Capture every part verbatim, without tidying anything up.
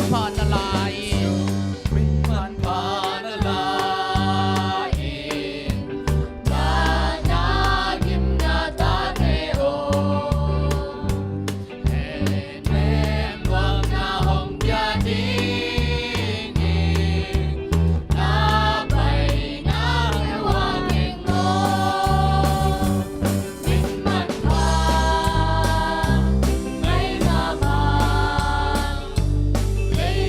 Pha na lai in, min man pha na lai in, na na gimna tate aw. Amen. Buakna hong pia ding in, na paina hua ning maw. Min man pha, ngai mama, lei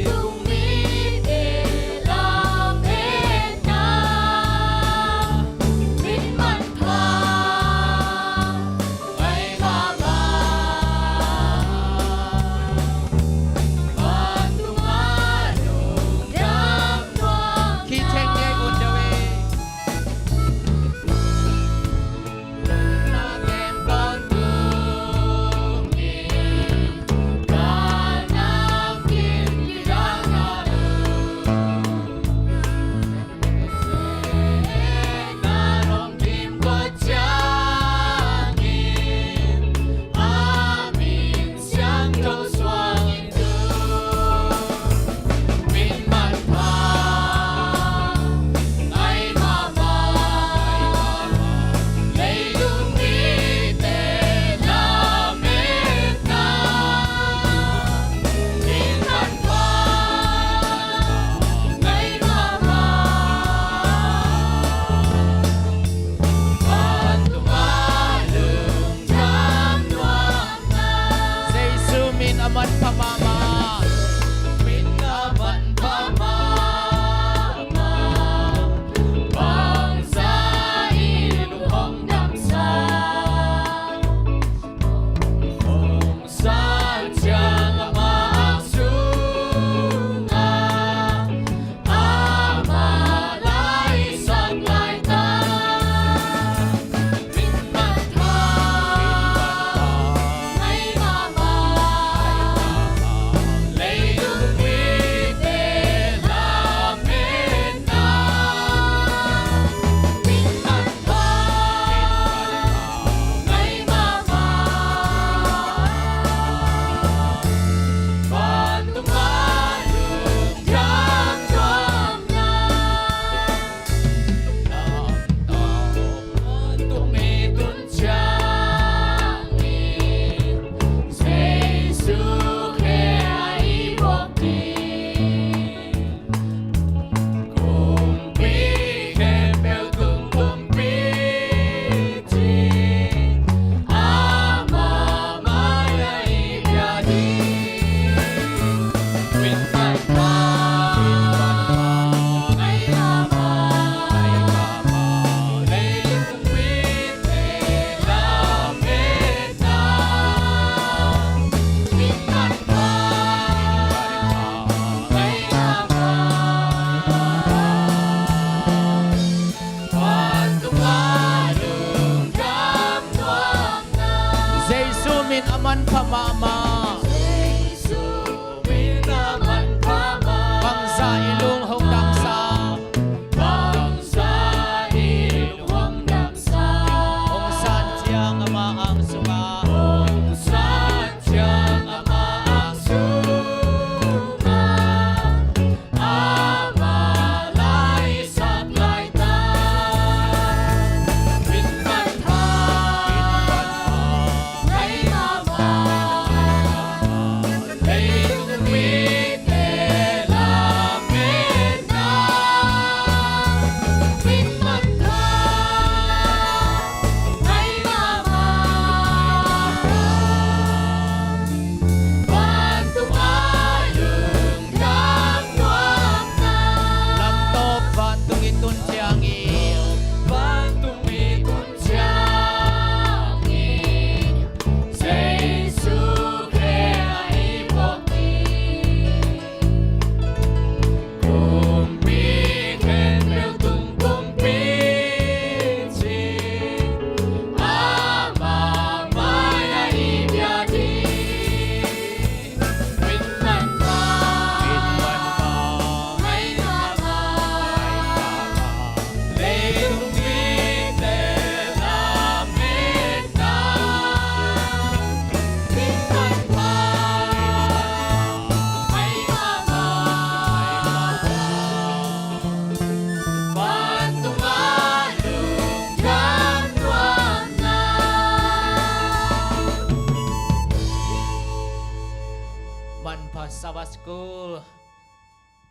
Sabbath School,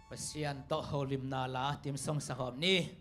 Pasian tawh holimna la team song sa hawm ni.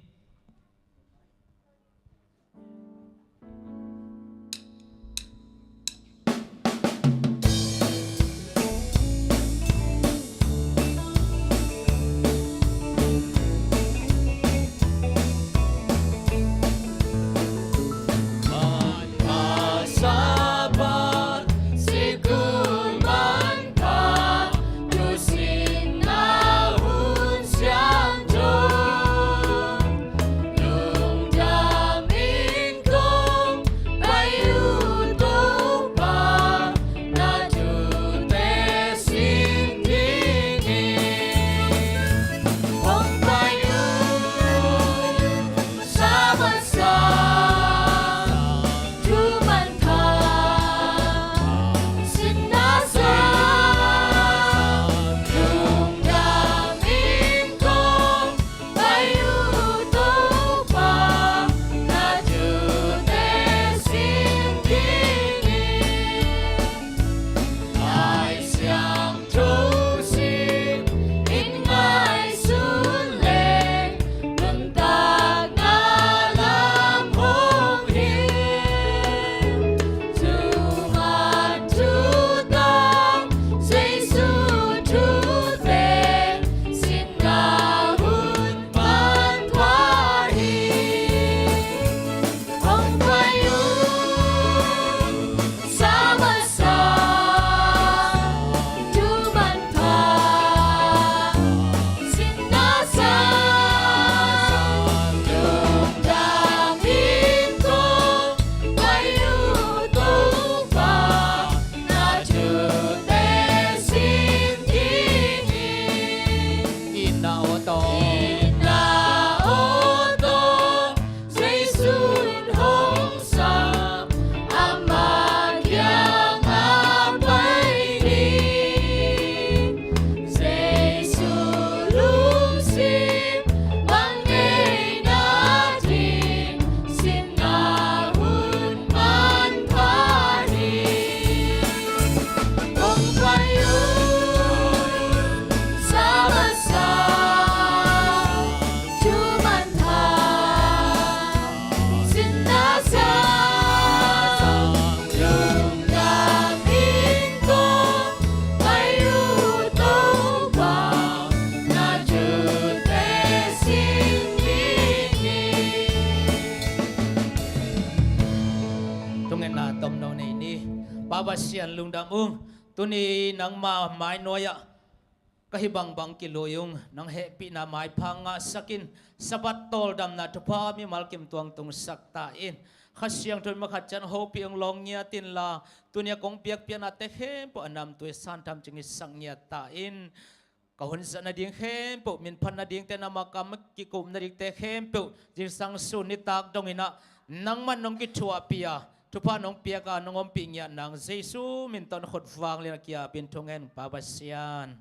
Thungetna tomno nei ni. Pa Pasian lungdam ung. Tuni nangma mainuai-ah ka hih bangbang kilui ung. Nang hehpihna maipha ngahsak in, Sabbath tawldamna thupha mimal kim tuang tungsak ta in. Kha Siangtho in mah khat ciat hong hopih ung, lawng ngiat inla, tuni-a kong piakpiaknate khempeuh a namtui santham cingin sak ngiat ta in. Ka hun zat nading khempeuh, minphat nadingte, nangma kam kikup nadingte khempeuh, zingsang sun nitak dongin ah nangman nong kithuahpih a, thupha nong piak a, nong ompih ngiat nang Jesu min tawh na khut vanglian a kiapin thungen, Pa Pasian.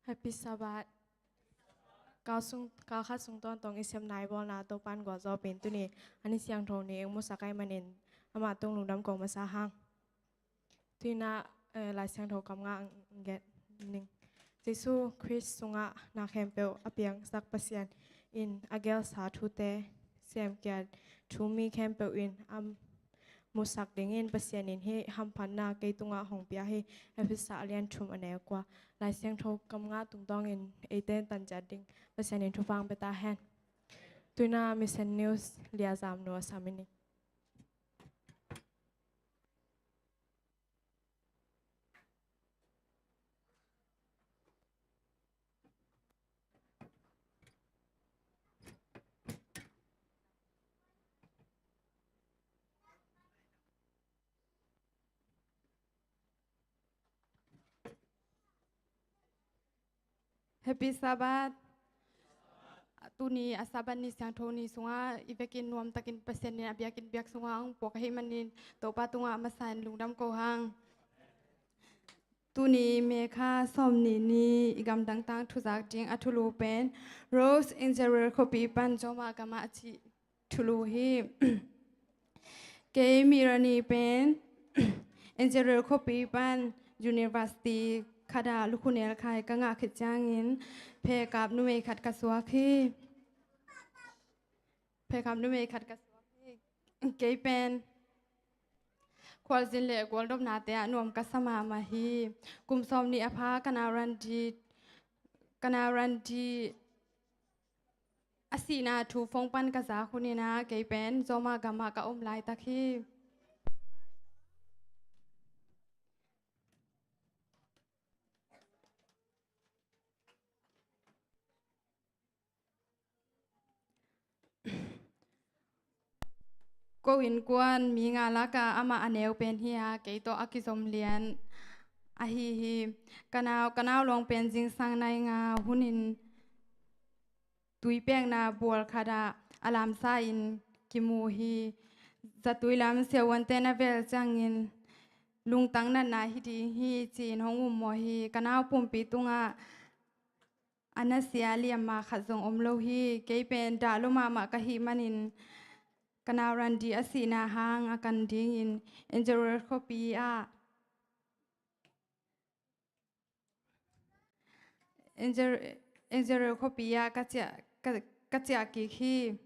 Happy Sabbath. Kal sung, kal khat sung tawntung i sepna i bawlna Topa'n gualzawhpih in, tuni a ni siangtho ni eng musak ahih manin amah tung lungdam ko masa hang. Tuni-in ah, eh, Lai Siangtho kam ngah ning. Jesu Khrist sungah na khempeuh a piangsak Pasian in a gelsa thute, semkhia thu mi khempeuh in a musak dingin Pasian in hih hamphatna kei tungah hong pia hi. Efesa a lian thum a neu kua. Lai Siangtho kam ngah tungtawnin eite tan ciat ding Pasian in thupha hong pia ta hen. Tuni-in ah Mission News Lia Zam Nu a sam i ning. Happy Sabbath. Tuni a Sabbath ni siangtho ni sungah i vekin nuamtakin Pasian in a biakinn biak sungah hong puak ahih manin Topa tungah a masa in lungdam ko hang. Tuni May kha sawmnih ni i gamdang tangthu zak ding a thulu pen Rose Israel khuapi pan Joma gamah a cih thulu hi. Kei Mirani pen Israel khuapi pan university khat ah lukhu nelkhai ka ngah khit ciangin phekap numei khat ka suak hi. Phekap numei khat ka suak hi. Kei pen khualzin le gualdopnate ah nuam ka sa mahmah hi. Kum sawmnih a pha ka nau Randi, ka nau Randi a sihna thu phone pan ka zak hun in ah kei pen Joma gamah ka om laitak hi. Ko innkuan mi nga lakah amah a neu pen hi a, kei tawh a kizom lian ahi hi. Ka nau, ka nau lawng pen zingsang nai nga hunin tuipekna bual khat ah a lamsa in kimu hi. Zatui lam siavuante na vel ciangin lungtang natna hi ding hi ci-in hong ummawh hi. Ka nau pumpi tungah a nasia liamma khat zong om lo hi. Kei pen dah lua mahmah ka hih manin ka nau Randi a sihna hang a kan dingin Angeles khuapi ah Angel, Angeles khuapi ah ka ciah, ka, ka ciah kik hi.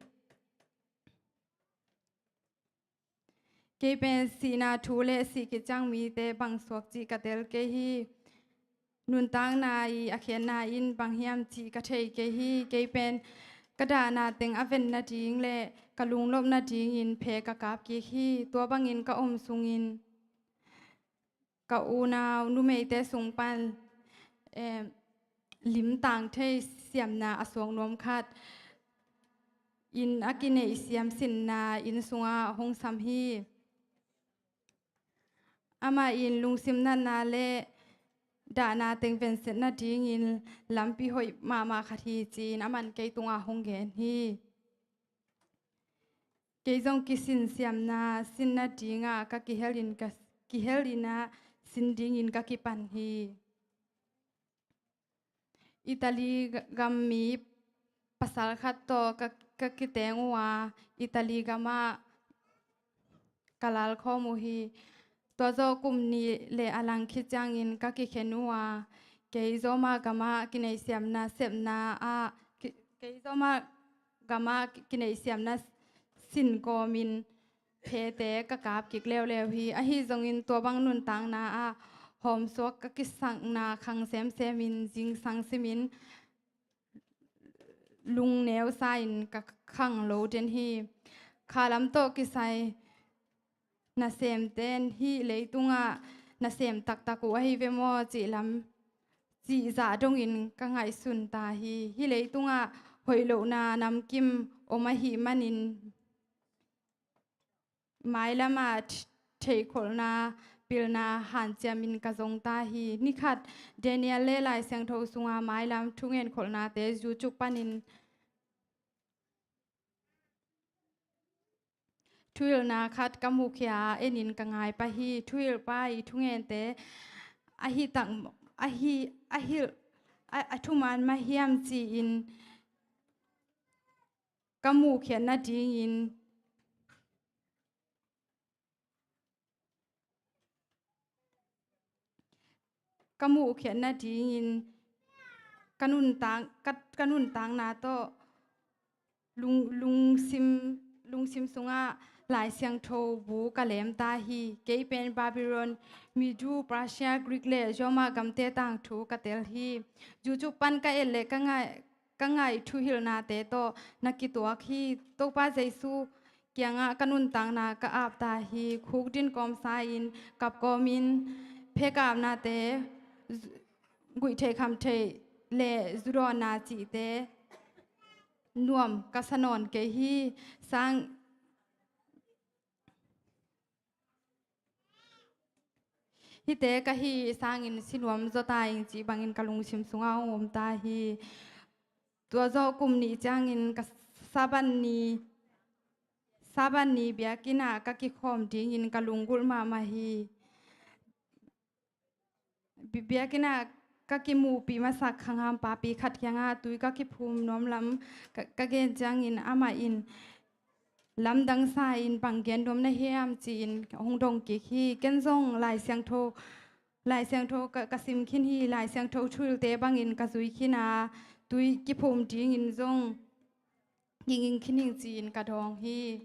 Kei pen sihna thu le sih khit ciang mite bang suak cih ka tel kei hi. Nuntakna i a khiatna in bang hiam cih ka thei kei hi. Kei pen ka dahna teng a ven nading le ka lungnop nadingin phe ka kap kik hi. Tua bangin ka om sungin ka unau numeite sung pan, eh, limtang thei siamna a suak nuam khat in a kineihsiam sinna inn sungah hong sam hi. Amah in lungsim natna le dahna teng venset nadingin lampi hoih mahmah khat hi ci-in aman kei tungah hong gen hi. Kei zong kisinsiamna sin nadingah ka kihelin ka, kihelin ah sin dingin ka kipan hi. Italy ga-, gam mi pasal khat tawh ka, ka kiteng uh a, Italy gamah ka lalkhawm uh hi. Tua zawh kum nih le a lang khit ciangin ka kikhen uh a, kei Joma gamah kineihsiamna sepna ah, ki-, kei Joma gamah kineihsiamna sin kawmin phete ka kap kik leuleu hi. Ahi zongin tua bang nuntakna ah hawmsuak ka kisakna khang semsemin zingsang simin lungneu sa-in ka khang lo den hi. Khalam tawh kisai nasemten hih leitungah nasem taktak uh ahi ve maw cih lam, cih zah dongin ka ngaihsun ta hi. Hih leitungah hoih lohna namkim om ahih manin mailamah th-, theihkholhna pilna hanciamin ka zong ta hi. Nikhat Daniel le Lai Siangtho sunga mailam thungenkholhnate YouTube panin thuhilhna khat ka mukhia a enin ka ngai pah hi. Thuhilhpa i thungente ahi tak, ahi, ahi, a, a thuman mah hiam ci-in ka muhkhiat nadingin, ka muhkhiat nadingin ka nuntak, ka, ka nuntakna tawh lung, lungsim, lungsim sungah Lai Siangtho bu ka lem ta hi. Kei pen Babylon, Medo, Persia, Greek le Roma gamte tangthu ka tel hi. YouTube pan ka et le ka ngai, ka ngaih thuhilhnate tawh na kituak hi. Topa Jesu kiangah ka nuntakna ka ap ta hi. Khukdin kawmsa-in, kap kawmin, phekapnate, zu-, guihtheih khamtheih le zudawnna cihte nuam ka sa nawn kei hi. Sang Hihte ka hih sangin si nuam zaw ta ing cih bangin ka lungsim sungah hong om ta hi. Tua zawh kum nih ciangin ka Sabbath ni, Sabbath ni biakinn ah ka kikhawm dingin ka lunggulh mahmah hi. Bi-, biakinn ah ka kimuhpih masak khangham papi khat kiangah tui ka kiphum nuam lam ka, ka gen ciangin amah in lamdang sa-in bang gen nuam na hiam ci-in hong dong kik hi. Ken zong Lai Siangtho, Lai Siangtho ka, ka sim khin hi. Lai Siangtho thuhilhte bangin ka zui khin a, tui kiphum dingin zong ging khin ing ci-in ka dawng hi.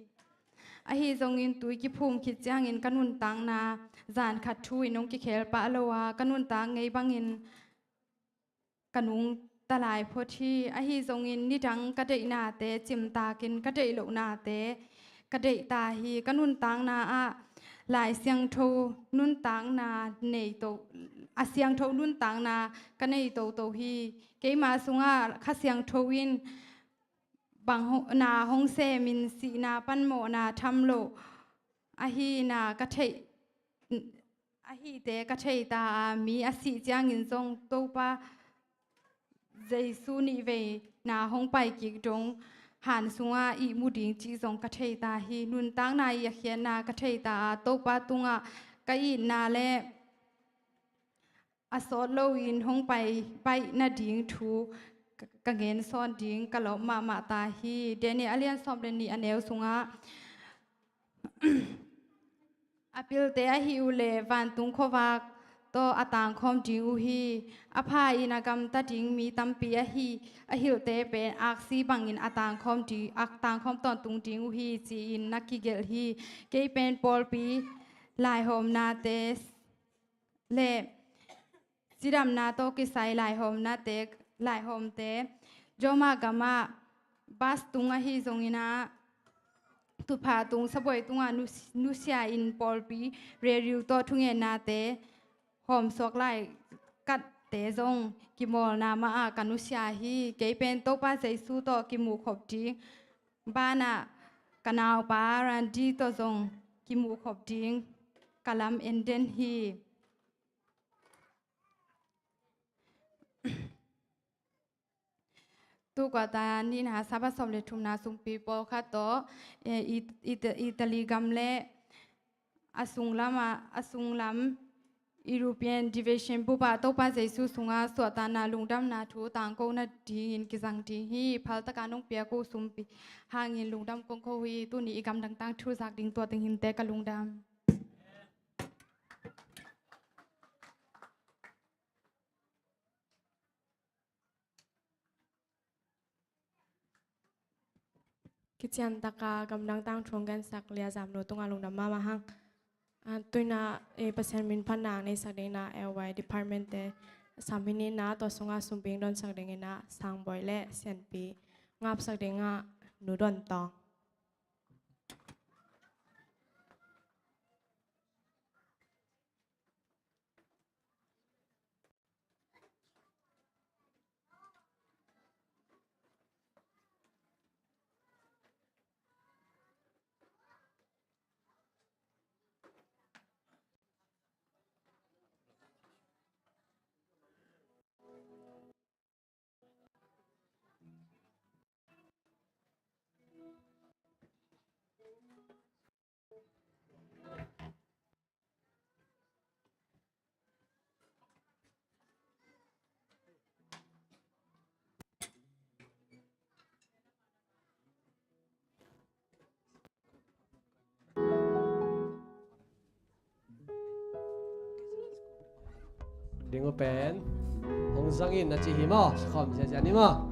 Ahi zongin tui kiphum khit ciangin ka nuntakna zan khat thu in hong kikhel pah lo a, ka nuntak ngei bangin ka nungta lai phot hi. Ahi zongin nidang ka deihnate cimtakin ka deih lohnate ka deih ta hi. Ka nuntakna ah Lai Siangtho nuntakna nei to, a siangtho nuntakna ka nei toto hi. Keima sungah Kha Siangtho in bang ho-, na hong semin sihna pan mawhna tham loh ahihna ka theih, ahihte ka thei ta a, mi a sih ciangin zong Topa Jesu nihveina hong pai kik dong han sungah ihmu ding cih zong ka thei ta hi. Nuntakna i a khiatna ka thei ta a, Topa tungah ka itna le a sawt loin hong pai baih nading thu ka, ka gen sawn ding ka lawp mahmah ta hi. Daniel a lian sawm le nih a neu sungah a pilte ahih uh leh vantung khuavak tawh a tangkhawm ding uh hi. A pha in a gamta ding mi tampi ahi, a hilhte pen aksi bangin a tangkhawm ding, a tangkhawm tawntung ding uh hi ci-in na kigelh hi. Kei pen pawlpi laihawmnate le cidamna tawh kisai laihawmnate, laihawmte, Roma gamah bas tung ahi zongin ah, thupha tung sabuai tungah nus-, nusia in pawlpi reriu tawh thungennate hawmsuak lai katte zong kimawlna mah ah ka nusia hi. Kei pen Topa Jesu tawh kimuhkhop ding banah ka naupa Randi tawh zong kimuhkhop ding ka lam en den hi. Tu kuata nihna Sabbath sawm le thumna sungpi pawlkhat tawh, eh, It-, It-, Italy gam le a sunglam ah, a sunglam European Division bup ah Topa Jesu sungah suahtakna lungdamna thu tangko nadingin kizang ding hi. Phaltaka nong piak uh sumpi hangin lungdam kong ko hi. Tuni i gamdang tangthu zak ding tua teng hinte ka lungdam. Kician taka gamdang tangthu hong gensak Lia Zam Nu tungah lungdam mahmah hang. Ah, tuina, eh, Pasian min phatna hong neisak dingin ah L Y department te sam hi ni in ah, tua sungah sumping donsak dingin ah Sangboi le Sianpi, ngapsak dingin ah Nu Don Tawng. Ding uh pen hong zang in na ci hi maw? Sikhawm ziazia ni maw?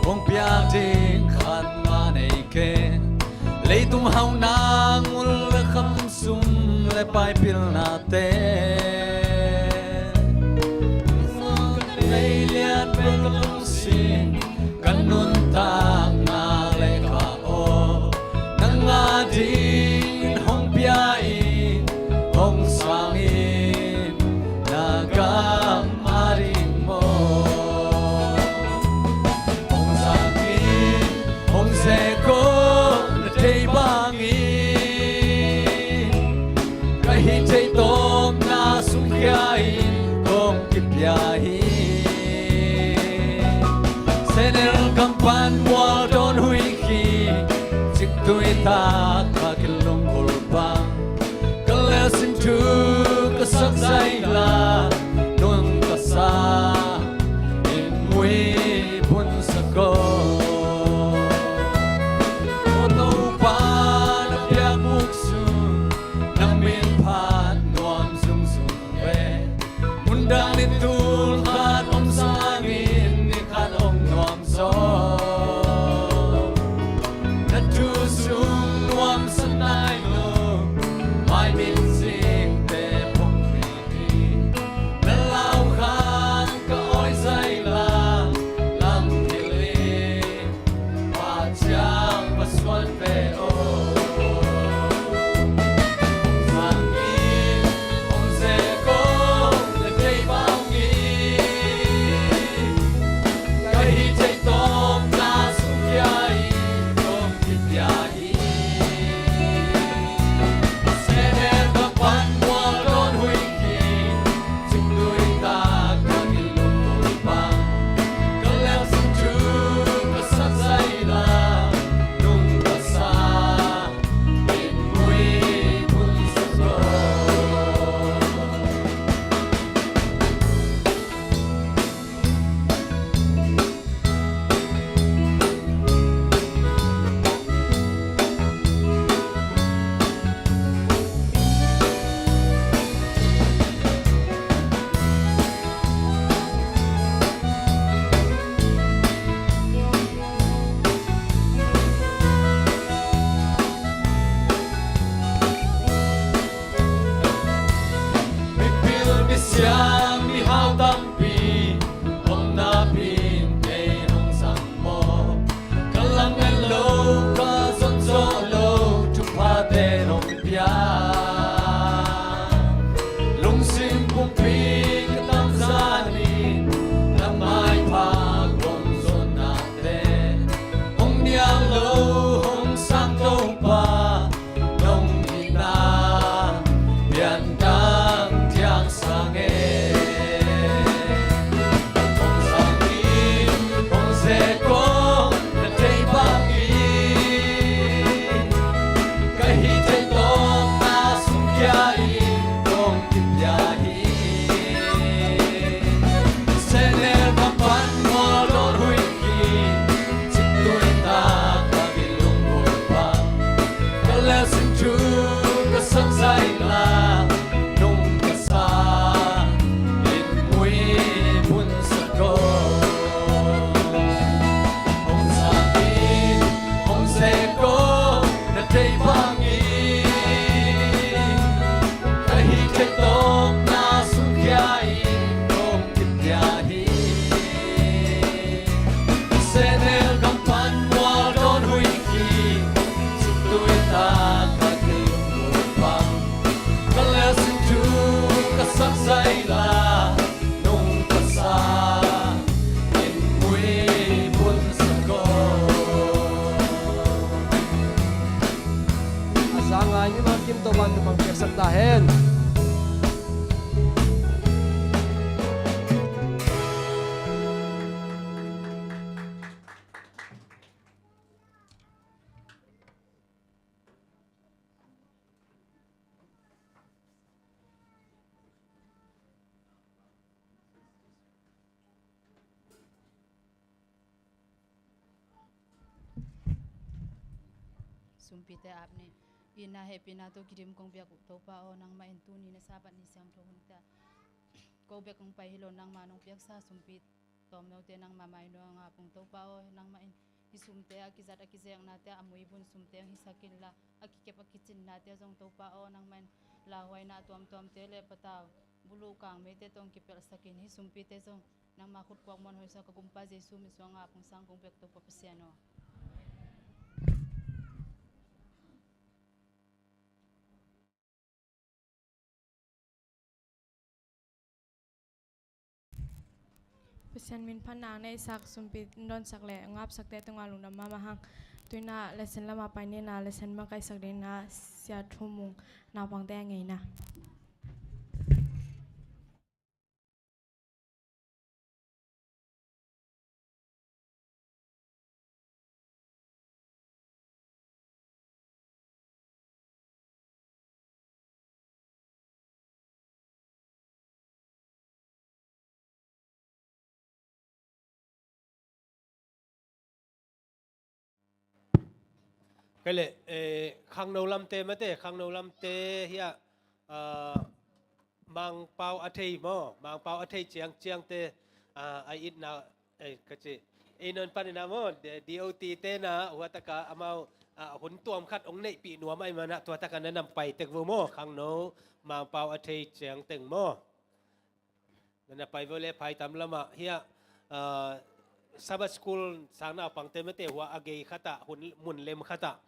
Kong piak ding khat mah nei kei, leitung hauhna ngul le kham, sum le pai pilnate. Tuitak ka kilunggulh bang, ka lelsin thu ka sak zaila, nung ka sa in muibun sa ko. Ko Topa, na biakbuk sung na min phat nuam zungzung ve. Mundang ni tul khat om sangin ni khat om nuam zaw. Na thu sung nuam sa nai lo, mai min zingte pong hi hi. Na lau khan ka oi zaila, lam hili. Mipil misiam mihau tampi om napi-in kei hong zang maw? Ka lam en lo, ka zon zawh lo thuphate nong pia. Lungsim pumpi ka tamzan in na maipha kong zonnate hong nial lo, hong sang Topa nong hihna piandang thiang sang e. Hong zang in, hong ze kong na thei bangin, ka hih thei tawpna sung kia in kong kipia hi. Senel ka pan mual dawn huih hi. Cik tuitak ka kilunggulh bang, ka lelsin thu ka sak zaila, nung ka sa in muibun sa ko. Hong zang in, hong ze kong na thei bangin, ka hih thei tawpna sung kia in kong kipia hi. Senel ka pan mual dawn huih hi. Cik tuitak ka kilunggulh bang, ka lelsin thu ka sak zaila, nung ka sa in muibun sa ko. A zanga in i mangkim Topa'n thupha piaksak ta hen. Sumpite ap ni. Itna hehpihna tawh kidim kong piak uh Topa aw, nangmah in tuni na Sabbath ni siangtho hunte ah ko bek hong pai hi lo, nangmah nong piaksa sumpi tawmnote nangmah mai nuang a pung Topa aw, nangmah in hih sumte a kizat a kizeknate a muibun sumte hong hisak inla, a kikep a kicinnate zong Topa aw, nangmah in lauhuaina tuamtuamte le patau buluh kangmeite tawh hong kipelhsak in, hih sumpite zong nangmah khut kuak muan hoihsa ka Gumpa Jesu min suang a pung sang kong piak Topa Pasian aw. Pasian min phatna neihsak, sumpi dawnsak le ngapsakte tungah lungdam mahmah hang. Tuinah lesson lamah pai nina, lesson makaihsak dingna Sia Thu Mung naupangte a ngeina. Kei le, eh, khangno lamte mate, khangno lamte hiah, ah, Mangpau a thei maw, Mangpau a thei ciangciangte, ah, a itna, eh, ka ci, ei non panin ah maw, D-, DOT te na, hua taka amau, ah, hun tuam khat ong neihpih nuam ahih mana, tua taka na na pai tek vo maw, khangno, Mangpau a thei ciangteng maw. Na na pai vo le phaitam lamah hiah, ah, Sabbath School sang naupangte mate hua a gei khatah, hun, mun lem khatah.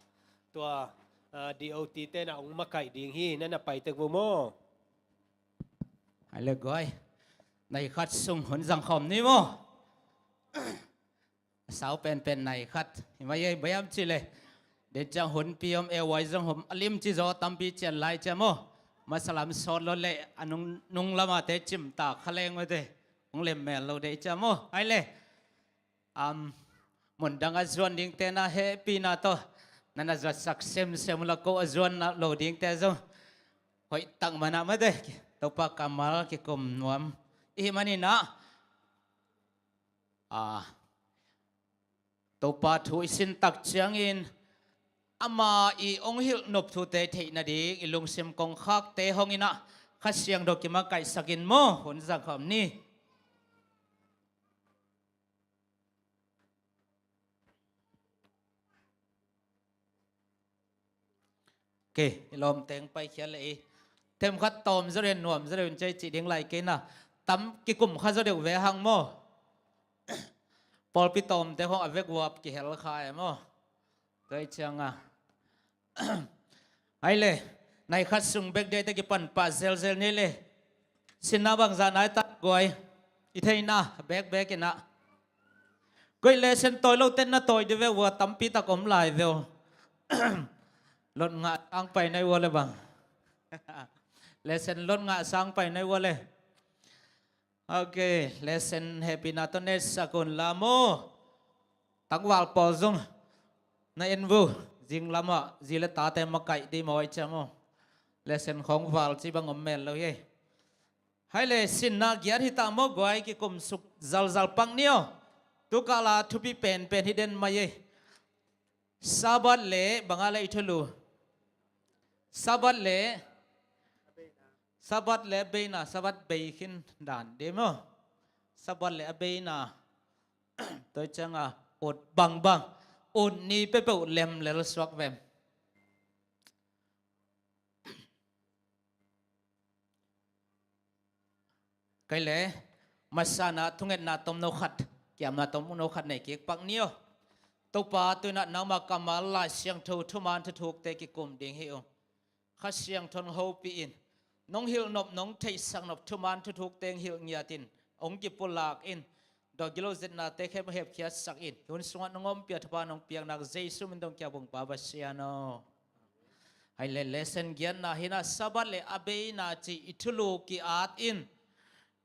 Tua, ah, DOT te na ong makaih ding hi, na na pai tek vo maw. Hai le guai. Nai khat sung hun zang khawm ni maw. A sau penpen nai khat. Hi mai ei, baiam ci le. Den ciang hun pi om e wai zong hom a lim ci zaw tampi cian lai cia maw. Masalam sawt lo le a nung, nung lama te cim ta kha leng mate. Hong lem mel lo dei cia maw. Hai le. Am, mun dang a zuan ding te na hehpihna tawh. Na na zuatsak semsem la ko a zuan na lo ding te zong. Hoih tak mana mate. Topa kammal kikum nuam. Ihi manin ah. Ah, Topa thu i sin tak ciangin ama i ong hilh nop thute theih nading i lungsim kongkhakte hong in ah Kha Siangtho kimakaihsak in maw, hun zang khawm ni. Kei, i lawm teng paikhia le i themkhat tawm zaw den nuam zaw den cei cih ding lai kei na. Tam kikum kha zaw deuh ve hang maw. Pawlpi tawmte khong a vek vuap kihel kha e maw. Tua i cianga. Hai le, nai khat sung bek dei te kipan pah zelzel ni le. Sinna bangzah nai tak guai. I theihna bekbek in ah. Koih le sen tawi lo ten na tawi di ve ua tampi tak om lai veu. Lot ngah sang pai nai ua le bang. Le sen lot ngah sang pai nai ua le. Ok, le sen hehpihna tawh netsak un la maw. Tangval pawl zong na en vu. Zing lamah zi le tate makaih di maw i cia maw. Le sen khong val ci bang om mel lo hi. Hai le sinna giat hi ta maw guai kikum suk zalzal pak ni aw. Tukala thupi penpen hi den mai ei. Sabbath le banga le i thulu. Sabbath le, Sabbath le a beina, Sabbath bei khin dan de maw. Sabbath le a beina. Toi cianga ut bangbang. Ut ni peuhpeuh lem lel suak vem. Kei le, masana thungetna tomno khat, kiamna tomno khat nei kik pak ni aw. Topa tuina nangma kammal Lai Siangtho thuman thuthukte kikum ding hi uh. Kha Siangtho hong hopih in, nong hilh nop, nong theihsak nop thuman thuthukte hong hilh ngiat in, hong kipulak in, dawgilo zetnate khempeuh hepkhiatsak in, hun sungah nong ompih a thupha nong piaknak Jesu min dong kia bungpa Pasian aw. Hai le, lesson giatna hi na, Sabbath le a beina ci i thulu ki-at in.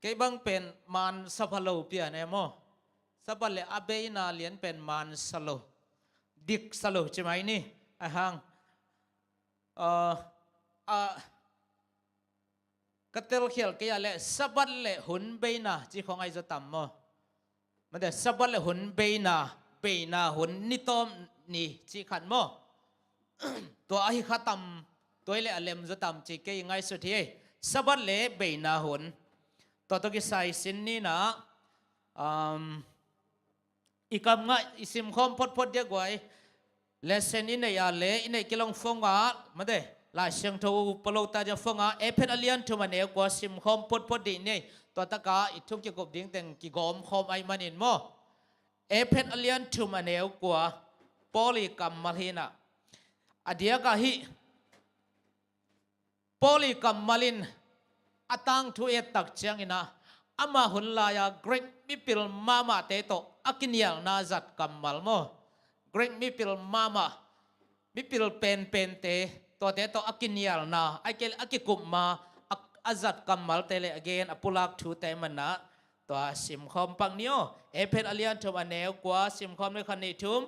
Kei bang pen mansa pha lo pian e maw. Sabbath le a beina lian pen mansa lo, diksa lo ci mai ni. Ahang, ah, ah, ka telkhial kei a le Sabbath le hun beina ci khong ai zaw tam maw. Mate Sabbath le hun beina, beina hun ni tawm ni ci khat maw. Tua ahi kha tam, tua i le a lem zaw tam ci kei ngaihsut hi. Sabbath le beina hun. Tua tawh kisai sin ni na, um, i kam ngah i simkhawm photphot dia guai. Lesson i neih a le i neih kilong phone ah, mate, Lai Siangtho palo ta dia phone ah, Efet a lian thum a neu kua simkhawm photphot dih nei. Tua taka i thu kikup ding teng kigawm khawm ai manin maw. Efet a lian thum a neu kua, Paul i kammal hi na. A diak ah hih Paul i kammal in a tangthu et tak ciangin ah, ama hun lai-a Greek mipil mahmahte tawh a kinialna zat kammal maw. Greek mipil mahmah, mipil penpente, tuate tawh a kinialna, a ki-, a kikupma, a, a zat kammalte le a gen, a pulak thute man ah, tua simkhawm pak ni aw. Efet a lian thum a neu kua, simkhawm ni khat nih thum.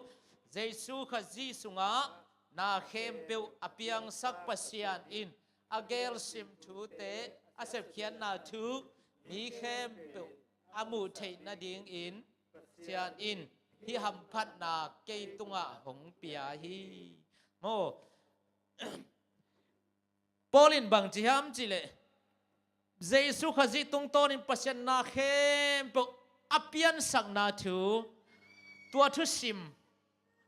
Jesu Khazih sungah na khempeuh a piangsak Pasian in a gelsim thute a sepkhiatna thu mi khempeuh a muh theih nadingin Pasian in hih hamphatna kei tungah hong pia hi. Maw, Paul in bang ci hiam cih leh, Jesu Khazih tungtawnin Pasian na khempeuh a piansakna thu, tua thusim,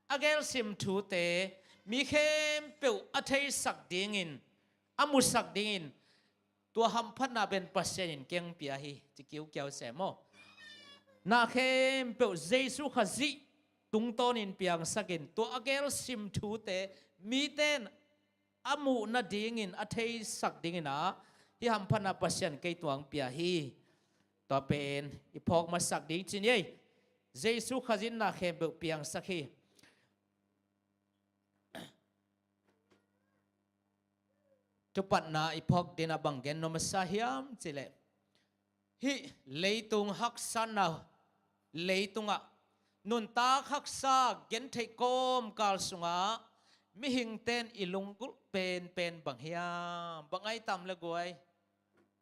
a gelsim thute mi khempeuh a theisak dingin, a musak dingin, tua hamphatna pen Pasian in keng pia hi, ci kiukiau se maw. Na khempeuh Jesu Khazih tungtawnin piangsakin, tua a gelsim thute mite in a muh nadingin, a theisak dingin ah, hih hamphatna Pasian kei tuang pia hi. Tua pen i phawk masak ding ci ni ei. Jesu Khazih in na khempeuh piangsak hi. Thupatna i phawk dingin ah bang gen nuam a sa hiam cih leh, hih leitung haksatna, leitungah nuntak haksa gentheih kawmkal sungah mihingte in i lunggulh penpen bang hiam? Bang ai tam le guai,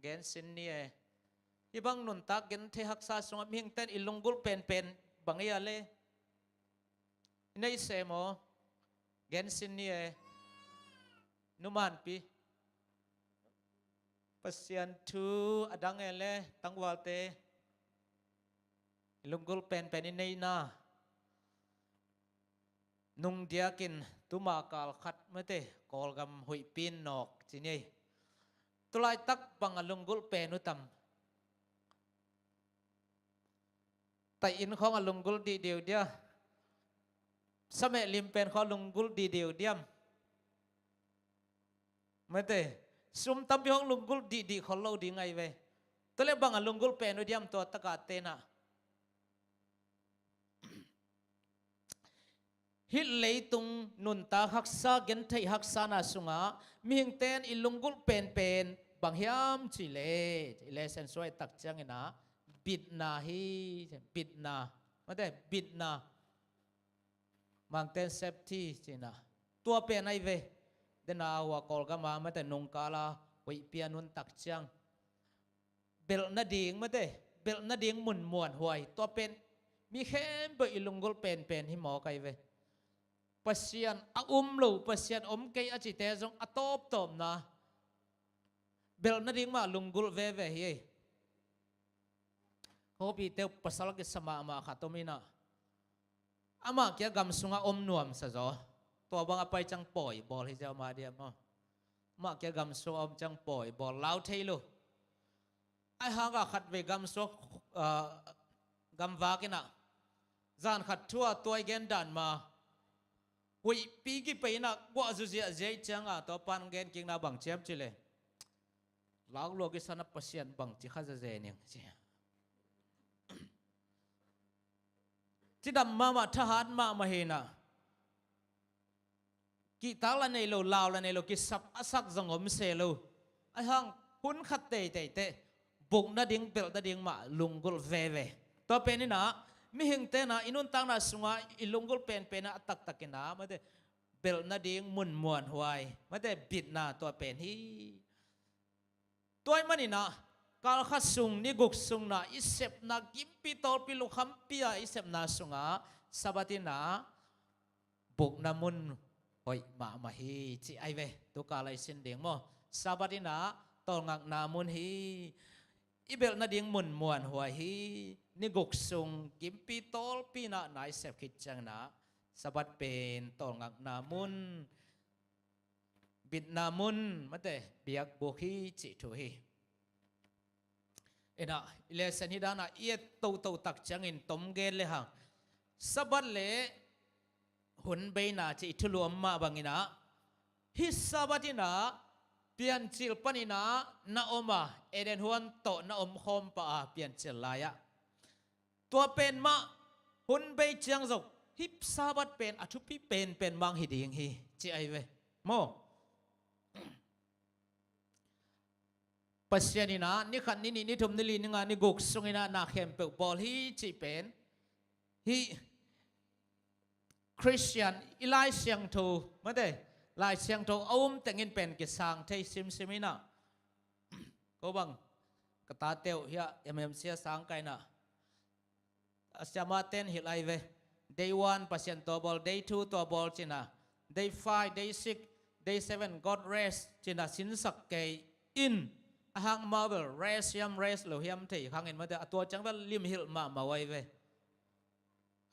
gen sin ni e. Hih bang nuntak gentheih haksa sungah mihingte in i lunggulh penpen bang hiam le? I nei se maw? Gen sin ni e. Numanpi. Pasian thu a dang e le, tangvalte. I lunggulh penpen i neihna. Nungdiakin tuma kal khat mate, Kawlgam huihpi in nawk ci ni ei. Tulaitak bang a lunggulh pen uh tam? Taih inn khawng a lunggulh dihdih uh diam? Sameh lim pen khawng a lunggulh dihdih uh diam? Mate, sum tampi khawng lunggulh dihdih khol lo ding ahi ve. Tua leh bang a lunggulh pen uh diam tua taka te in ah? Hih leitung nuntak haksa, gentheih haksana sungah mihingte in i lunggulh penpen bang hiam cih leh, i lesson suai tak ciangin ah bitna hi, bitna. Mate, bitna. Mangte in safety ci-in ah, tua pen ahi ve. Dena hua Kawlgam ah mate nungkal a huihpi a nuntak ciang belh nading mate, belh nading mun muanhuai, tua pen mi khempeuh i lunggulh penpen hi mawk ahi ve. Pasian a um lo, Pasian om kei a cite zong a tawptawpna belh nading mah lunggulh veve hi ei. Ka hopihte uh pasal kisa mahmah khat om in ah, amah kia gam sungah om nuamsa zaw. Tua bang a pai ciang pawi bawl hi ziau mah diam maw. Amah kia gam sungah om ciang pawi bawl, lau thei lo. Ahi hangah khatvei gam sungah, ah, gamvak in ah, zan khat thu-a tua i gen dan mah, huihpi kipei in ah guah zu ziahziah ciangah tua pan gen kikna bang ci hiam cih leh, laulua kisa in ah Pasian bangci kha zeze ning ci. Cidam mahmah, thahat mahmah hi in ah, kihtak lah nei lo, lau lah nei lo, kisap a sak zong om se lo. Ahi hang hun khat teitei teh buk nading, belh nading mah lunggulh veve. Tua pen in ah mihingte in ah i nuntakna sungah i lunggulh penpen a taktak in ah mate, belh nading mun muanhuai mate, bitna tua pen hi. Tua ahih manin ah kal khat sung, ni guk sung in ah i sepna gimpi tawlpi, lungkhampi a i sepna sungah Sabbath in ah bukna mun hoih mahmah hi ci ahi ve. Tu kal a i sin ding maw, Sabbath in ah tawlngakna mun hi. I belh nading mun muanhuai hi. Ni guk sung gimpi tawlpi in ah na i sep khit ciangin ah Sabbath pen tawlngakna mun, bitna mun mate, biakbuk hi cih thu hi. In ah i lesson hi dan ah i et toto tak ciangin tom gen le hang, Sabbath le hun beina cih thulu om mah bangin ah, hih Sabbath in ah Piancil panin ah na om a, Eden huan tawh na om khawm pah a, Piancil lai-ah. Tua pen mah hun bei ciang zong hih Sabbath pen a thupi penpen mah hi ding hi ci ahi ve. Maw? Pasian in ah ni khat, ni nih, ni thum, ni li, ni nga, ni guk sungin ah na khempeuh bawl hi cih pen hih Khristian i Lai Siangtho mate, Lai Siangtho a um tengin pen kisang thei simsim in ah. Ko bang ka tate uh hiah M M C a sang kah in ah, a siamahte in hilh ahi ve. Day one Pasian tua bawl, day two tua bawl ci-in ah, Day five, day six, day seven, God rest, ci-in a sinsak kei in, a hang amau bel rest hiam, rest lo hiam thei khang in mate, a tua ciang bel limhilh mahmah uh ahi ve.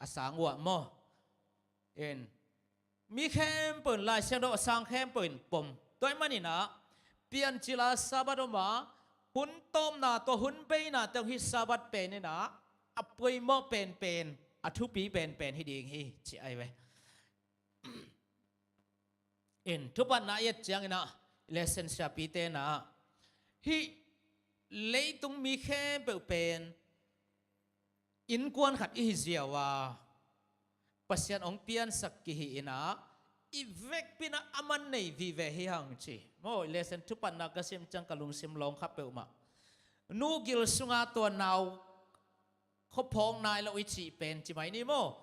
A sang uh ah maw. In, mi khempeuh in Lai Siangtho a sang khempeuh in pom. Tua ahih manin ah, piancil a Sabbath om a, hun tawpna tawh hun beina teng hih Sabbath pen in ah, a poimawh penpen, a thupi penpen hi ding hi, ci ahi ve. In, thupatna i et ciangin ah, lesson siapite in ah, hih leitung mi khempeuh pen innkuan khat i hi ziau a, Pasian hong piansak kihi in ah, i vekpi in ah a man nei vive hi hang ci. Maw, lesson thupatna ka sim ciang ka lungsim lawng kha peuhmah. Nu gil sunga tua nau khuaphawk nai lo i cih pen ci mai ni maw.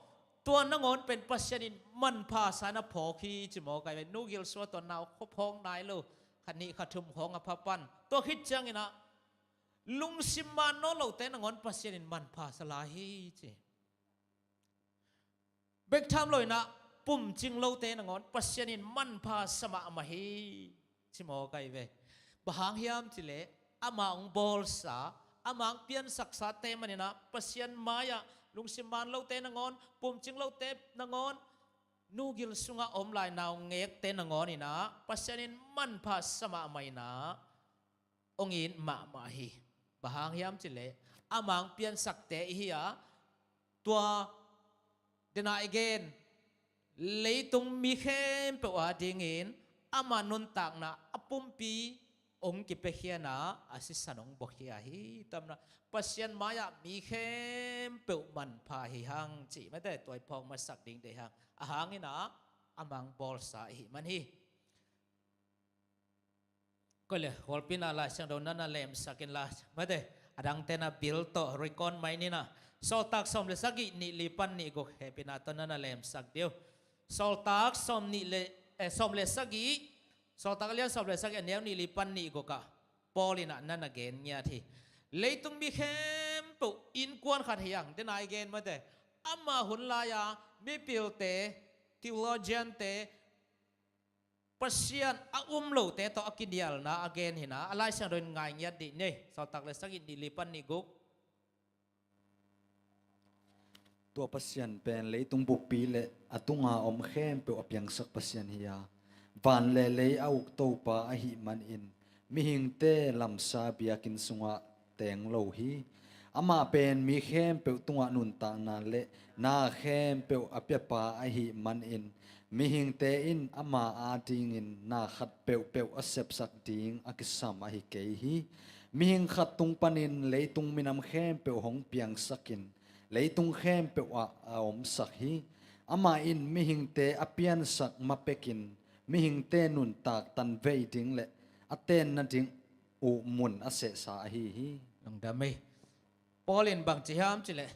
Tua nangawn pen Pasian in manpha sa-in a phawk hi ci maw kai ve. Nu gil sunga tua nau khuaphawk nai lo, kha nih kha thum khawng a pha pan. Tua khit ciangin ah, lungsim man nawn lote nangawn Pasian in manpha sa lai hi ci. Bek tham lo in ah, pumcing lote nangawn Pasian in manpha sa mahmah hi ci maw kai ve. Bang hang hiam cih leh, ama hong bawlsa, ama hong piansaksate man in ah, Pasian mai-ah lungsim man lote nangawn, pumcing lote nangawn, nu gil sungah om lai naungekte nangawn in ah, Pasian in manpha sa mahmah in ah, hong it mahmah hi. Bang hang hiam cih leh, ama hong piansakte i hi a, tua, then again, leitung mi khempeuh adingin ama nuntakna a pumpi hong kipiakhia a, a sisan hong buakhia hi. Tua manin ah, Pasian mai-ah mi khempeuh manpha hi hang cih mate, tua i phawk masak ding deih hang. A hang in ah, ama hong bawlsa i hih man hi. Koi le, hualpi-in ah Lai Siangtho na na lemsak inla, mate, a dangte na bil tawh record mai ni na. Sawltak sawm le sagih, nih li pan nih guk, hehpihna tawh na na lemsak dih uh. Sawltak sawm nih le, eh, sawm le sagih, Sawltak a lian sawm le sagih, a neu nih li pan nih guk ah Paul in ah na na gen ngiat hi. Leitung mi khempeuh innkuan khat hi hang, then again, mate, ama hun lai-a mipilte, theologian-te, Pasian a um lote tawh a kinialna a gen hi na, a Lai Siangtho in ngai ngiat dih ni. Sawltak le sagih, nih li pan nih guk. Tua Pasian pen leitung buppi le a tunga om khempeuh a piangsak Pasian hi a, van le lei a uk Topa ahih manin mihingte lamsa biakinn sungah teng lo hi. Amah pen mi khempeuh tungah nuntakna le na khempeuh a piapa ahih manin, mihingte in ama adingin na khat peuhpeuh a sepsak ding a kisam ahi kei hi. Mihing khat tung panin leitung minam khempeuh hong piangsakin, leitung khempeuh ah a omsak hi. Amah in mihingte a piansak mapekin, mihingte nuntak tanvei ding le a tenna ding uh mun a sehsa ahi hi. Lungdam ei. Paul in bang ci hiam cih leh,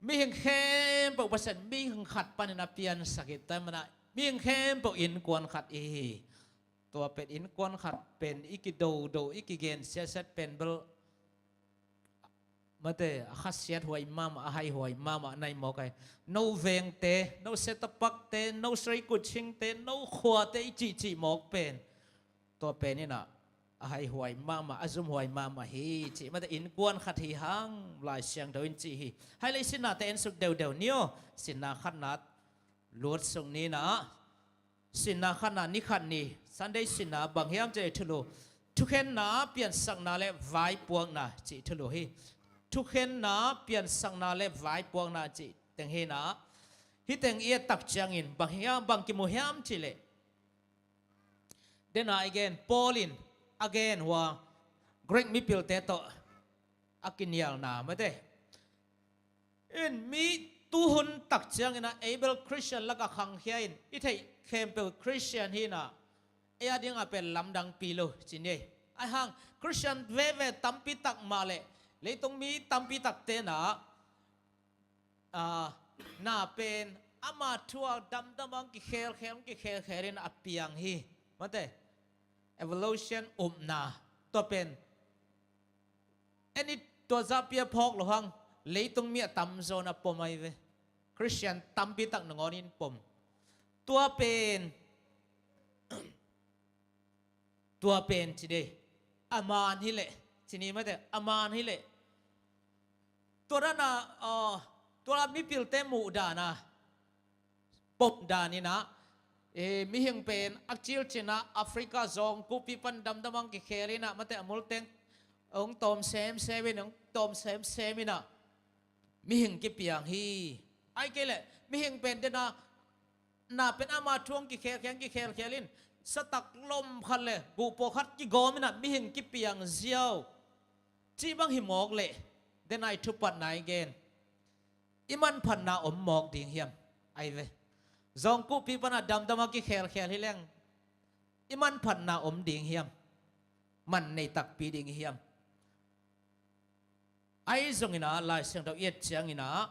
mihing khempeuh Pasian, mihing khat panin a piansak hi, tua manin ah mihing khempeuh innkuan khat i hi. Tua pen innkuan khat pen i kidodo, i kigen siatsia pen bel, mate, a khasiat huai mahmah, a hai huai mahmah na hi mawk ai. No vengte, no settopakte, no sreikutchingte, no khuate i cihcih mawk pen, tua pen in ah a hai huai mahmah, a zum huai mahmah hi cih, mate, innkuan khat hi hang, Lai Siangtho in ci hi. Hai le, sinnate ensuk deudeu ni aw. Sinna khatna lutsuk ni na. Sinna khatna, ni khat ni, Sunday sinna bang hiam cih leh thulu, thukhenna, piansakna le vaipuakna cih thulu hi. Thukhenna, piansakna le vaipuakna cih teng hi na. Hih teng i et tak ciangin bang hiam, bang kimu hiam cih leh, then again, Paul in again, hua Greek mipilte tawh a kinialna, mate. In mi tuhun tak ciangin ah ei bel Christian lakah khangkhia in, i theih khempeuh Christian hi na, ei adingah pen lamdangpi lo ci ni. Ahi hang Christian veve tampi tak mah le leitung mi tampi takte na, ah, na pen ama thu a damdam a hong kikhelkhel, hong kikhelkhel in a piang hi. Mate, evolution upna, tua pen en i, tua zahpi a phawk loh hang, leitung mi a tamzaw in a pom ahi ve. Christian tampi tak nangawn in pom. Tua pen Tua pen ci dei. A man hi leh, ci ni mate, a man hi leh. Tua dana, ah, tua la mipilte muh dana, pom dan ina, eh, mihing pen a cilcina Africa zawng kupi pan damdam ang kikhel ina, mate a multeng, ong tawm semsem in, ong tawm semsem ina, mihing kipiang hi. Ai kei leh, mihing pen dena, na pen ama thu ang kikhelkhel, ang kikhelkhel in, satak lom khat le guhpaw khat kigawm ina, mihing kipiang ziau. Ci bang hi mawk leh, dena i thupatna i gen, i manphatna om mawk ding hiam? Ai ve. Zawng kupi pana damdam a kikhelkhel hi leng, i manphatna om ding hiam? Man nei takpi ding hiam? Ai zong ina, Lai Siangtho i et ciang ina,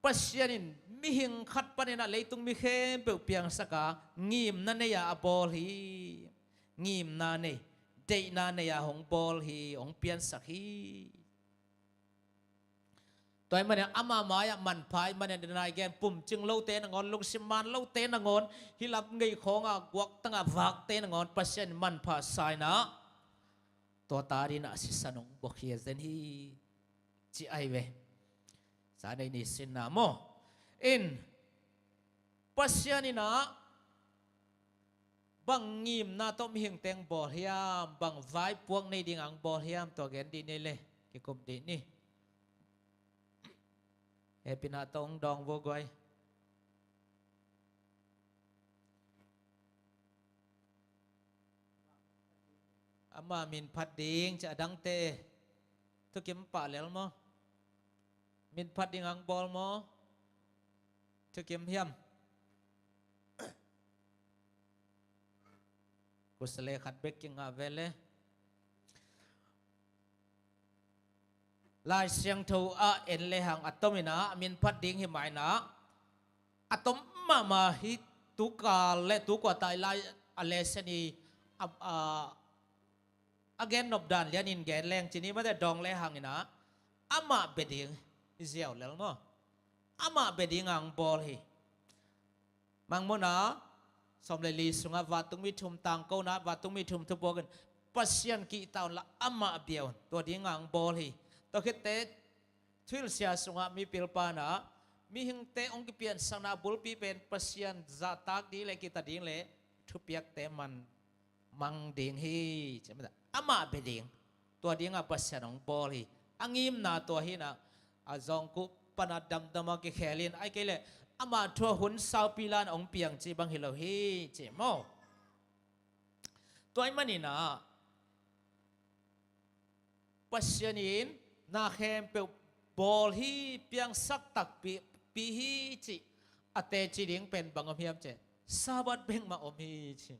Pasian in mihing khat pan ina leitung mi khempeuh piangsak a, ngimna nei a a bawl hi. Ngimna nei, deihna nei a hong bawl hi, hong piansak hi. Tua ahih manin ama mai-ah manpha ahih manin dena i gen, pumcing lote nangawn, lungsim man lote nangawn, hih lam ngeih khawng a guaktang a vakte nangawn Pasian manpha sa ina, tua ta ding a sisan hong buak hi a zen hi, ci ai ve. Sa nei ni sinna maw. In, Pasian ina bang ngimna tawh mihingte ang bawl hiam, bang vaipuak nei ding ang bawl hiam, tua gen dih ni le, kikum dih ni. Hehpihna tawh hong dawng vua guai. Ama min phat ding, ci a dangte thukim pah lel maw? Min phat ding ang bawl maw? Thukim hiam? Kusale khat bek kingah ve le. Lai Siangtho ah en lehang a tom ina, a min phat ding hi mai ina, a tom mahmah hi. Tukal le tukuata i lai a lesen i, a, a, a gen nop dan lianin gen leng ci ni mate, dawng lehang ina, amah bia ding hi ziau lel maw? Amah bia ding ang bawl hi. Mangmuhna sawm le li sungah vantungmi thum tangkona, vantungmi thum thupuak in, Pasian kihta unla amah bia un, tua ding ang bawl hi. Tua khitte thuhilhsia sungah mipil pana mihingte hong kipiansakna bulpi pen Pasian zahtak ding le kita ding le thupiakte man mang ding hi, ci mate. Amah bia ding, tua dinga Pasian hong bawl hi. A ngimna tua hi ina, a zawngkuh pana damdam a kikhel in, ai kei leh ama thu a hun saupi lan hong piang ci bang hi lo hi, ci maw? Tua ahih manin ah Pasian in na khempeuh bawl hi, piangsak takpi, pi hi, ci a teci ding pen bang om hiam ci leh, Sabbath bek mah om hi, ci.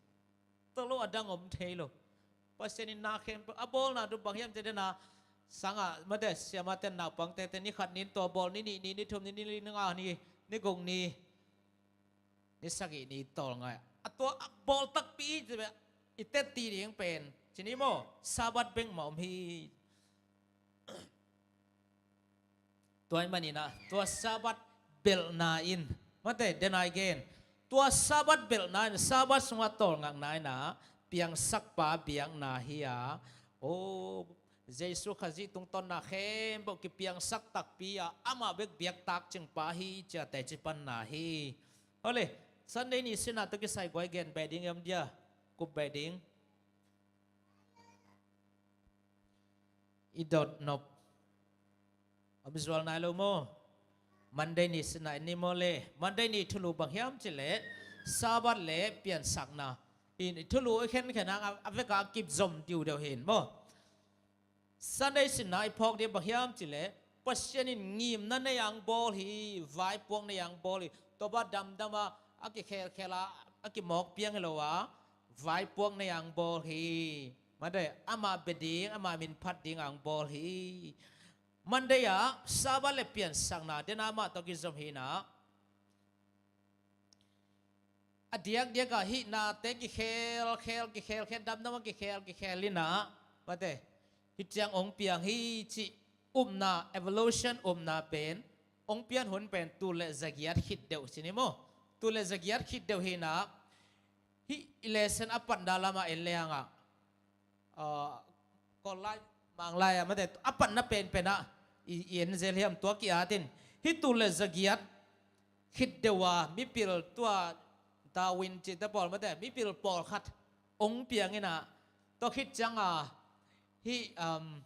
Tawh lo a dang om thei lo. Pasian in na khempeuh a bawlna tu bang hiam ci leh, dena sangah mate siamate naupangte te ni khat ni in tua bawl, ni nih ni, ni thum ni, ni li ni nga ni, ni guk ni, ni sagih ni tawlngai. A tua a bawl takpi ci leh i tetti ding pen ci ni maw, Sabbath bek mah om hi. Tua ahih manin ah tua Sabbath belhna in, mate, dena i gen, tua Sabbath belhna in, Sabbath sungah tawlngakna in ah piangsakpa biakna hi a, o, Jesu Khazih tungtawnin na khempeuh kipiangsak takpi a, amah bek biaktak cingpa hi, ci a teci panna hi. Ole, Sunday ni sinna tawh kisai guai gen beh ding i om dia, kup beh ding. I dot nop om zual nai lo maw? Monday ni sinna en ni maw le? Monday ni thulu bang hiam ci leh, Sabbath le piansakna. In i thulu i khenkhen hang a, a veka kip zom diudeu hi in maw? Sunday sinna i phawk ding bang hiam ci leh, Pasian in ngimna nei ang bawl hi, vaipuak nei ang bawl hi. Tua bang damdam a, a kikhelkhel a, a kimawk piang hi lo a, vaipuak nei ang bawl hi. Mate, amah bia ding, amah min phat ding ang bawl hi. Monday ah Sabbath le piansakna, dena amah tawh kizom hi in ah, a diakdiak ah hih nate kikhelkhel, kikhelkhel, damdam a kikhel, kikhel in ah, mate, hih ciang hong piang hi cih upna, evolution upna pen, hong pian hun pen tul le zagiat khit deuh ci ni maw? Tul le zagiat khit deuh hi in ah, hih i lesson a patna lamah en lehang ah, ah, Kawllai, Manglai ah, mate, a patna penpen ah i, i en zel hiam, tua ki-at in, hih tul le zagiat khit deuh a mipil tua Darwin cihte pawl, mate, mipil pawlkhat hong piang in ah, tua khit ciang a hih, um,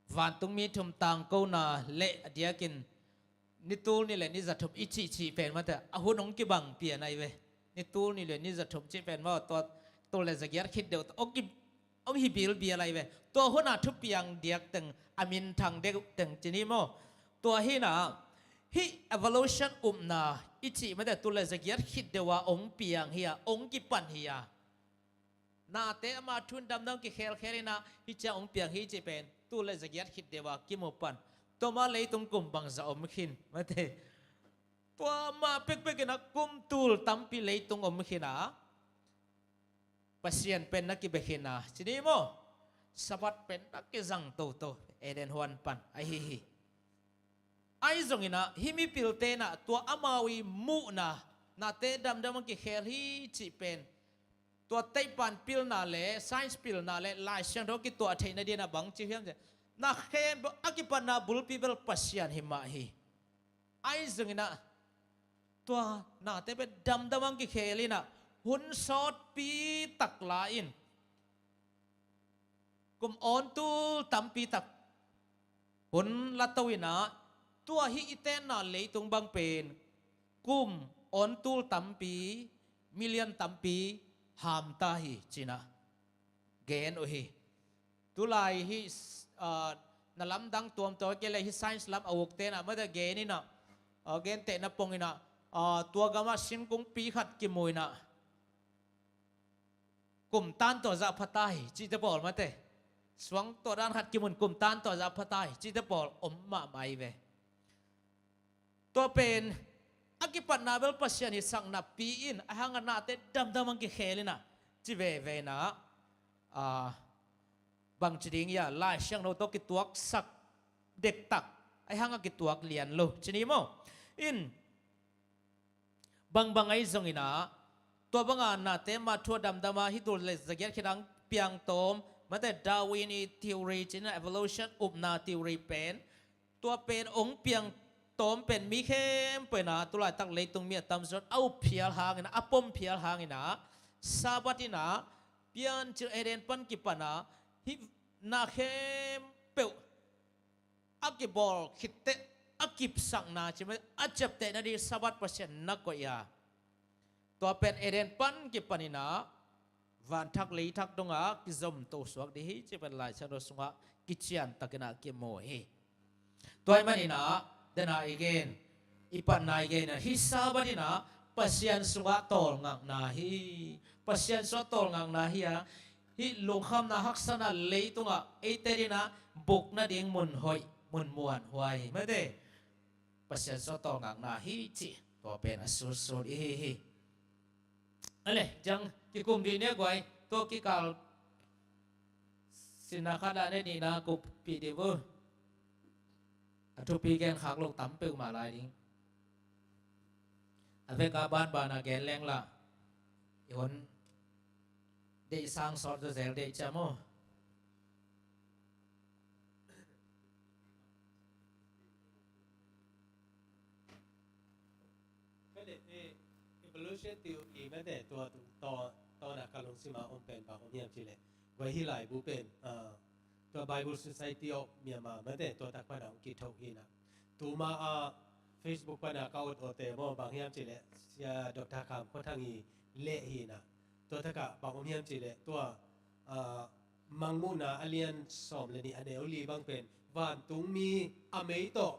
vantungmi thum tangkona le a diakin ni tul nih le ni za thum i cihcih pen, mate, a hun hong kibang pian ahi ve. Ni tul nih le ni za thum cih pen maw, tua tul le zagiat khit deuh hong ki, hong hi bilbial ahi ve. Tua hun a thupiang diak teng, a minthang deuh teng ci ni maw. Tua hi in ah, hih evolution upna i cih, mate, tul le zagiat khit deuh a hong piang hi a, hong kipan hi a. Nate ama thu in damdam kikhelkhel in ah, hih ciang hong piang hi cih pen tul le zagiat khit deuh a kimu pan. Tua mah leitung kum bangzah om khin, mate. Tua mah pekpek in ah kum tul tampi leitung om khin a, Pasian pen na kibia khin a, ci ni maw. Sabbath pen na kizang toto, Eden huan pan ahi hi. Ahi zongin ah hih mipilte in ah tua amau i muhna, nate damdam hong kikhel hi cih pen, tua teihpan pilna le science pilna le Lai Siangtho kituah theihna dingin ah bang ci hiam cih, na khempeuh a kipatna bulpi bel Pasian hi mah hi. Ahi zongin ah tua nate pen damdam hong kikhel in ah, hun sawtpi tak la in, kum awntul tampi tak hun la to in ah, tua hih i tenna leitung bang pen kum awntul tampi, million tampi hamta hi ci-in ah gen uh hi. Tulai hih, ah, na lamdang tuamtuam kei le hih science lam a ukte in ah, mate, gen in ah, ah, gentehna pong in ah, ah, tua gamah singkungpi khat kimu in ah, kum tan tawh zah pha ta hi cihte pawl, mate. Suang tawh dan khat kimu in kum tan tawh zah pha ta hi cihte pawl om mahmah hi ve. Tua pen a kipatna bel Pasian hihsak napi in, ahih hangin nate damdam hong kikhel in ah, ci veve in ah, ah, bangci ding hiam, Lai Siangtho tawh kituaksak dektak, ahih hangin a kituak lian lo ci ni maw. In, bangbang ahi zongin ah, tua banga nate ama thu a damdam a hih tul le zagiat khit a hong piang tawm, mate, Darwin i theory ci-in ah, evolution upna theory pen, tua pen hong piang tawm pen mi khempeuh in ah, tulaitak leitung mi a tamzaw in a up phial hangin ah, a pom phial hangin ah, Sabbath in ah, piancil Eden pan kipan a, hih na khempeuh a kibawl khit teh a kipsakna, ci mah, a ciaptehna ding Sabbath Pasian na koih a. Tua pen Eden pan kipan in ah, van thak lei thak dongah kizomto suak ding hi, ci pen Lai Siangtho sungah kician takin ah kimu hi. Tua ahih manin ah, dena i gen, i patna i gen ah, hih Sabbath in ah Pasian sungah tawlngakna hi. Pasian sungah tawlngakna hi a, hih lungkhamna haksatna leitungah eite adingin ah bukna ding mun hoih, mun muanhuai hi, mate. Pasian sungah tawlngakna hi cih tua pen a sutsut i hi hi. A le, ciang kikum dih ni a guai, tua kikal sinna khat ah ne nihna kuppih dih vo. A thupi gen khak lo tam peuhmah lai ding. A vek a banban a gen leng lah i hun deih sang sawt zawzel deih ciam aw. Ka le, eh, evolution theory mate, tua, tua, tua na ka lungsim a om pen bang om hiam cih leh, guai, hih laibu pen, ah, tua Bible Society of Myanmar mate, tua tak pan a hong kithoh hi in ah. Tuma a Facebook pan a ka ut awte maw, bang hiam cih leh, Sia Doctor Kham Khua Thang i leh hi in ah. Tua tak ah bang om hiam cih leh, tua, ah, Mangmuhna a lian sawm le nih a neu li bang pen vantungmi a mei tawh,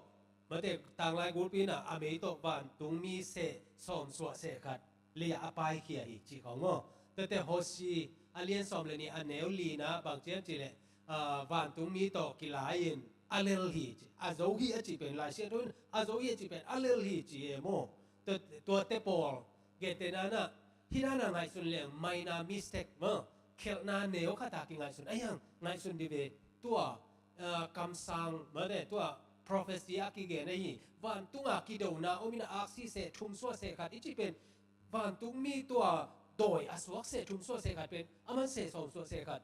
mate, tanglai gulpi in ah a mei tawh vantungmi seh sawm suah seh khat lei ah a paikhia hi cih khawng maw. Tuate Hosea a lian sawm le nih a neu li in ah bang ci hiam cih leh, ah, vantungmi tawh kilai-in a lel hi ci. A zo hi a cih pen, Lai Siangtho in a zo hi a cih pen a lel hi ci e maw. Tua, tuate pawl gentehna in ah, hih dan a ngaihsun leng minor mistake maw, khelhna neu khat a kingaihsun, ahih hang ngaihsun dih ve. Tua, ah, kamsang mate, tua prophecy a kigen ahi, vantung a kidona om in ah aksi seh thum suah seh khat i cih pen, vantungmi tua dawi a suak seh thum suah seh khat pen a man seh sawm suah seh khat,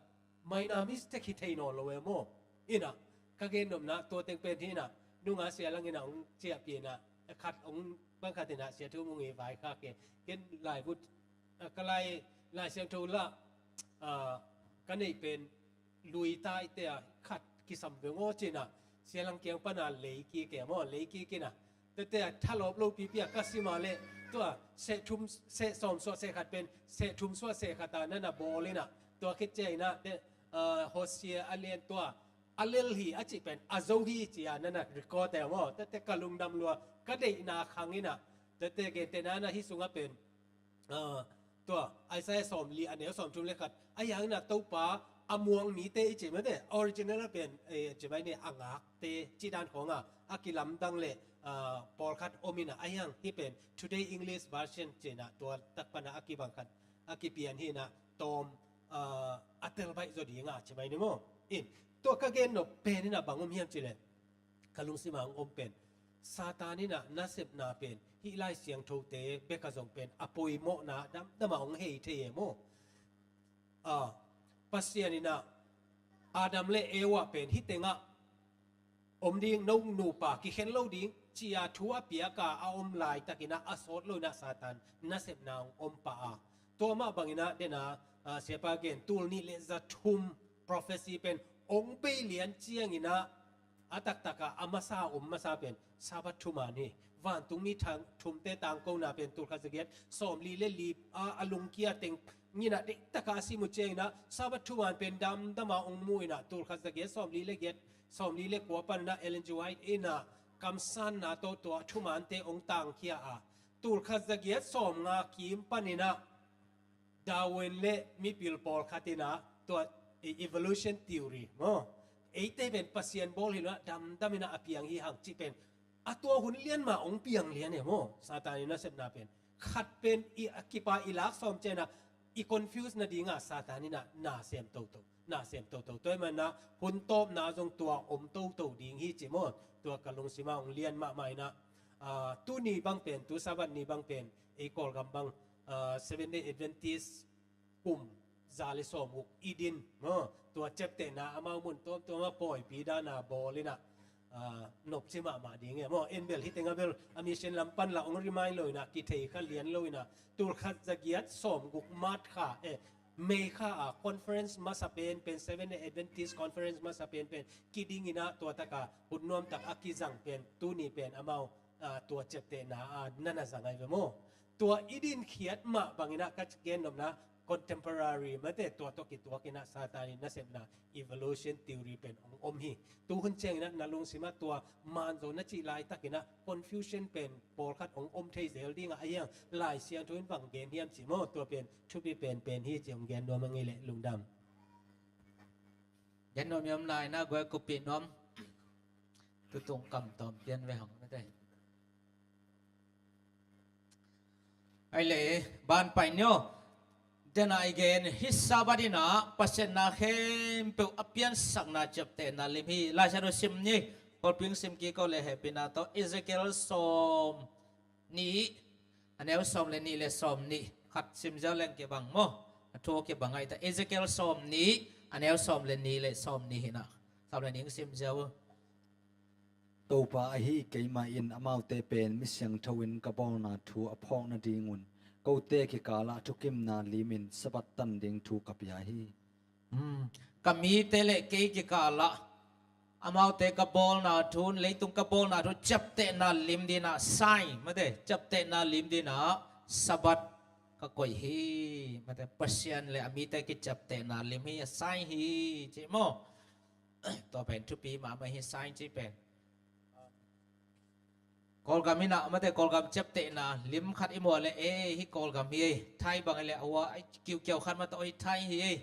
minor mistake hi thei nawn lo e maw. Inah ka gen nopna tua teng pen hi inah nunga sia langin a hong ciahpih inah khat hong bang khat inah sia thum hong i vai kha ke. Ken laivut, a, ka lai, Lai Siangtho lah, a, ka neih pen lui taite a khat kisam veng aw cinah sia lang kiang pana lei kik e maw, lei kik inah tete a thalawp lo pipi a ka sima leh tua seh thum seh sawm suah seh khat pen seh thum suah seh khat a nana bawl inah tua khit cia inah te, a, Hosea a lian tua a lel hi a cih pen a zo hi cia nana record e maw. Tete ka lungdam lua ka deihna khang inah tete gentehna na hi sungah pen, a, tua Isaiah sawmli a neu sawmthum le khat a hiang inah Topa a muang mite i cih mate original a pen, e, cih mai ni a ngakte cih dan khawngah a kilamdang le, a, pawlkhat om inah a hiang hi pen Today English Version cinah tua tak pana a kibang khat a kipian hi inah tawm, a, a tel baih zaw dingah cih mai ni maw. In tua ka gen nop pen inah bang om hiam cih leh ka lungsim a hong om pen Satan inah nasepna pen hih Lai Siangthote bek a zong pen a poimawhna damdam a hong hei thei e maw. A, Pasian inah Adam le Eva pen hih tengah om ding, no nupa kikhen lo ding cia thu a piak a a om laitak inah a sawt lo inah Satan nasepna hong om pah a. Tua mah bang inah dena, a, siapa gen tul nih le za thum prophecy pen hong bei lian ciang inah a taktak a a masa a om masa pen Sabbath thuman hi. Vantung mi thang thumte tangkona pen tul khat za giat sawmli le li a, a lungkia teng inah deihtak a a sim uh ciang inah Sabbath thuman pen damdam a hong mu inah tul khat za giat sawmli le giat, sawmli le kua pan inah Ellen G. White inah kamsanna tawh tua thumante hong tangkhia a tul khat za giat sawmnga kim pan inah Darwin le mipil pawlkhat inah tua, e, evolution theory maw, eite pen Pasian bawl hi lo inah damdam inah a piang hi hang cih pen a tua hun lian mah hong piang lian e maw. Satan inah nasepna pen khat pen i a kipa i lak sawm ciang inah i confuse nadingah Satan inah na sem toto, na sem toto. Tua ahih manin hun tawpna zong tua om toto ding hi cih maw. Tua ka lungsim a hong lian mahmah inah, a, tuni bang pen, tu Sabbath ni bang pen ei Kawlgam bang, a, Seventh Day Adventist kum za le sawmguk i din maw, tua ciaptehna amau mun tuamtuam a pawipi dana bawl inah, a, nopci mahmah ding e maw. En bel hih tengah bel a mission lam pan lah hong remind lo inah kithei kha lian lo inah tul khat za giat sawmguk March kha, e, May kha a conference masa penpen, Seventh Day Adventist conference masa penpen kiding inah tua taka hun nuamtak a kizang pen tuni pen amau, a, tua ciaptehna a nana zang ahi ve maw. Tua i dinkhiat mah bang inah ka gen nopna contemporary mate tua tawh kituak inah Satan in nasepna evolution theory pen hong om hi. Tu hun ciang inah na lungsim ah tua man zo na cih laitak inah confusion pen pawlkhat hong om thei zel dingah a hiang Lai Siangtho in bang gen hiam cih maw, tua pen thupi penpen hi cih hong gen nuam a ngei leh lungdam. Gen nuam hiam lai na guai kupi nuam. Tutung kam tawm pian ve hong mate. Ai le, ban pai nio. Dena i gen hih Sabbath inah Pasian na khempeuh a piansakna ciaptehna lim hi. Lai Siangtho sim ni, Kawlping sim kik o le hehpihna tawh Ezekiel sawm nih, a neu sawm le nih le sawm nih. Khat sim ziau leng kibang maw. A thu kibang ahi ta. Ezekiel sawm nih, a neu sawm le nih le sawm nih hi inah. Sawm le nih sim ziau. Topa ahi keimah in amaute pen mi siangtho in ka bawlna thu a phawk nadingun kote kikalah thukimna limin Sabbath tan ding thu ka pia hi. Hmm. Ka mite le kei kikalah amaute ka bawlna thu, leitung ka bawlna thu ciaptehna lim dinah sign mate, ciaptehna lim dinah Sabbath ka koih hi mate. Pasian le a mite kiciaptehna lim hi a sign hi cih maw. Tua pen thupi mahmah hi sign cih pen. Kawlgam inah mate, Kawlgam ciaptehna lim khat i muah le, e, hih Kawlgam hi ei, Thai bang hi le a ua ai kiukiau khat mah tawh hih Thai hi ei,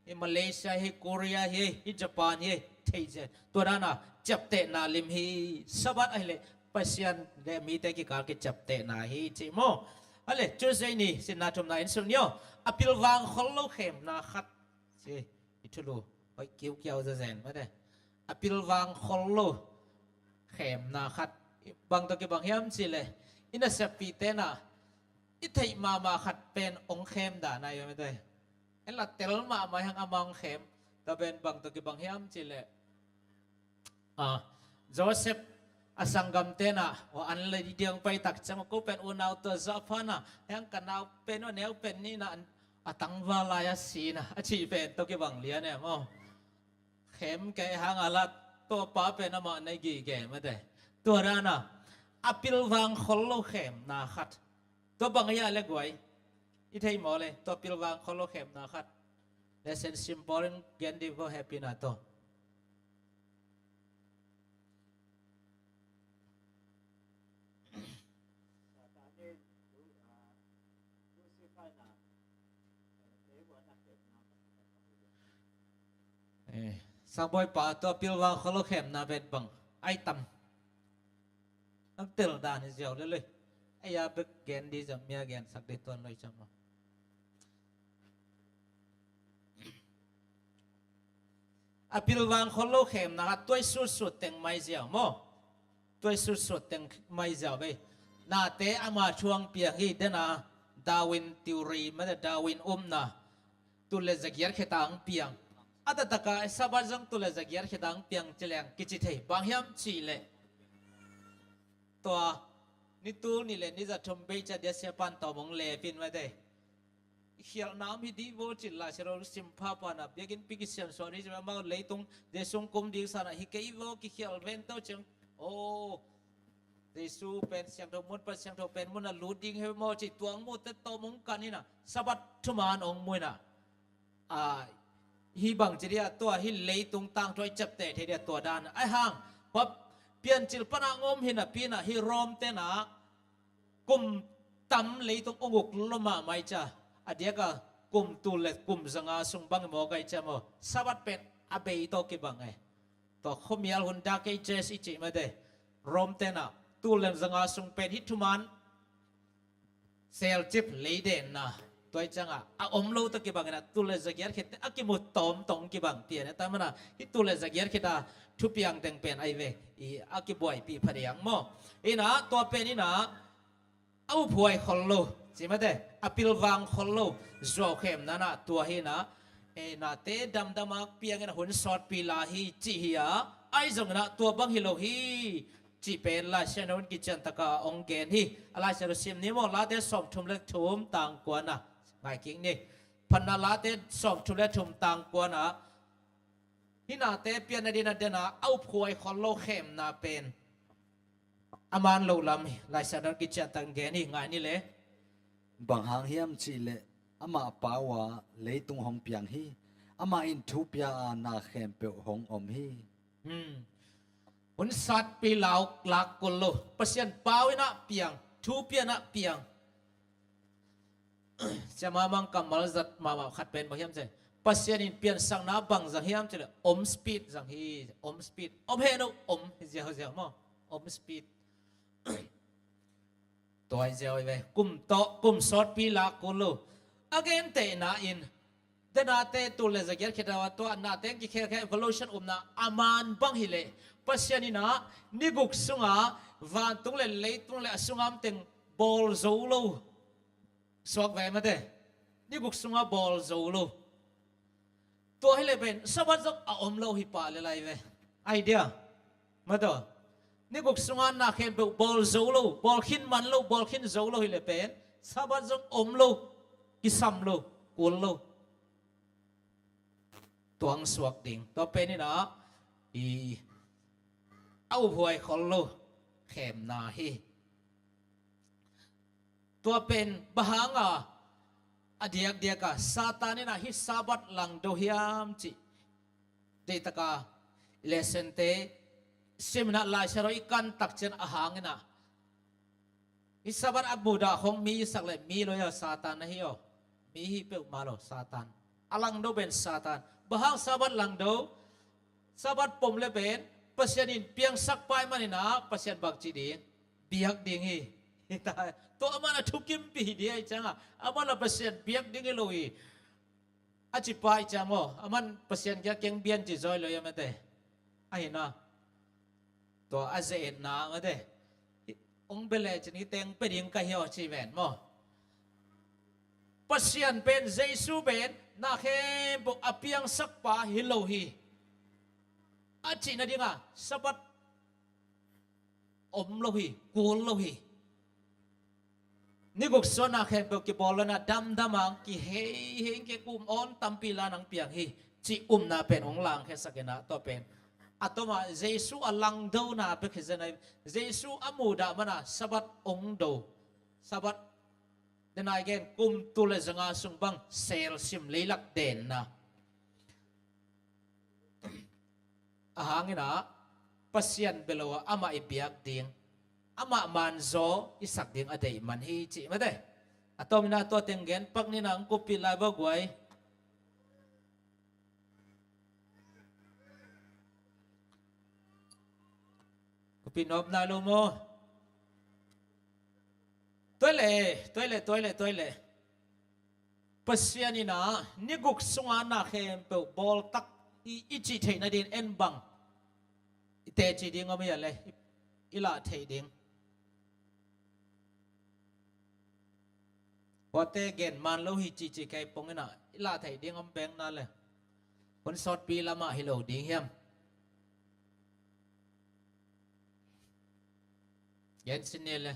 hih Malaysia hi, Korea hi ei, hih Japan hi ei, thei zen. Tua dana ciaptehna lim hi. Sabbath ahi le Pasian le mite kikal kiciaptehna hi cih maw. A le Tuesday ni sinna thumna in suk nio. A pilvang khol lo khemna khat. Ci, i thulu hoih kiukiau zazen mate. A pilvang khol lo khemna khat. Bang tawh kibang hiam cih le, i naseppihte na i theih mahmah khat pen hong khem dan ahi ve mate. En la tel mahmah hiang ama hong khem. Tua pen bang tawh kibang hiam cih leh, ah, Joseph a sanggamte na, aw, an le diang pai tak ciang ko pen unau tawh zahpha na, hiang ka nau pen aw neu pen ni na, a tangval lai a si na a cih pen tawh kibang lian e maw. Khem kei hang a la, tua pa pen amah na i gige mate. Tua dan a, a pilvang khol lo khemna khat. Tua bang a le guai, i thei maw le, tua pilvang khol lo khemna khat. Lesson symbol in gen di vo happy na to. Eh, sangbawi pa tua pilvang khol lo khemna pen bang ai tam. Nang tel dan hi ziau lele. Ei a bek gen di zam mia gen sak di tuan loi cam lo. A pilvang khol lo khemna khat tuai sutsut teng mai ziau maw. Tuai sutsut teng mai ziau ve. Nate ama thuang piang hi dena Darwin theory mate Darwin umna. Tul le zagiat kheta ang piang. A tataka Sabbath zong tul le zagiat kheta ang piang cileng kici thei. Bang hiam cih leh. Tua ni tul ni le ni za thum bei ca dia sia pan tawm hong le pin mate. I khialh nam hi di vo cin lai sia lo sim pha pana biakin pi kisian suah di sia mau leitung Jesu kum ding sana hi kei vo ki khialh ven tau ciang. Oh, Jesu pen siangtho mun pan siangtho pen mun a lut ding he maw ci tuang mu te tawm hong kan ina Sabbath thuman hong mu ina. A, hi bang ci dia tua hi leitung tangthuai ciapteh thei dia tua dan ai hang. Piancil pana ngom hina pina hi Rom tena kum tam leitung ong uk loma mai ca. A diaka kum tul le kum zanga sung bang maw kai ca maw. Sabbath pen a bei tawh kibang e. Tua khuamial hun dark ages i cih mate. Rom tena tul le zanga sung pen hi thuman. Selcip leidenna. Tuai canga a om lo tawh kibangina tul le zagiat khit a kimu tawm tong kibang pian e tamana hi tul le zagiat khita thupiang teng pen ai ve. I a kibuaipih phadiang maw. Ina tua pen ina a uphuai khol lo. Ci mate a pilvang khol lo. Zuau khemna na tua hina. E nate damdama piangina hun sawtpi la hi ci hi a. Ai zongina tua bang hi lo hi. Cih pen Laisiangtho in kiciantaka hong gen hi. A Laisiangtho sim ni maw Late sawmthum le thum tangkuana. Ngai kik ni. Phatna Late sawmthum le thum tangkuana. Hi nate pianna dina dena a uphuai khol lo khemna pen a man lo lam hi. Laisiangtho in kiciantak gen hi ngai ni le. Bang hang hiam cih leh amah pau a leitung hong piang hi. Amah in thu pia a na khempeuh hong om hi. Hmm. Hun satpi lau lak kul lo. Pasian pau in a piang, thu pian a piang. Siama mang kammal zat mahmah khat pen bang hiam cih. Pasian in piansakna bang zang hiam cih leh om speed zang hi, om speed. Om he no om ziau ziau maw. Om speed. Tuai ziau i ve. Kum tawh, kum sawtpi lak kul lo. A gentehna in. Denate tul le zagiat khita tua nate kikhelkhel evolution umna a man bang hi leh. Pasian in a ni guk sunga vantung le leitung le a sunga om teng bawl zo lo. Suak ve mate. Ni guk sunga bawl zo lo. Tua hi le pen Sabbath zong a om lo hi pah le lai ve. Idea. Mate. Ni guk sunga na khempeuh bawl zo lo, bawl khin man lo, bawl khin zo lo hi le pen Sabbath zong om lo, kisam lo, kul lo. Tuang suak ding. Tua pen ina i a uphuai khol lo khemna hi. Tua pen bang hanga a diakdiaka Satan ina hi Sabbath langdo hiam cih. Deitaka lesson te simna Laisiangtho i kan tak cian a hangina. Hi Sabbath a mudah khong mi sak le mi lo ia Satan na hi aw. Mi hi peuhmah lo Satan. A langdo pen Satan. Bang hang Sabbath langdo. Sabbath pom le pen Pasian in piangsak pai manina Pasian bang ci ding. Biak ding hi. Tua aman a thukimpih hi ding ahi cianga. Aman a Pasian biak ding hi lo hi. A ci pai ciang maw. Aman Pasian kia keng bian ci zoi lo ia mate. Ahina. Tua a ze-etna mate. Ong bele cin hi teng pe ding ka hi aw ci ven maw. Pasian pen, Jesu pen na khempeuh a piangsak pa hi lo hi. A cih nadinga Sabbath om lo hi, kul lo hi. Ni guk sung a na khempeuh kibawl lo-in a damdam a, kihei hei, kei kum awn tampi la-in hong piang hi, cih upna pen hong langkhiasak in a, tua pen a tawm a Jesu a langdona bek hi zen a, Jesu a mudah man a Sabbath hong do. Sabbath, den a i gen, kum tul le za nga sung bang selsim leilak denna. A hang in a, Pasian bia lo a amah i biak ding, amah manzaw i sak ding a deih man hi, cih mate. A tawm in a tua teng gen pak ni, nang kupi lai bawk guai. Kupi nop nai lo maw? Tua le, tua le, tua le, tua le. Pasian in a, ni guk sung a na khempeuh bawl tak hi, i cih theih nading en bang i teci ding om hia le, i, i lah theih ding. Huate gen man lo hi, cih cih kei pong in a, i lah theih ding om bek na le. Hun sawtpi lamah hi lo ding hiam? Gen sin ni le.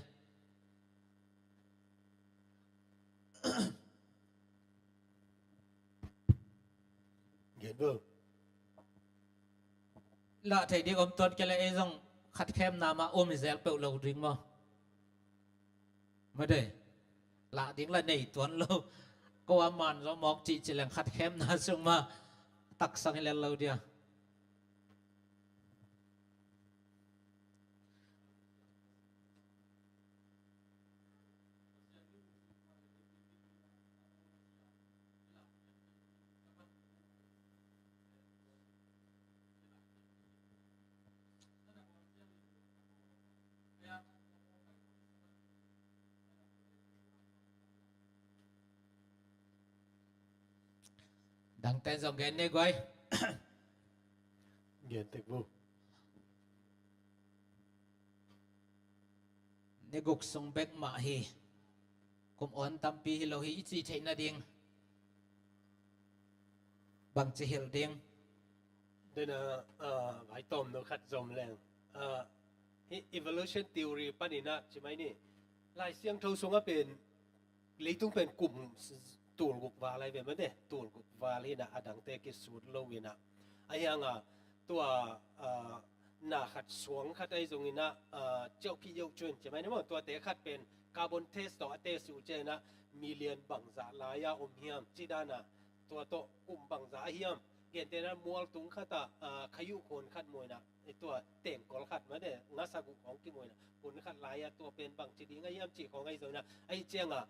Gen bel. Lah theih ding om tuan kei le, ei zong khat khemna mah om hi zel peuh lo ding maw? Mate. Lah ding lah nei tuan lo. Ko a manzaw mawk cih cih leng khat khemna sung mah taksang hi lel lo dia. Dangte zong gen ni guai. Gen tek bu. Ni guk sung bek mah hi. Kum awn tampi hi lo hi, i cih theih nading. Bangci hilh ding. Dena, ah, vai tawm no khat zom leng. Ah, hi evolution theory panin a, ci mai ni. Lai Siangtho sungah pen, leitung pen kum s-, s-, tul guk val ahi ve mate, tul guk val hi in a, a dangte kisut lo in a. Ahi hang a, tua, ah, na khat suang khat ahi zongin a, ah, ciauh ki yeuh cun, ci mai ni maw, tuate khat pen carbon test tawh a test uh ciangin a, million bangzah lai-a om hiam, ci dan a, tua tawh kum bangzah a hiam, gentehna mual tung khat ah, ah, khayu khun khat muh in a, eh, tua tengkol khat mate, ngasa guk hong kimuh in a, khun khat lai-a tua pen bangci ding a hiam cih khawng ahi zongin a, ahi ciang a,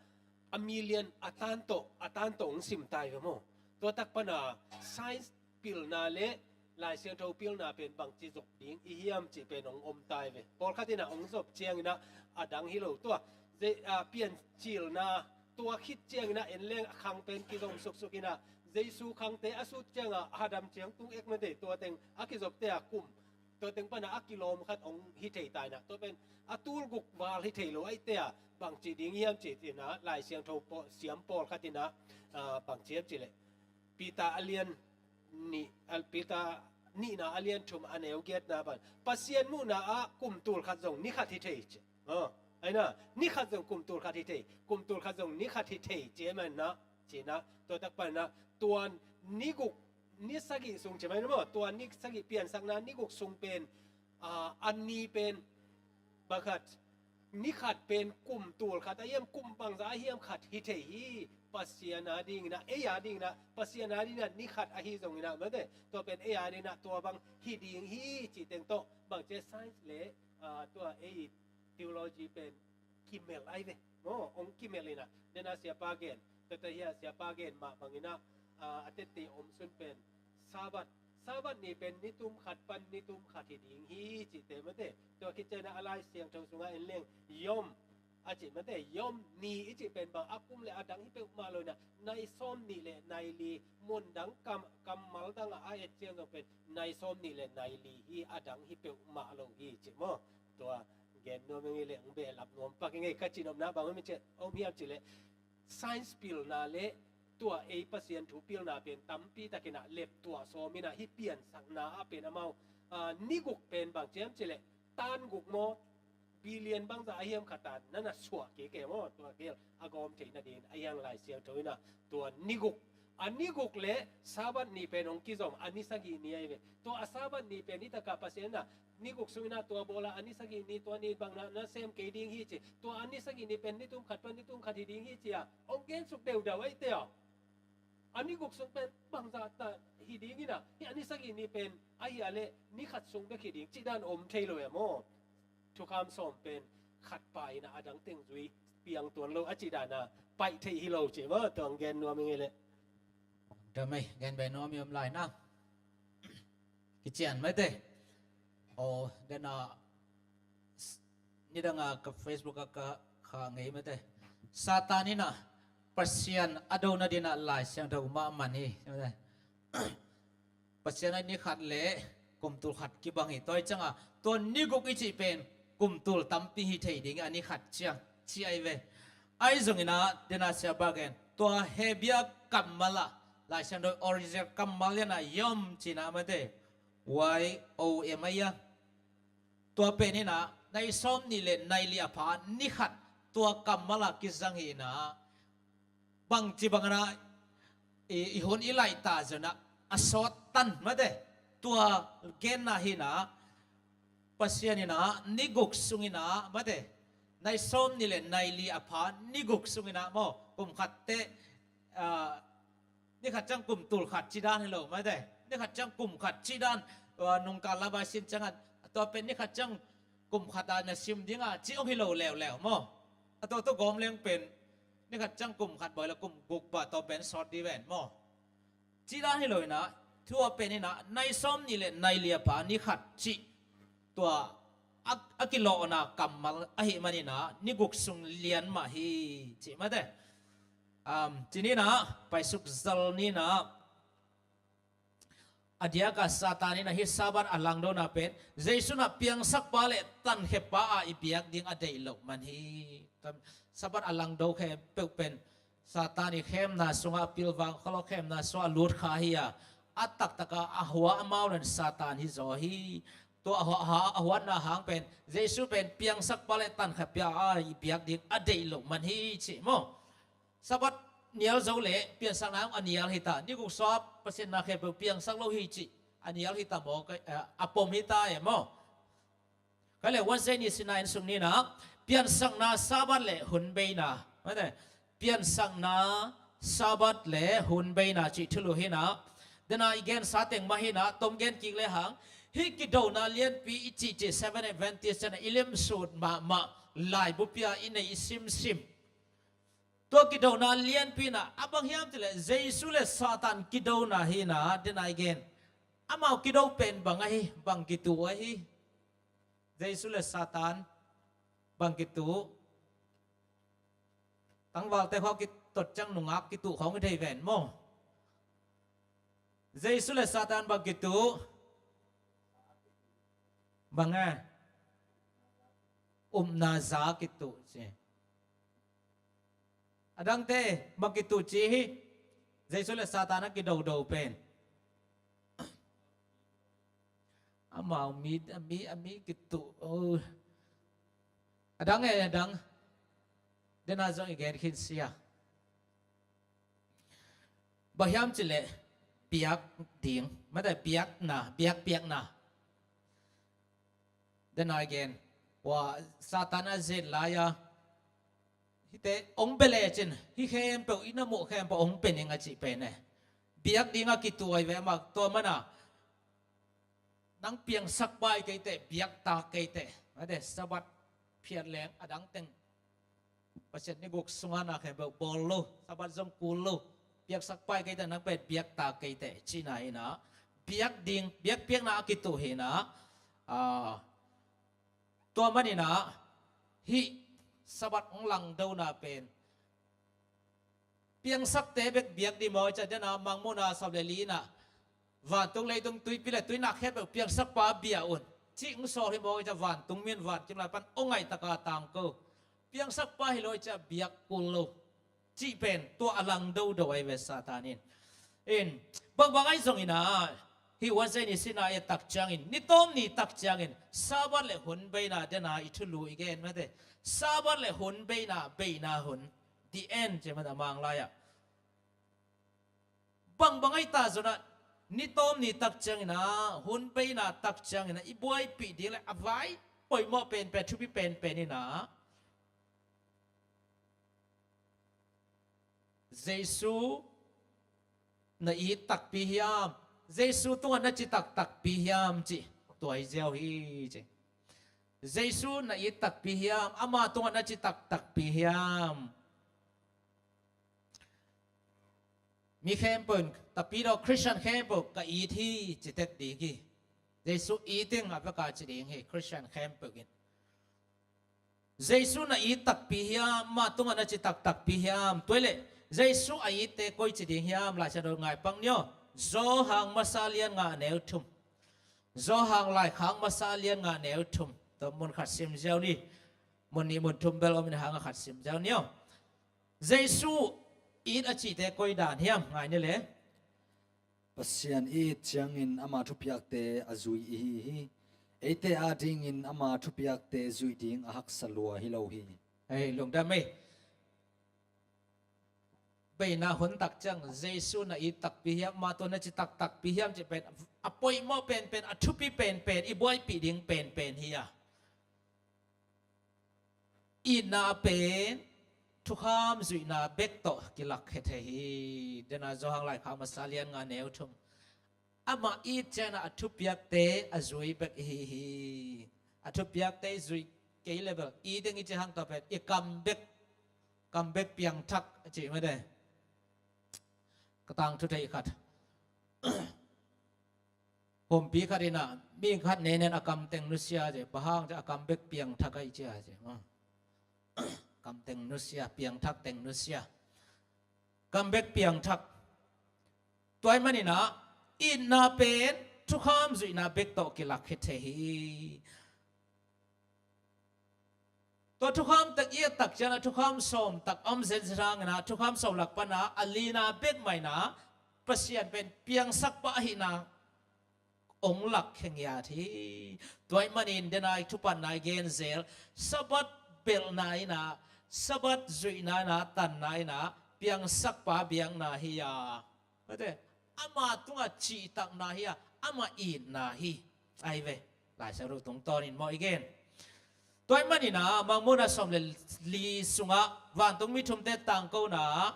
a million a tan tawh, a tan tawh hong sim tai ve maw. Tua tak pan a science pilna le Lai Siangtho pilna pen bangci zop ding i hiam cih pen hong om tai ve. Pawlkhat in a hong zop ciangin a, a dang hi lo tua. Zei, a, piancilna tua khit ciangin a en leng a khang pen kizom suksuk in a, Jesu khangte a sut ciang a, a hadam ciang tung ek mate, tua teng a kizopte a kum, tua teng pan a a kilawm khat hong hi thei ta in a. Tua pen a tul guk val hi thei lo ahih teh a, bangci ding hiam cih in a, Lai Siangtho paw-, siam pawlkhat in a, a, bangci hiam cih leh, Peter a lian nih, a, Peter nihna a lian thum a neu giatna pan, Pasian muhna ah kum tul khat zong ni khat hi thei ci. A, ahi na, ni khat zong kum tul khat hi thei, kum tul khat zong ni khat hi thei ci e man na, ci na, tua tak pan na, tua ni guk, ni sagih sung ci mai na maw, tua ni sagih piansakna ni guk sung pen, a, a ni pen, bang khat, ni khat pen kum tul khat a hiam, kum bangzah a hiam khat hi thei hi, Pasian a dingin a, ei a dingin a, Pasian a dingin a ni khat ahi zongin a, mate, tua pen ei a dingin a, tua bang hi ding hi, cih teng tawh, bang ci e science le, a, tua ei theology pen kimelh ahi ve. Maw, hong kimelh in a, den a siapa gen, tua teh hi a siapa gen mah bangin a, a, a tette om sun pen, Sabbath, Sabbath ni pen ni tum khat pan ni tum khat hi ding hi, cihte mate. Tua khit ciangin a Lai Siangtho sungah en leng, Yom, a cih mate, Yom ni i cih pen bang a kum le a dang hi peuhmah lo in a, nai sawm nih le nai li, mun dang kam, kammal dang a a et ciang zong pen, nai sawm nih le nai li hi, a dang hi peuhmah lo hi, cih maw. Tua gen nuam ing ei le, hong behlap nuam pak ing ei, ka cih nopna bang om hiam cih leh, om hiam cih leh, science pilna le tua ei Pasian thu pilna pen tampi takin ah lep tuah sawm in ah, hih piansakna ah pen amau, ah, ni guk pen bang ci hiam cih leh, tan guk maw, billion bangzah a hiam khat a na na suah kik e maw, tua gel a gawm theih nadingin a hiang Lai Siangtho in ah tua ni guk, a ni guk le Sabbath ni pen hong kizom a ni sagih ni ahi ve. Tua a Sabbath ni pen hih takah Pasian in ah ni guk sungin ah tua bawl a, a ni sagih ni tua ni bang na, na sem kei ding hi ci. Tua a ni sagih ni pen ni tum khat pan ni tum khat hi ding hi ci a hong gensuk deudau ahih teh aw. A ni guk sung pen bangzah ta hi ding in ah, hih a ni sagih ni pen ahi a leh ni khat sung bek hi ding cih dan om thei lo e maw. Thukham sawm pen khat pai in ah a dang teng zui piang tuan lo a cih dan a paih theih hi lo cih maw, tua hong gen nuam ing ei leh. Dam ei, gen beh nuam i om lai na. Kician mate. Aw, den a, s-, nidang a ka Facebook a ka kha ngei mate. Satan in ah Pasian a do nadingin ah Lai Siangtho mah man hi mate. Pasian a ni khat le kum tul khat kibang hi. Tua hi ciangin tua ni guk i cih pen kum tul tampi hi thei ding a ni khat ciang ci ahi ve. Ahi zongin ah, den a sia bak in tua Hebru kammal ah, Lai Siangtho original kammal in ah yom ci in ah mate. Y O M ahi a. Tua pen in ah nai sawm nih le nai li a pha ni khat tua kammal ah kizang hi in ah, bangci bangin ah i, i hun i laih ta zongin ah a sawt tan mate. Tua genna hi in ah, Pasian in ah ni guk sungin ah mate, nai sawm nih le nai li a pha ni guk sungin ah maw, kum khat teh, ah, ni khat ciang kum tul khat cih dan hi lo mate. Ni khat ciang kum khat cih dan, ah, nungkal lama i sim ciangin tua pen ni khat ciang kum khat a na sim ding a cih hong hi lo leuleu maw. A tua tua gawm leng pen ni khat ciang kum khat bawl a, kum guk bah tua pen sawt ding ven maw. Cih dan hi lo in ah, tua pen in ah nai sawm nih le nai li a pha ni khat cih tua a, a kilawhna kammal ahih manin ah ni guk sung lian mah hi cih mate. Um, ci ni in ah, paisuk zal ni in ah, a diak a Satan in ah hih Sabbath a langdona pen Jesu in ah piangsakpa le tankhiapa a i biak ding a deih loh man hi. Sabbath a langdo khempeuh pen Satan i khemna sungah, pilvang khualawh khemna sungah a lut kha hi a, a taktak a a hua amau in Satan hi zaw hi. Tua a hua, a huatna hang pen Jesu pen piangsakpa le tankhiapa a i biak ding a deih loh man hi cih maw. Sabbath nial zo le piansakna hong a nial hi ta. Ni guk sung Pasian na khempeuh piangsak lo hi cih a nial hi ta maw, ka, eh, a pom hi ta e maw. Ka le Wednesday ni sina in sung ni in ah, piansakna Sabbath le hun beina mate. Piansakna Sabbath le hun beina cih thulu hi in ah, den a i gensa teng mah hi in ah, tom gen kik le hang, hih kidona lianpi i cihcih Seven Adventist in ah i lemsut mahmah laibu pi a i nei i simsim. Tua kidona lianpi in ah a bang hiam cih leh Jesu le Satan kidona hi in ah, den a i gen. Amau kido pen bang ahi, bang kitu ahi. Jesu le Satan bang kitu. Tangvalte khawng kitot ciang nungak kitu khawng i thei ven maw. Jesu le Satan bang kitu. Bang e. Upna za kitu ci. A dangte bang kitu ci hi. Jesu le Satan a kidodo pen. Amau mi, a mi, a mi kitu. Oh. A dang e, a dang. Den a zong i gen khin sia. Bang hiam cih leh biak ding. Mate biakna, biak piakna. Den a i gen. Ua Satan a zet lai a. Hihte hong bia lecin, hih khempeuh, i na muh khempeuh hong pia ning a cih pen e. Biak ding a kitu ahi ve mah, tua mana. Nang piangsak pai kei teh, biak tak kei teh. Mate, Sabbath phiat leng a dang teng. Pasian ni guk sunga na khempeuh bawl lo, Sabbath zong kul lo. Piaksak pai kei teh, nang pen biak tak kei teh. Cihna hi in ah. Biak ding, biak piakna a kitu hi in ah. Ah, tua manin ah, hih Sabbath hong langdona pen. Piangsakte bek biak ding maw, i cih ciangin ah, Mangmuhna sawm le li in ah, vantung leitung tuipi le tuinak khempeuh piangsakpa bia un. Cih hong sawl hi maw, i cih ciangin vantung mi in vankim lai pan hong ngaih taka tangko. Piangsakpa hi lo i cih ciangin biak kul lo. cih pen tua a lang dodo ahi ve Satan in. In, bangbang ahi zongin ah, hih Wednesday ni sihna i et tak ciangin, ni tawm ni tak ciangin, Sabbath le hun beina dena i thulu i gen mate. Sabbath le hun beina, beina hun, the end, ci mate a Mang lai-ah. Bangbang ahi ta zongin ah, ni tawm ni tak ciangin ah, hun beina tak ciangin ah, i buaipih ding le a vai poimawh penpen, thupi penpen in ah, Jesu na it takpi hiam? Jesu tungah na ci taktakpi hiam? Ci tua hi ziau hi ci. Jesu na it takpi hiam? Ama tungah na ci taktakpi hiam? Mi khempeuh in, tapidaw Christian khempeuh ka it hi ci tek ding hi. Jesu it ing a peka ci ding hi Christian khempeuh in. Jesu na it takpi hiam? Ama tungah na ci taktakpi hiam? Tua leh Jesu a itte koi ci ding hiam? Lai Siangtho ngai pang ni aw. Johan masa lian nga neu thum. Johan laikhak masa lian nga neu thum. Tua mun khat sim ziau ni. Mun nih mun thum bel om in hang a khat sim ziau ni aw. Jesu it a cihte koi dan hiam? Ngai ni le. Pasian i it ciangin ama thupiakte a zui i hi hi. Eite adingin ama thupiakte zuih ding a haksa lua hi lo hi. Hei, lungdam ei. Beina hun tak ciang Jesu na it takpi hiam, ama tungah na ci taktakpi hiam cih pen a poimawh penpen, a thupi penpen, i buaipih ding penpen hi a. Itna pen thukham zuihna bek tawh kilakkhia thei hi. Dena Johan laikhak masa lian nga neu thum. Amah it ciangin a thupiakte a zui bek i hi hi. A thupiakte i zuih kei le bel it ding i cih hang tua pen i kam bek, kam bek piangthak a cih mate. Ka tangthu thei khat. Humpi khat in ah mi khat nenen a kam teng nusia ci, bang hang ci a kam bek piangthak ahi cia ci. Kam teng nusia, piangthak teng nusia. Kam bek piangthak. Tua ahih manin ah itna pen thukham zuihna bek tawh kilakkhia thei hi. Tua thukham tak i et tak ciangin ah thukham sawm tak om zenzen hangin ah thukham sawm lak pan ah a lina bek mah in ah Pasian pen piangsakpa ahihna hong lakkhia ngiat hi. Tua ahih manin dena i thupatna i genzel, Sabbath belhna in ah, Sabbath zuihna in ah, tanna in ah piangsakpa biakna hi a. Mate, ama tungah cihtakna hi a, ama itna hi. Ahi ve, Lai Siangtho tungtawnin maw i gen. Tua ahih manin ah Mangmuhna sawm le li sungah vantungmi thumte tangkona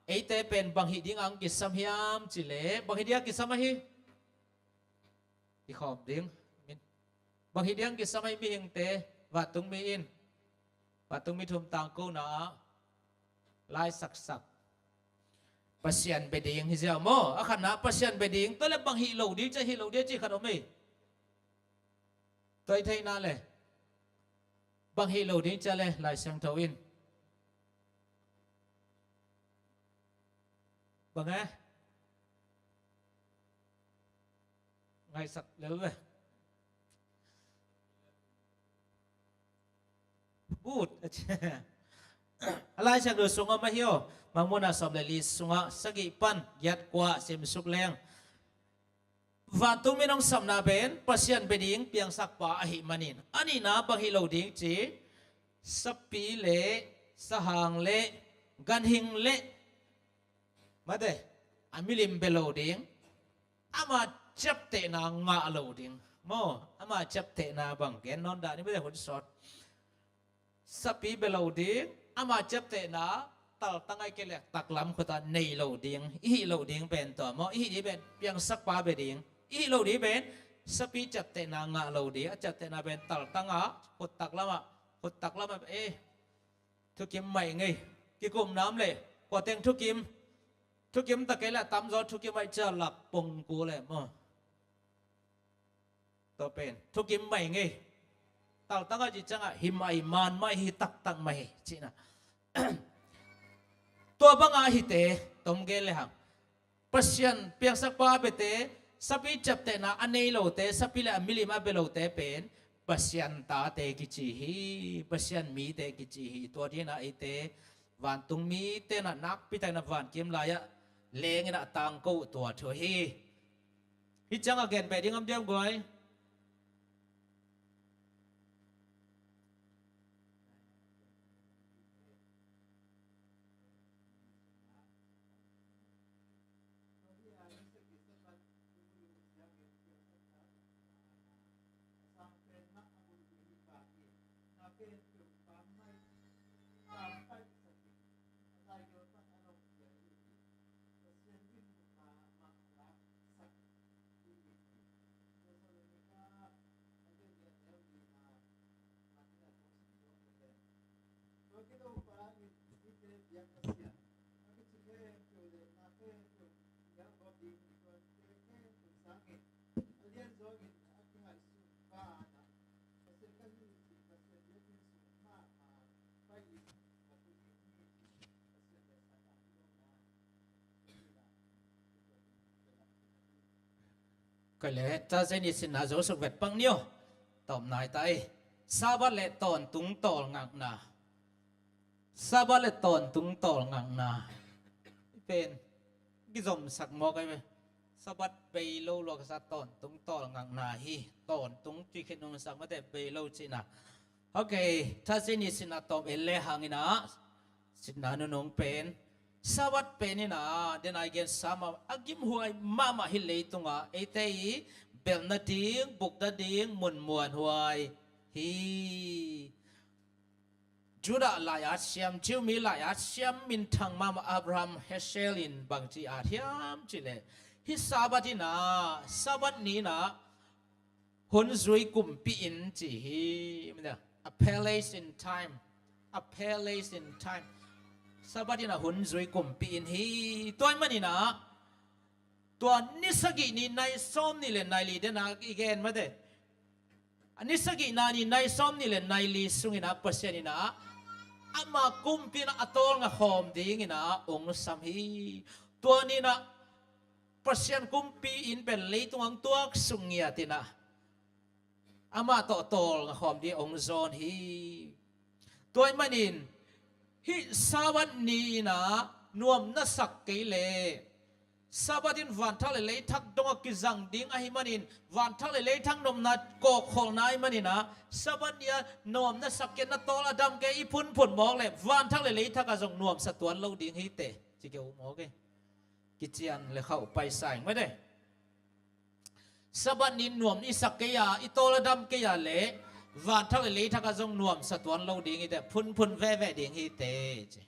eite pen bang hih ding ang kisam hiam cih leh, bang hih ding ang kisam ahi? Kikhawm ding. Bang hih ding ang kisam ahi mihingte, vantungmi in, vantungmi thum tangkona ah lai saksak. Pasian bia ding hi ziau maw? A khatna Pasian bia ding, tua leh bang hih lo ding, cia hih lo ding, cih khat om ei. Tua i theihna leh bang hih lo ding cia leh Lai Siangtho in bang e? Ngaisak lel ve. Good. A Lai Siangtho sungah mah hi aw. Mangmuhna sawm le li sungah sagih pan giat kua simsuk leng. Vantungmi in hong sapna pen Pasian bia ding piangsakpa ahih manin. A nihna bang hih lo ding ci, sapi le, sahang le, ganhing le, mate, a milim bia lo ding, ama ciaptehna ngah lo ding. Maw, ama ciaptehna bang gen nawn dah ni mate, hun sawt. Sapi bia lo ding, ama ciaptehna taltang ahih kei leh taklam khut ah nei lo ding, i hih lo ding pen tua maw, i hih ding pen piangsakpa bia ding, i hih lo ding pen sapi ciaptehna ngah lo ding, a ciaptehna pen taltang ah, khut taklam ah, khut taklam ah, eh, thukim mai ngei, kikum nam leh, kua teng thukim, thukim ta kei leh tamzaw thukim ahih ciang lak pongku leh maw. Tua pen thukim mai ngei. Taltang ah ci ciangah hi mai, man mai, hi taktak mai cihna. Tua bangah hite, tom gen le hang. Pasian piangsakpa biate, sapi ciaptehna a nei lote, sapi le a milim a bia lote pen Pasian tate kici hi, Pasian mite kici hi. Tua dingin ah eite Vantung mite in ah nakpi takin ah vankim lai-ah leng in ah tangko uh tua thu hi. Hih ciang a gen beh ding om diam guai? Kei le, Thursday ni sinna zo suk vet pak ni aw. Tawpna hi ta ei. Sabbath le tawntung tawlngakna. Sabbath le tawntung tawlngakna. Pen kizomsak mawk ei ve. Sabbath bei lo lua ka sa tawntung tawlngakna hi. Tawntung ci khin nungsak mate, bei lo cihna. Ok, Thursday ni sinna tawm en le hang in ah sinna nunung pen, Sabbath pen in ah, den a i gensa mah, a gimhuai mahmah hi leitungah eite i belh nading, buk nading mun muanhuai hi. Judah lai-at siam, Jew mi lai-at siam minthang mahmah Abraham Heschel in bangci at hiam cih leh, hih Sabbath in ah, Sabbath ni in ah hun zui kumpi in ci hi. A place in time. A place in time. Sabbath in ah hun zui kumpi in hi. Tua ahih manin ah, tua ni sagih ni nai sawm nih le nai li, den a i gen mate, a ni sagihna ni nai sawm nih le nai li sungin ah Pasian in ah ama kumpi in ah a tawlnga khawm dingin ah ong sam hi. Tua ni in ah Pasian kumpi in pen leitung a ong tuak suk ngiat in ah amah tawh tawlnga khawm ding ong zawn hi. Tua ahih manin hih Sabbath ni in ah nuam na sak kei leh, Sabbath in vanthak le leithak dong a kizang ding ahih manin, vanthak le leithak nopna kawkkholhna ahih manin ah, Sabbath ni a nuam na sak kei, na tawl a dam kei, i phunphun mawk leh vanthak le leithak ah zong nuamsa tuan lo ding hi teh. Ci kei uh mawk e. Kician le khauh paisa ing mate. Sabbath ni nuam i sak kei a, i tawl a dam kei a leh vanthak le leithak ah zong nuamsa tuan lo ding hi teh, phunphun veve ding hi teh, ci.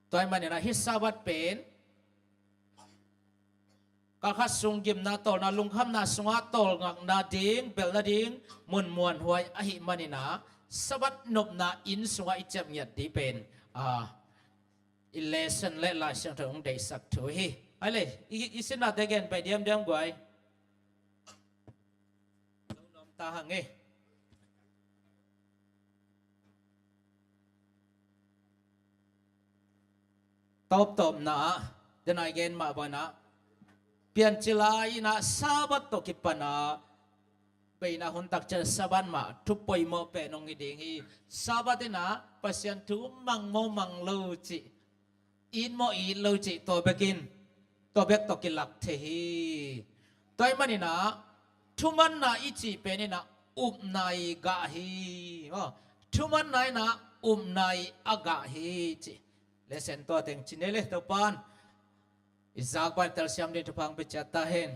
Tua ahih manin ah hih Sabbath pen kalkhat sung gimna, tawlna, lungkhamna sungah tawlngakna ding, belh nading mun muanhuai ahih manin ah, Sabbath nopna inn sungah i ciap ngiat ding pen, a, i lesson le Lai Siangtho hong deihsak thu hi. Ai le, i, i sinnate gen pai diamdiam guai. Lo nuam ta hang e. Tawptawpna ah, den a i gen mah bangin ah, Piancil lai-in ah Sabbath tawh kipan a beina hun tak ciang Sabbath mah thu poimawh pen hong hi ding hi. Sabbath in ah Pasian thu mang maw mang lo cih, it maw it lo cih, tua bekin, tua bek tawh kilak thei hi. Tua ahih manin ah thumanna i cih pen in ah upna i gah hi. Aw, thumanna in ah upna i a gah hi ci. Lesson tua teng ci ni le, Topa'n i zakbai telsiam ding thupha hong pia ciat ta hen.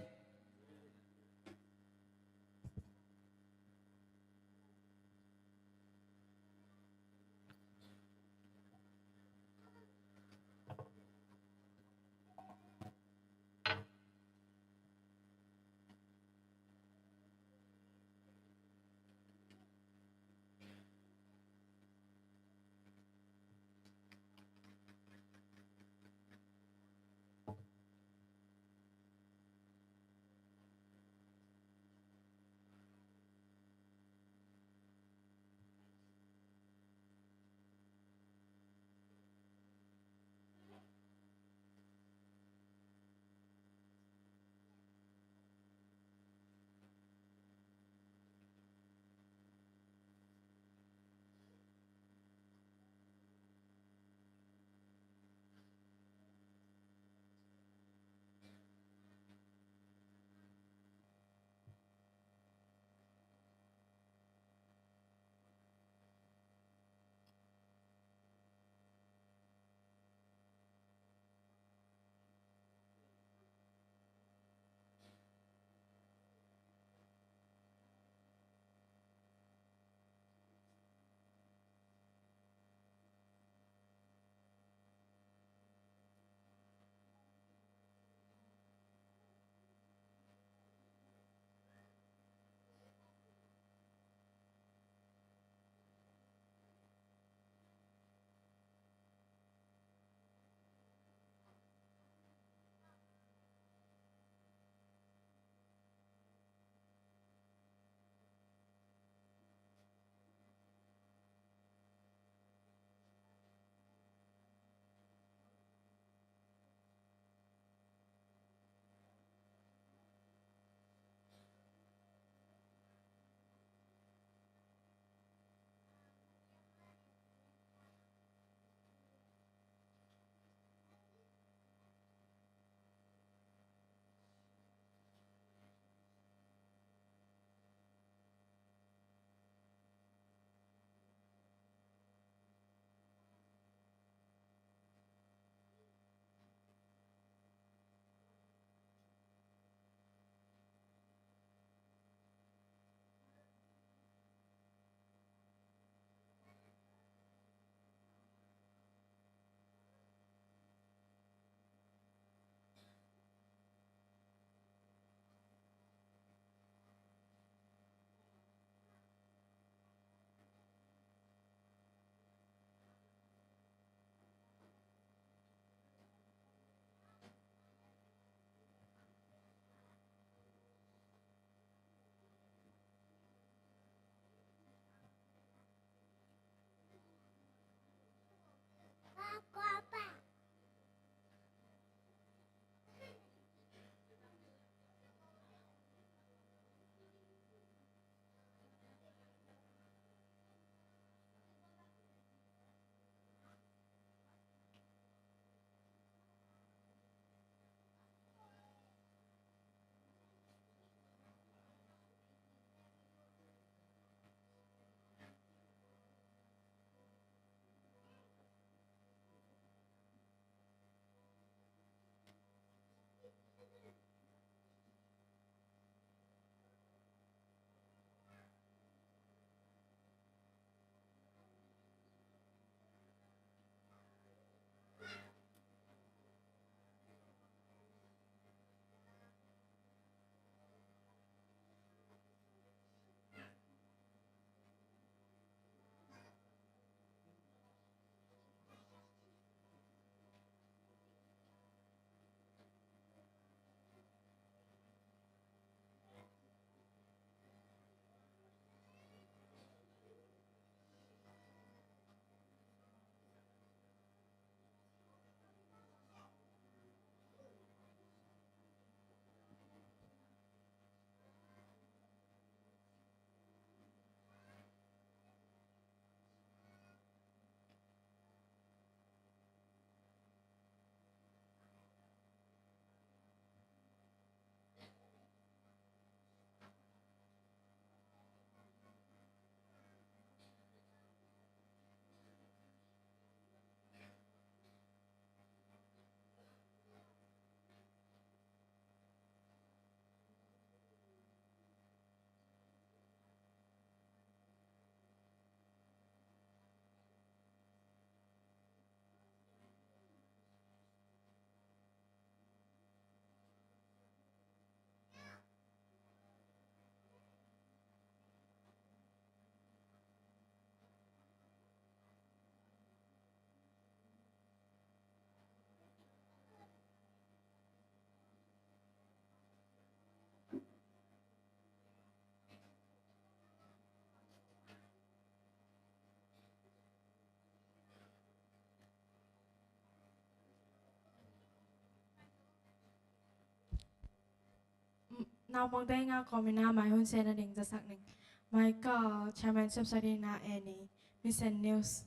Naupang te nga kawmin a mai hun se na ding zasak ning. Michael, Chairman Siamsaw ding na Annie, Mission News,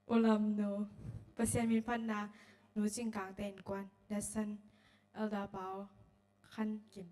Ulam Nu, Pasian min phatna, Nu Cing Kang te innkuan, Lesson, Elder Pau Khan Kim.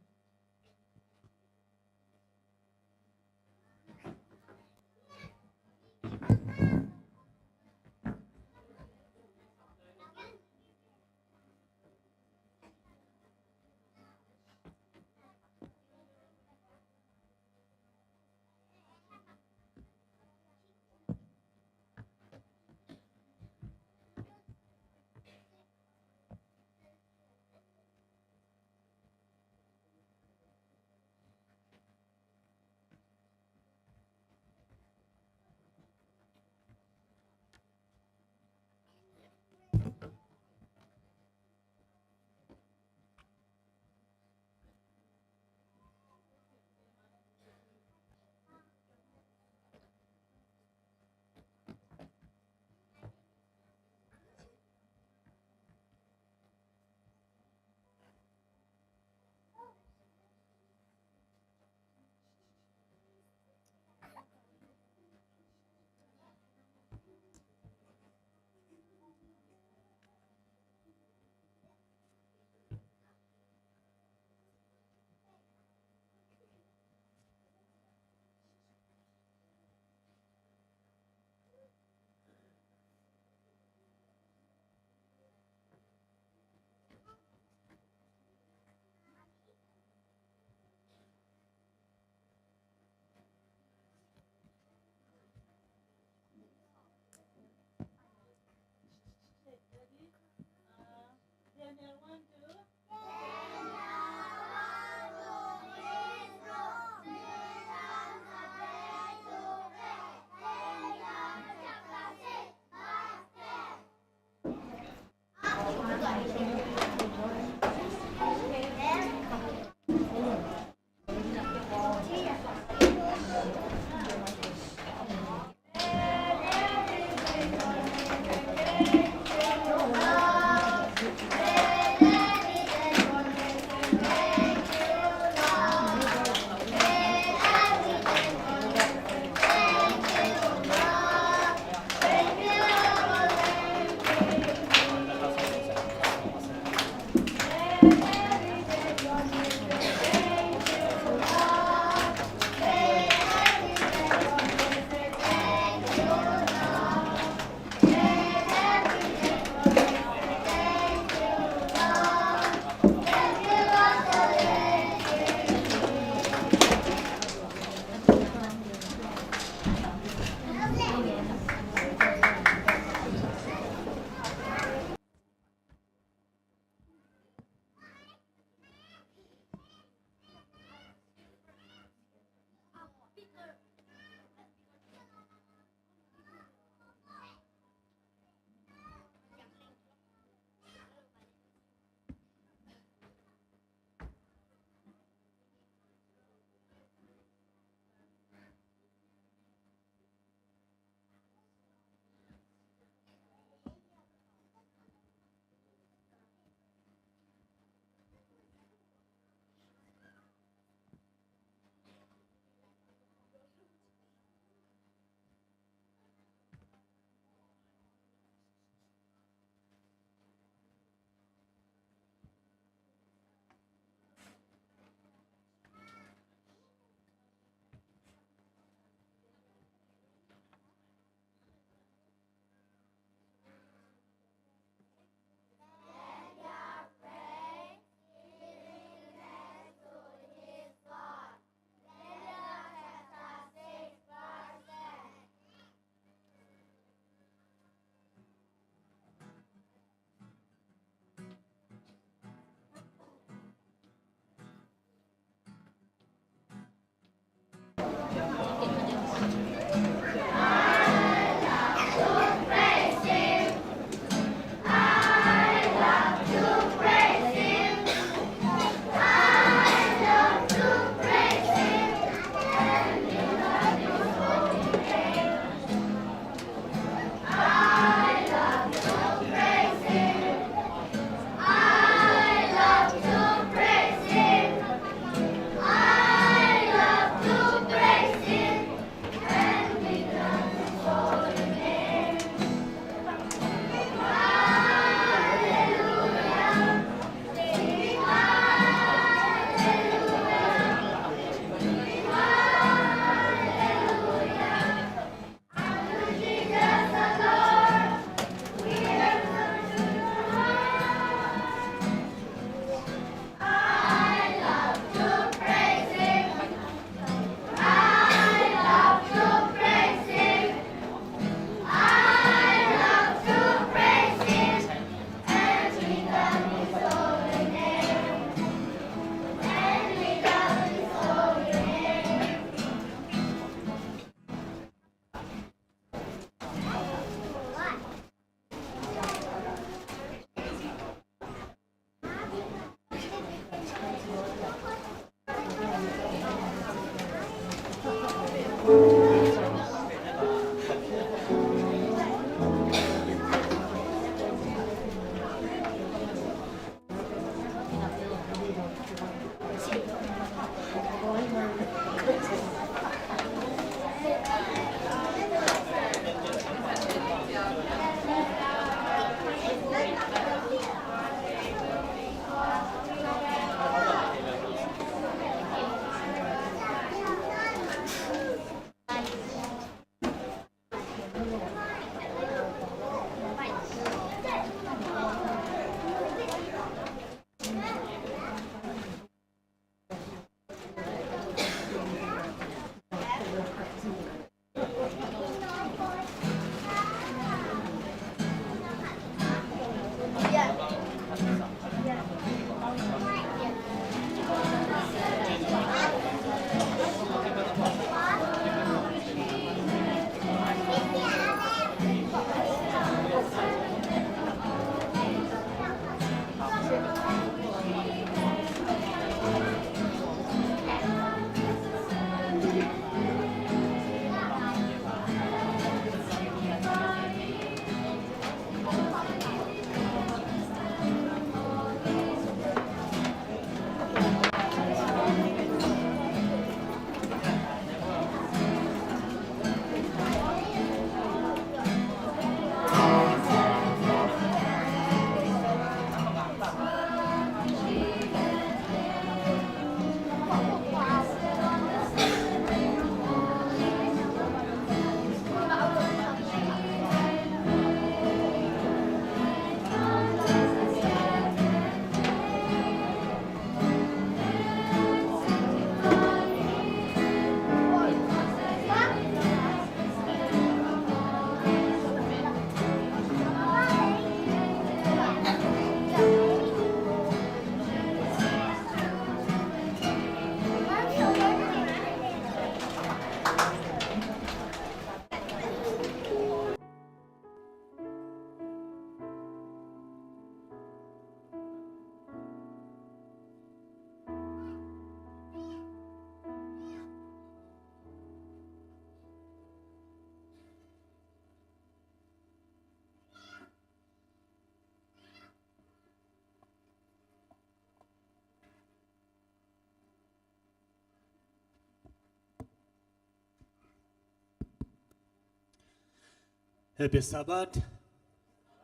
Happy Sabbath.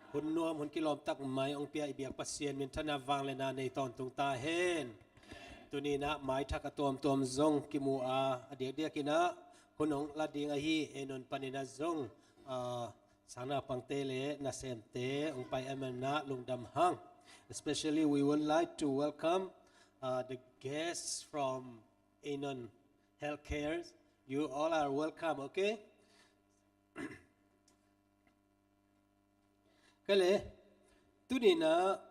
Hun nuam, hun kilawm tak mai hong pia i biak Pasian minthanna vangliatna nei tawntung ta hen. Tuni-in ah maithak a tuamtuam zong kimu a, a diakdiakin ah hun hong la ding ahi Einon panin ah zong, ah, sangnaupangte le nasemte hong pai ahih manin ah lungdam hang. Especially we would like to welcome, uh, the guests from Einon Healthcare. You all are welcome, okay? Kale, tuni-in ah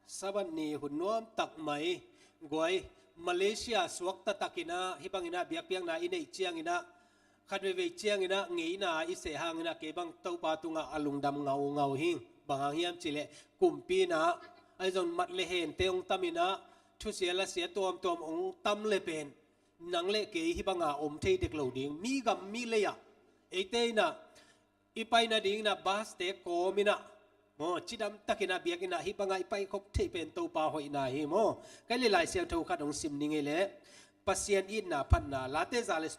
Sabbath ni hun nuam tak mai, guai, Malaysia suakta takin ah hih bangin ah biakpiakna i neih ciangin ah, khat veivei ciangin ah ngeina i seh hangin ah kei bang Topa tungah a lungdam ngaungau hi. Bang hang hiam cih leh kumpi in ah, ahi zong mat le hente hong tamin ah, thusia lasia tuamtuam hong tam le pen nang le kei hih banga om thei dek lo ding. Mi gam mi lei ah, eite in ah i pai nadingin ah bus-te kawmin ah, maw, cidam takin ah biakinn ah hih bangah i paikhop theih pen Topa hoihna hi maw. Kei le Lai Siangtho khat hong sim ning ei leh, Pasian itna phatna, Late za le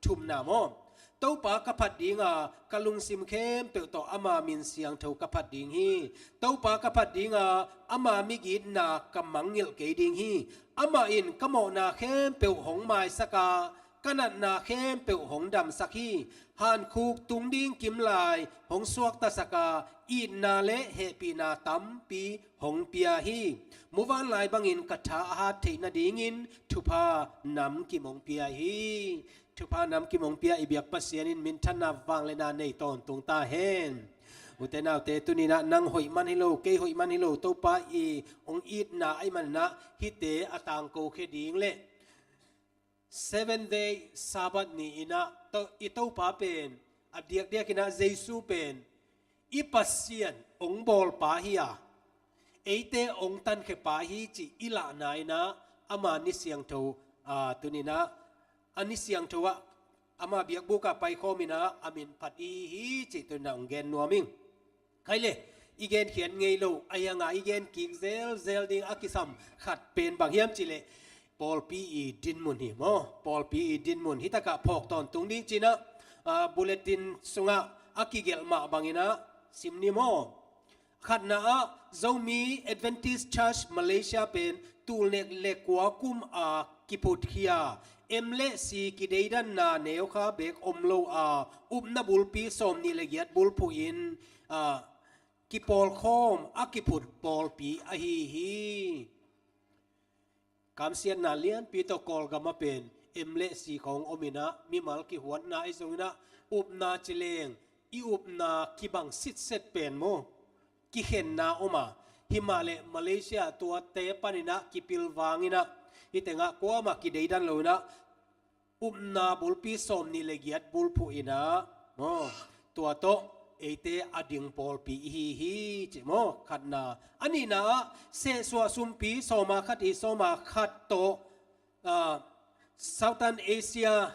thumna maw. Topa ka phat ding a, ka lungsim khempeuh tawh ama min siangtho ka phat ding hi. Topa ka phat ding a, ama migitna ka mangngilh kei ding hi. Amah in ka mawhna khempeuh hong maisak a, ka natna khempeuh hong damsak hi. Hankhuk tung ding kim lai hong suaktasak a, itna le hehpihna tampi hong pia hi. Muvanlai bangin ka tha a hat theih nadingin thupha namkim hong pia hi. Thupha namkim hong pia i biak Pasian in minthanna vangliatna nei tawntung ta hen. Ute naute, tuni-in ah nang hoih man hi lo, kei hoih man hi lo, Topa i hong itna ahih manin ah hihte a tangko khia ding le Seventh Day Sabbath ni-in ah, to, i Topa pen, a diakdiakin ah Jesu pen i Pasian hong bawlpa hi a, eite hong tankhia pa hi cih i lahna in ah, ama ni siangtho, a, tuni-in ah, a ni siangtho ah, ama biakbuk ah paikhawmin ah a min phat i hi hi cih tuni-in ah hong gen nuam ing. Kei le, i genkhiat ngei lo, ahi hang a i gen kik zelzel ding a kisam khat pen bang hiam cih leh, pawlpi i dinmun hi maw. Pawlpi i dinmun. Hih takah phawk tawntung ding ci-in ah, a, bulletin sungah a kigelh mah bangin ah sim ni maw. Khatna ah, Zomi Adventist Church Malaysia pen tulnek le kua kum a kiphut hi a, M le C kideidanna neukha beek om lo a, upna bulpi sawmnih le giat bulphuh in, a, kipawlkhawm a kiphut pawlpi ahi hi. Kamsiatna lianpi tawh Kawlgam ah pen M le C khawng om in ah, mimal kihuatna ahi zongin ah, upna ci leng, i upna kibang sitset pen maw, kikhenna om a, himah leh Malaysia tuate panin ah kipilvang in ah, hih tengah kuamah kideidan lo in ah, upna bulpi sawmnih le giat bulphuh in ah, maw, tua tawh eite a ding pawlpi i hi hi cih maw, khatna. A nihna ah, sehsuah sumpi sawma khat i sawma khat tawh, a, Southern Asia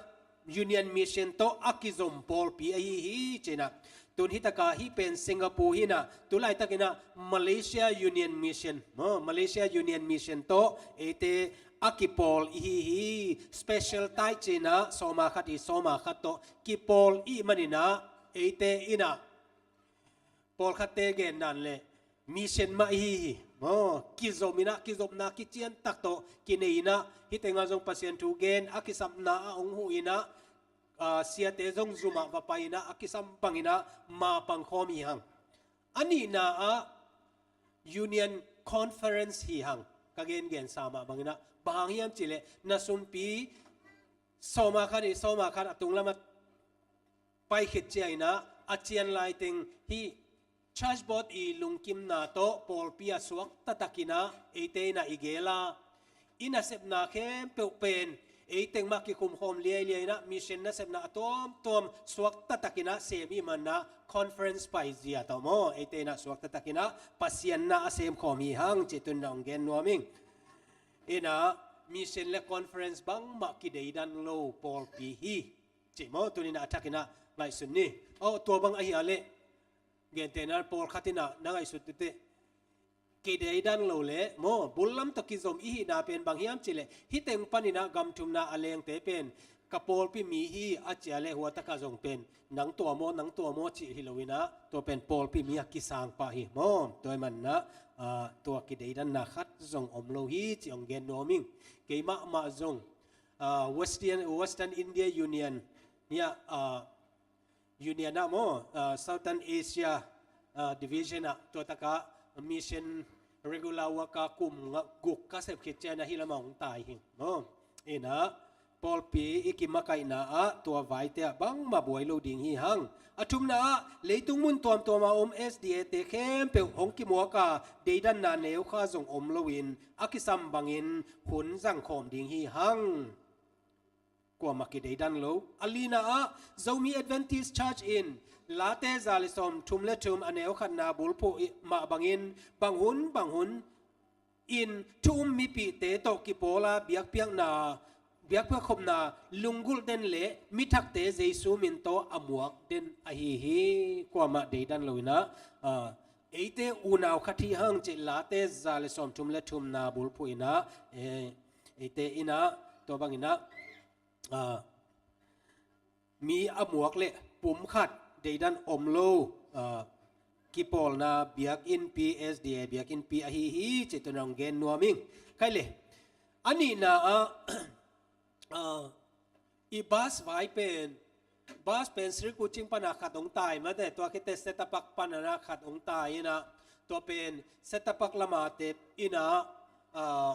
Union Mission tawh a kizom pawlpi ahi hi ci-in ah. Tun hih takah hih pen Singapore hi-in ah, tu laitakin ah Malaysia Union Mission, maw, Malaysia Union Mission tawh eite a kipawl i hi hi. Special tithe ci-in ah sawma khat i sawma khat tawh kipawl i hih manin ah, eite in ah pawlkhatte gen dan leh mission mah i hi hi. Maw, kizom in ah, kizopna kiciantak tawh kinei in ah, hih tengah zong Pasian thu gen a kisapna ah hong huh in ah, a, siate zong zum ah va pai in ah, a kisam bangin ah ma pangkhawm hi hang. A nihna ah Union Conference hi hang. Ka gengensa mah bangin ah, bang hang hiam cih leh, na sumpi sawma khat i sawma khat a tunglam ah pai khit ciangin ah, a cian laiteng hih Church Board i lungkimna tawh pawlpi ah suakta takin ah eite in ah i gel a, i nasepna khempeuh pen eiteng mah kikhumkhawm liailiai in ah, mission nasepna a tuamtuam suakta takin ah sem i hih manin ah, conference paizia tawh maw, eite in ah suakta takin ah Pasian na a semkhawm hi hang cih tuni-in ah hong gen nuam ing. In ah, mission le conference bangmah kideidan lo pawlpi hi cih maw, tuni-in ah a thakin ah ngaihsun ni. Aw, tua bang ahi a leh, gentehna pawlkhat in ah na ngaihsut teh, kideidan lo leh maw, bul lam tawh kizom i hihna pen bang hiam cih leh, hih teng panin ah gam thumna a lengte pen ka pawlpi mi hi a ci a leh hua takah zong pen nang tua maw, nang tua maw cih hi lo in ah, tua pen pawlpi mi a kisang pah hi maw. Tua ahih manin ah, ah, tua kideidanna khat zong om lo hi cih hong gen nuam ing. Kei mahmah zong, ah, Western, Western India Union, ah, Union ah maw, ah, Southern Asia, ah, Division ah, tua takah mission regular worker kum nga, guk ka sep khit ciangin ah hih lamah hong tai hi maw. In ah, pawlpi i kimakaihna ah tua vaite ah bangmah buai lo ding hi hang. A thumna ah, leitung mun tuamtuam a om S D A te khempeuh hong kimuak a, deidanna neukha zong om loin, a kisam bangin hun zangkhawm ding hi hang. Kuamah kideidan lo. A lina ah, Zomi Adventist Church in Late za le sawm thum le thum a neu khatna bulphuh i, mah bangin, bang hun, bang hun in thu um mipihte tawh kipawl a biakpiakna, biakpiak khopna, lunggulh den le mithakte Jesu min tawh a muak den ahi hi. Kuamah deidan lo in ah, ah, eite unau khat hi hang cih Late za le sawm thum le thumna bulphuh in ah, eh, eite in ah, tua bangin ah, ah, mi a muak le pum khat deidan om lo, ah, kipawlna biakinnpi, S D A biakinnpi ahi hi cih tuni-in hong gen nuam ing. Kei le, a nihna ah, ah, i bus vai pen, bus pen Sri Kuching pana khat hong tai mate, tua khit teh Setapak pana khat hong tai in ah, tua pen Setapak lama tep in ah, ah,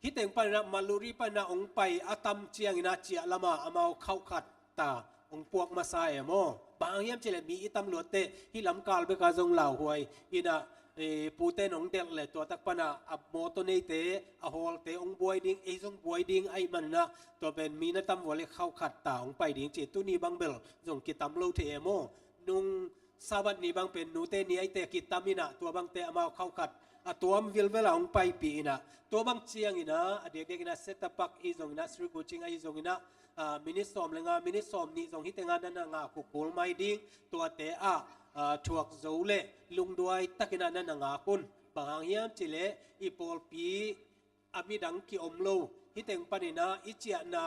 hih teng panin ah, Maluri panin ah hong pai a tam ciangin ah ciah lama amau khauh khat ta hong puak masa e maw. Bang hang hiam cih leh mi i tam luat teh hih lamkal bek ah zong lauhuai in ah, eh, pute in hong delh leh tua tak pana a mawtaw neite, a hawlte hong buai ding, ei zong buai ding ahih manin ah, tua pen mi na tam vua leh khauh khat ta hong pai ding ci. Tuni bang bel zong kitam lo thei e maw. Nung Sabbath ni bang pen nute ni ahih teh kitam in ah, tua bangte amau khauh khat a tuam vilvel ah hong paipih in ah, tua bang ciangin ah, a diakdiak in ah Setapak ahi zongin ah, Sri Kuching ahi zongin ah, ah, minit sawm le nga, minit sawm nih zong hih teng ah na na ngak uh kul mai ding, tuate ah, ah, thuak zo le lungduai takin ah na na ngak un. Bang hang hiam cih leh i pawlpi a midang kiom lo, hih teng panin ah i ciahna,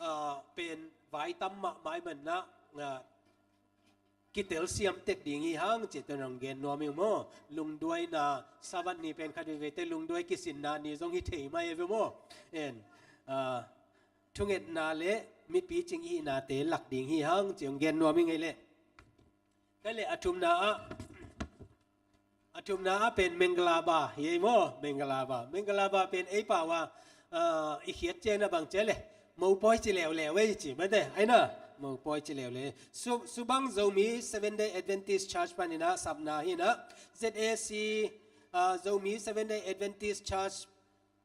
ah, pen vai tam mahmah ahih manin ah, ah, kitelsiam tek ding hi hang cih tuni-in hong gen nuam ing maw. Lungduaina, Sabbath ni pen khat veivei teh lungduai kisinna ni zong hi thei mai e ve maw. En, ah, thungetna le mi picing i hihnate lak ding hi hang cih hong gen nuam ing ei leh. Kei le, a thumna ah, a thumna ah pen Mengalaba hi ei maw, Mengalaba. Mengalaba pen ei pau ah, ah, i khiat ciangin ah bang ci a leh, mopawi ci leuleu ei ci mate, ahi na, mopawi ci leuleu. Su, Subang Zomi Seventh Day Adventist Church panin ah sapna hi in ah, Z A C, ah, Zomi Seventh Day Adventist Church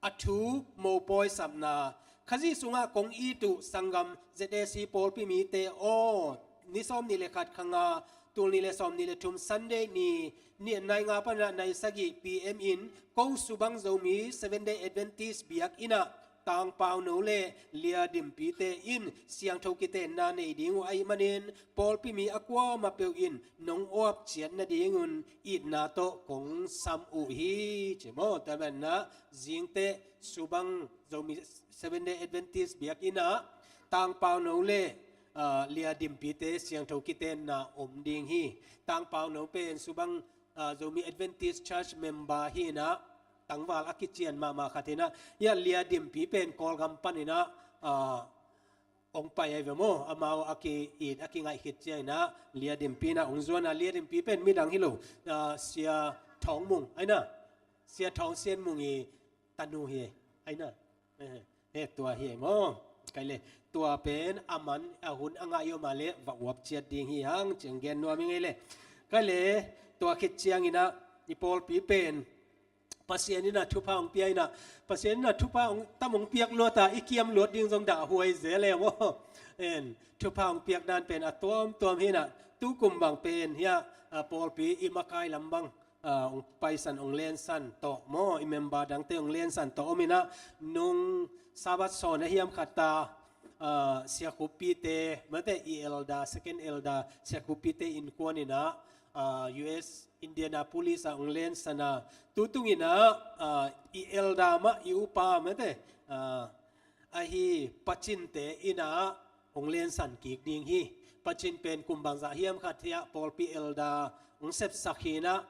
a thu mopawi sapna. Khazih sungah kong it uh sanggam Z A C pawlpi mite aw, ni sawmnih le khat, kha nga, tul nih le sawmnih le thum, Sunday ni, ni nai nga panin ah nai sagih P M in ko Subang Zomi Seventh Day Adventist biakinn ah Tangpau No le Lia Dimpite in siangtho kitenna nei ding uh ahih manin, pawlpi mi a kuamah peuh in nong awp ciat nadingun itna tawh kong sam uh hi ci maw. Tua manin ah zingteh Subang Zomi Seventh Day Adventist biakinn ah Tangpau No le, ah, Lia Dimpite siangtho kitenna om ding hi. Tangpau No pen Subang, ah, Zomi Adventist Church member hi in ah, tangval a kician mahmah khat hi in ah, hia Lia Dimpi pen Kawlgam panin ah, ah, hong pai ahi ve maw. Amau a ki-it a kingaih khit ciangin ah Lia Dimpi in ah hong zuan a, Lia Dimpi pen midang hi lo, ah, Sia Thawng Mung ahi na, Sia Thawng Sian Mung i tanu hi ahi na. Eh, eh, tua hi maw. Kei le, tua pen a man a hun a ngah i om a leh va uap ciat ding hi hang cih hong gen nuam ing ei leh. Kei le, tua khit ciangin ah i pawlpi pen Pasian in ah thupha hong pia in ah, Pasian in ah thupha hong tam hong piak luat a, i kiam luat ding zong dah huai zel e maw. En, thupha hong piak dan pen a tuamtuam hi in ah, tukum bang pen hia, ah, pawlpi i makai lam bang, ah, hong paisan, hong lensan tawh maw, i member dangte hong lensan tawh om in ah, nung Sabbath sawn a hiam khat ta, ah, Sia Khup Pite, mate, i elder, second elder, Sia Khup Pite innkuan in ah, ah, U S Indianapolis ah hong lensan a, tutung in ah, ah, i elder mah, i upa mate, ah, ahi Pachinte innah hong lensan kik ding hi. Pachin pen kum bangzah hiam khat hiah pawlpi elder hong sepsak hi inah,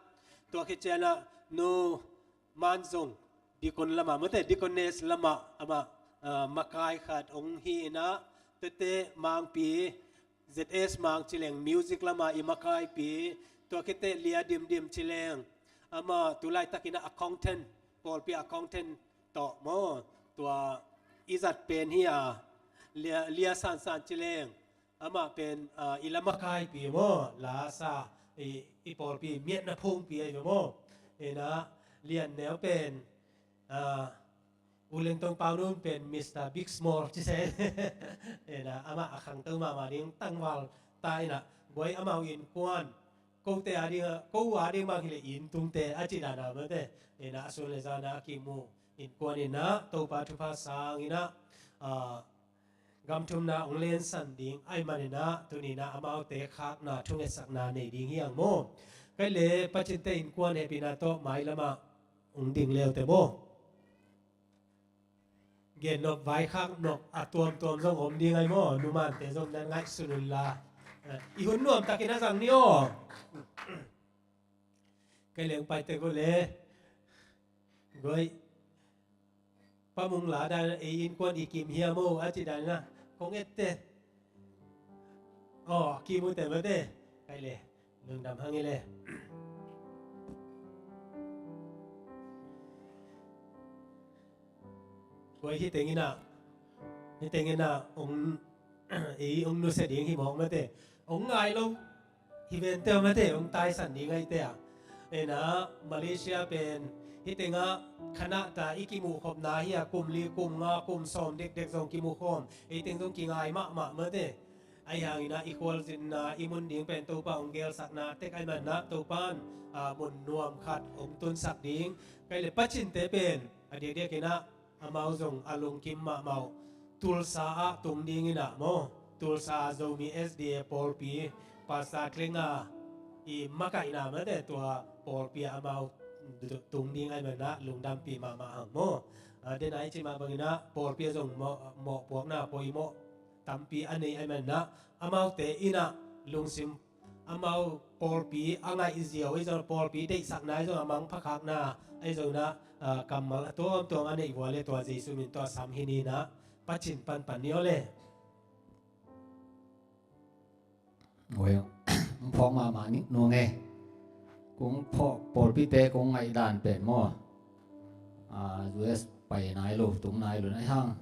tua khit cianah nu man zong dikon lamah, mate, dikones lamah amah, ah, makai khat hong hi inah, tete mangpi, Z S mang cileng music lamah i makaipi, tua khit teh Lia Dimdim cileng, amah tu laitakinah accountant, pawlpi accountant tawh maw, tua i zat pen hi a, Lia, Lia Sansan cileng, amah pen, ah, i la makaipi maw, la sa, i, i pawlpi miatna phungpi ahi maw. Inah Lian Neu pen, ah, U Lengtong Pau Nun pen Mister Big Small ci se. Inah amah a khangto mahmah ding tangval ta inah, guai amau innkuan, kote a ding, ko a ding bang hileh inntungte a ci dana mate. Inah a sun le zana a kimu innkuan inah Topa thupha sang inah, ah, gam thumna hong lensan ding ahih maninah tuninah amaute khakna thungetsakna nei ding hi ang maw. Kai le Pachinte innkuan hehpihna tawh mailamah hong ding leute maw. Gen nop, vaikhak nop a tuamtuam zong om ding ahi maw. Numante zong nan ngaihsun unla, eh, i hun nuamtakin a zang ni aw. Kai leng paite go le. Goi. Pamung la dan ei innkuan i kim hiam o a ci dan na. Kong ette. Aw, kim ute mate. Kai le. Lungdam hang i le. Koi hi tengina, hi tengina ong, ei ong nusia ding hi mawk mate. Ong ngai lo hi vente mate, ong taisan ding ahi te a. Ena Malaysia pen hi tenga khanah ta i kimuh khopna hi a, kum li, kum nga, kum sawm dekdek zong kimuh khawm. Ei teng zong kingai mahmah mate. Ahi hangin ah i khualzinna, i mun ding pen Topa hong gelsakna tek ahi manin ah Topa in, ah, mun nuam khat hong tunsak ding. Kai le Pachinte pen a diakdiakin ah amau zong a lungkim mahmah uh. Tulsa ah tung dingin ah maw, Tulsa Zomi S D A pawlpi, Pastor Klenga i makaihna mate tua pawlpi ah amau tung ding ahi manin ah lungdampi mahmah hang maw. Ah, den a i cih mah bangin ah pawlpi ah zong mawh, mawhpuakna poimawh tampi a nei ahi manin ah, amaute in ah lungsim, amau pawlpi a ngaih ziau, i zong pawlpi deihsakna, i zong a mangphakhakna, i zong in ah, ah, kammal a tuamtuam a neih vua le tua Jesu min tawh sam hi ni in ah, Pachin panpan ni aw le. Oi, phawk mahmah ni nung e. Kong phawk pawlpite kong ngaihdan pen maw. Ah, U S pai nai lo, tung nai lo, nai hang.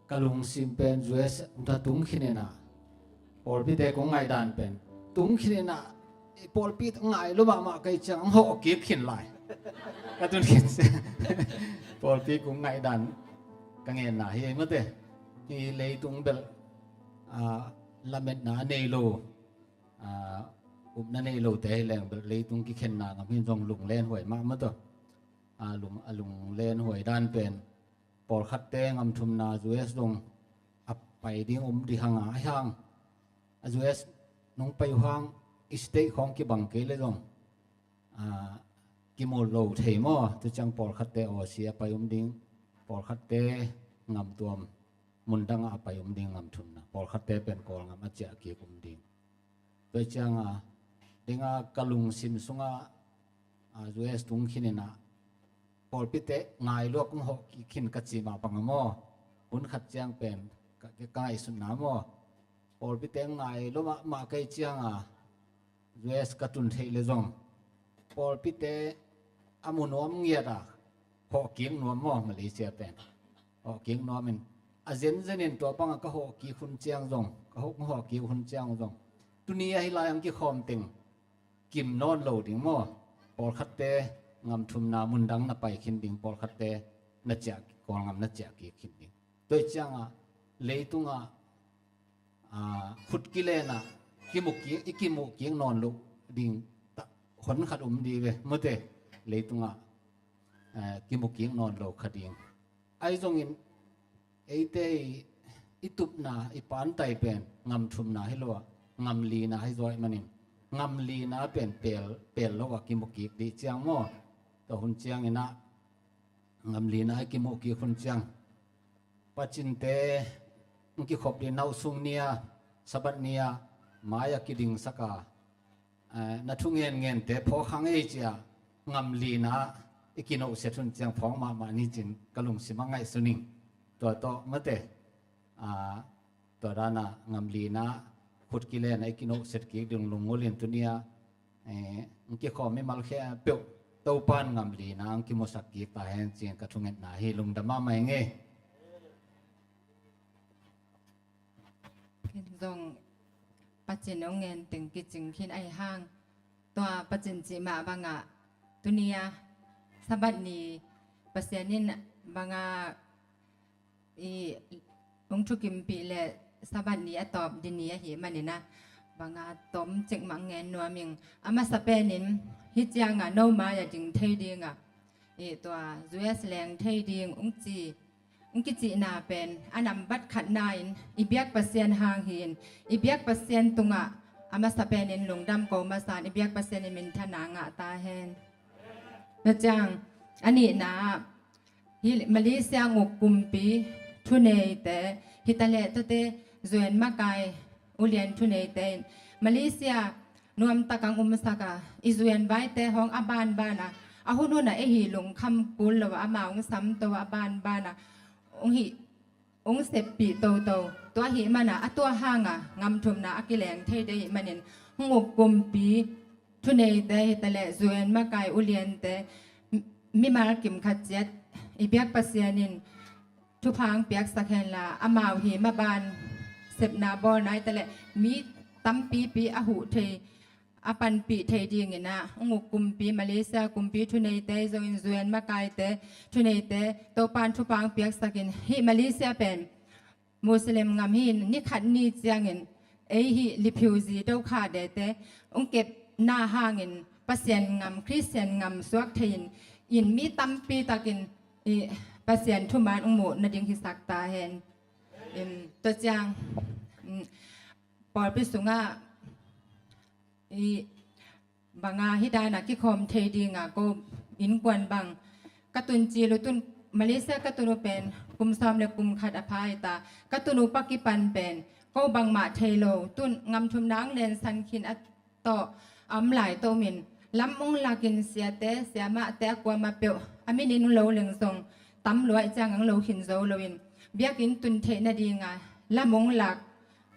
Ka lungsim pen U S na tung khin in ah, pawlpite kong ngaihdan pen tung khin in ah, i pawlpi ngai lo mahmah kei ciang hong hawh kik khin lai. Ka tun khin ciang pawlpi kong ngaihdan ka ngenna hi ei mate. Hi leitung bel, ah, lametna a nei lo, ah, upna nei lote hi leng bel leitung kikhenna ngam hi zong lunglen huai mahmah tawh. Ah, lung, a lunglen huai dan pen pawlkhatte ngamthumna U S dong a pai ding om dih hang a, ahi hang a U S nong pai uh hang i state khawng kibang kei le zong, ah, kimawl lo thei maw. Tu ciang pawlkhatte Aussie a pai om ding, pawlkhatte ngamtuam mundang ah a pai om ding ngamthumna, pawlkhatte pen Kawlngam a ciah kik om ding. Tua ciang a, ding a ka lungsim sungah, ah, U S tung khin in ah, pawlpite ngai lua kong hawh kik khin ka cih mah bang a maw, hun khat ciang pen ka, ka ngaihsutna maw, pawlpite ngai lua mahmah kei ciang a, U S ka tun theih le zong pawlpite a mu nuam ngiat a, hawh kik nuam maw, Malaysia pen hawh kik nuam in, a zenzen in tua bang a ka hawh kik hun ciang zong, ka hawh, hawh kik hun ciang zong, tuni ahi lai ang kikhawm teng kim nawn lo ding maw. Pawlkhatte ngamthumna mundang na pai khin ding, pawlkhatte na ciah, Kawlngam na ciah kik khin ding. Tua ciang a, leitung a, ah, khut kilen a, kimu kik, i kimu kik nawn lo ding ta, hon khat om dih ve mate. Leitung a, ah, kimu kik nawn lo kha ding. Ahi zongin eite i, i tupna, i pantai pen ngamthumna hi lo a, ngamlina hi zaw ahih manin, ngamlina pen pel, pel lo a kimu kik dih ciang maw. Tua hun ciangin ah, ngamlina a kimu kik hun ciang, Pacinte hong kikhop ding na uh sung ni-a, Sabbath ni-a mai-ah kidingsak a, eh, na thungen ngente phawk hang ei ci-a ngam li-in ah i kinohset hun ciang phawk mahmah ni ci-in ka lungsim ah ngaihsun ing. Tua tawh mate, ah, tua dan-a ngam li-in ah khut kilen ah i kinohset kik ding lunggulh in tuni-a, eh, hong kikhawm mimal khempeuh Topa'n ngam li-in ah hong kimusak kik ta hen ci-in ka thungetna hi. Lungdam mahmah ing ei. Ken zong Pacin hong ngen teng kicing khin ahih hang, tua Pacin cih mah bangah tuni-a Sabbath ni Pasian in bangah i hong thukimpih leh Sabbath ni a tawp ding ni ahih manin ah, bangah tom cek mah ngen nuam ing. A masa penin hih ciangah no mai-ah ding thei dingah, i tua U S leng thei ding hong ci, hong kicihna pen a nambat khatna in i biak Pasian hang hi-in, i biak Pasian tungah a masa penin lungdam ko masa in, i biak Pasian in minthanna ngah ta hen. Tua ciang a nihna ah, hih Malaysia nguk kumpi thuneite, hi taleh tuate U N makai ulian thuneite in Malaysia nuamtak ah hong umsak a, i U N vaite hong a banban a, a hunhun ah ei hih lungkham kul lo ah, amau hong samto a, a banban a hong hih, hong seppih toto. Tua ahih manin ah, a tua hangah ngam thumna a kileng thei ding ahih manin, hong uk kumpi thuneite hi taleh U N makai uliante, m-, mimal kim khat ciat i biak Pasian in thupha hong piaksak henla, amau hih maban sepna bawlna hi taleh mi tampipi a huh thei, a panpih thei dingin ah, hong uk kumpi, Malaysia kumpi thuneite zongin U N makaite thuneite Topa'n thupha hong piaksakin, hih Malaysia pen Muslim ngam hi-in, ni khat ni ciangin ei hih refugee, dokhah dete hong kepna hangin Pasian ngam, Khristian ngam suak thei-in, in mi tampi takin i Pasian thuman hong muh nading hisak ta hen. In, tua ciang, mm, pawlpi sungah i bangah hih dan-a kikhawm thei dingah ko innkuan bang ka tun cil uh, tun Malaysia ka tun uh pen kum sawm le kum khat a pha hi ta. Ka tun uh pa kipan pen ko bangmah thei lo, tun ngam thumna hong lensan khin a tawh a om lai tawh om in, lam hong lakin siate siamahte a kuamah peuh a minin hong lo leng zong tam lua ahih ciangah hong lo khin zo loin, biakinn tun theih nadingah lam hong lak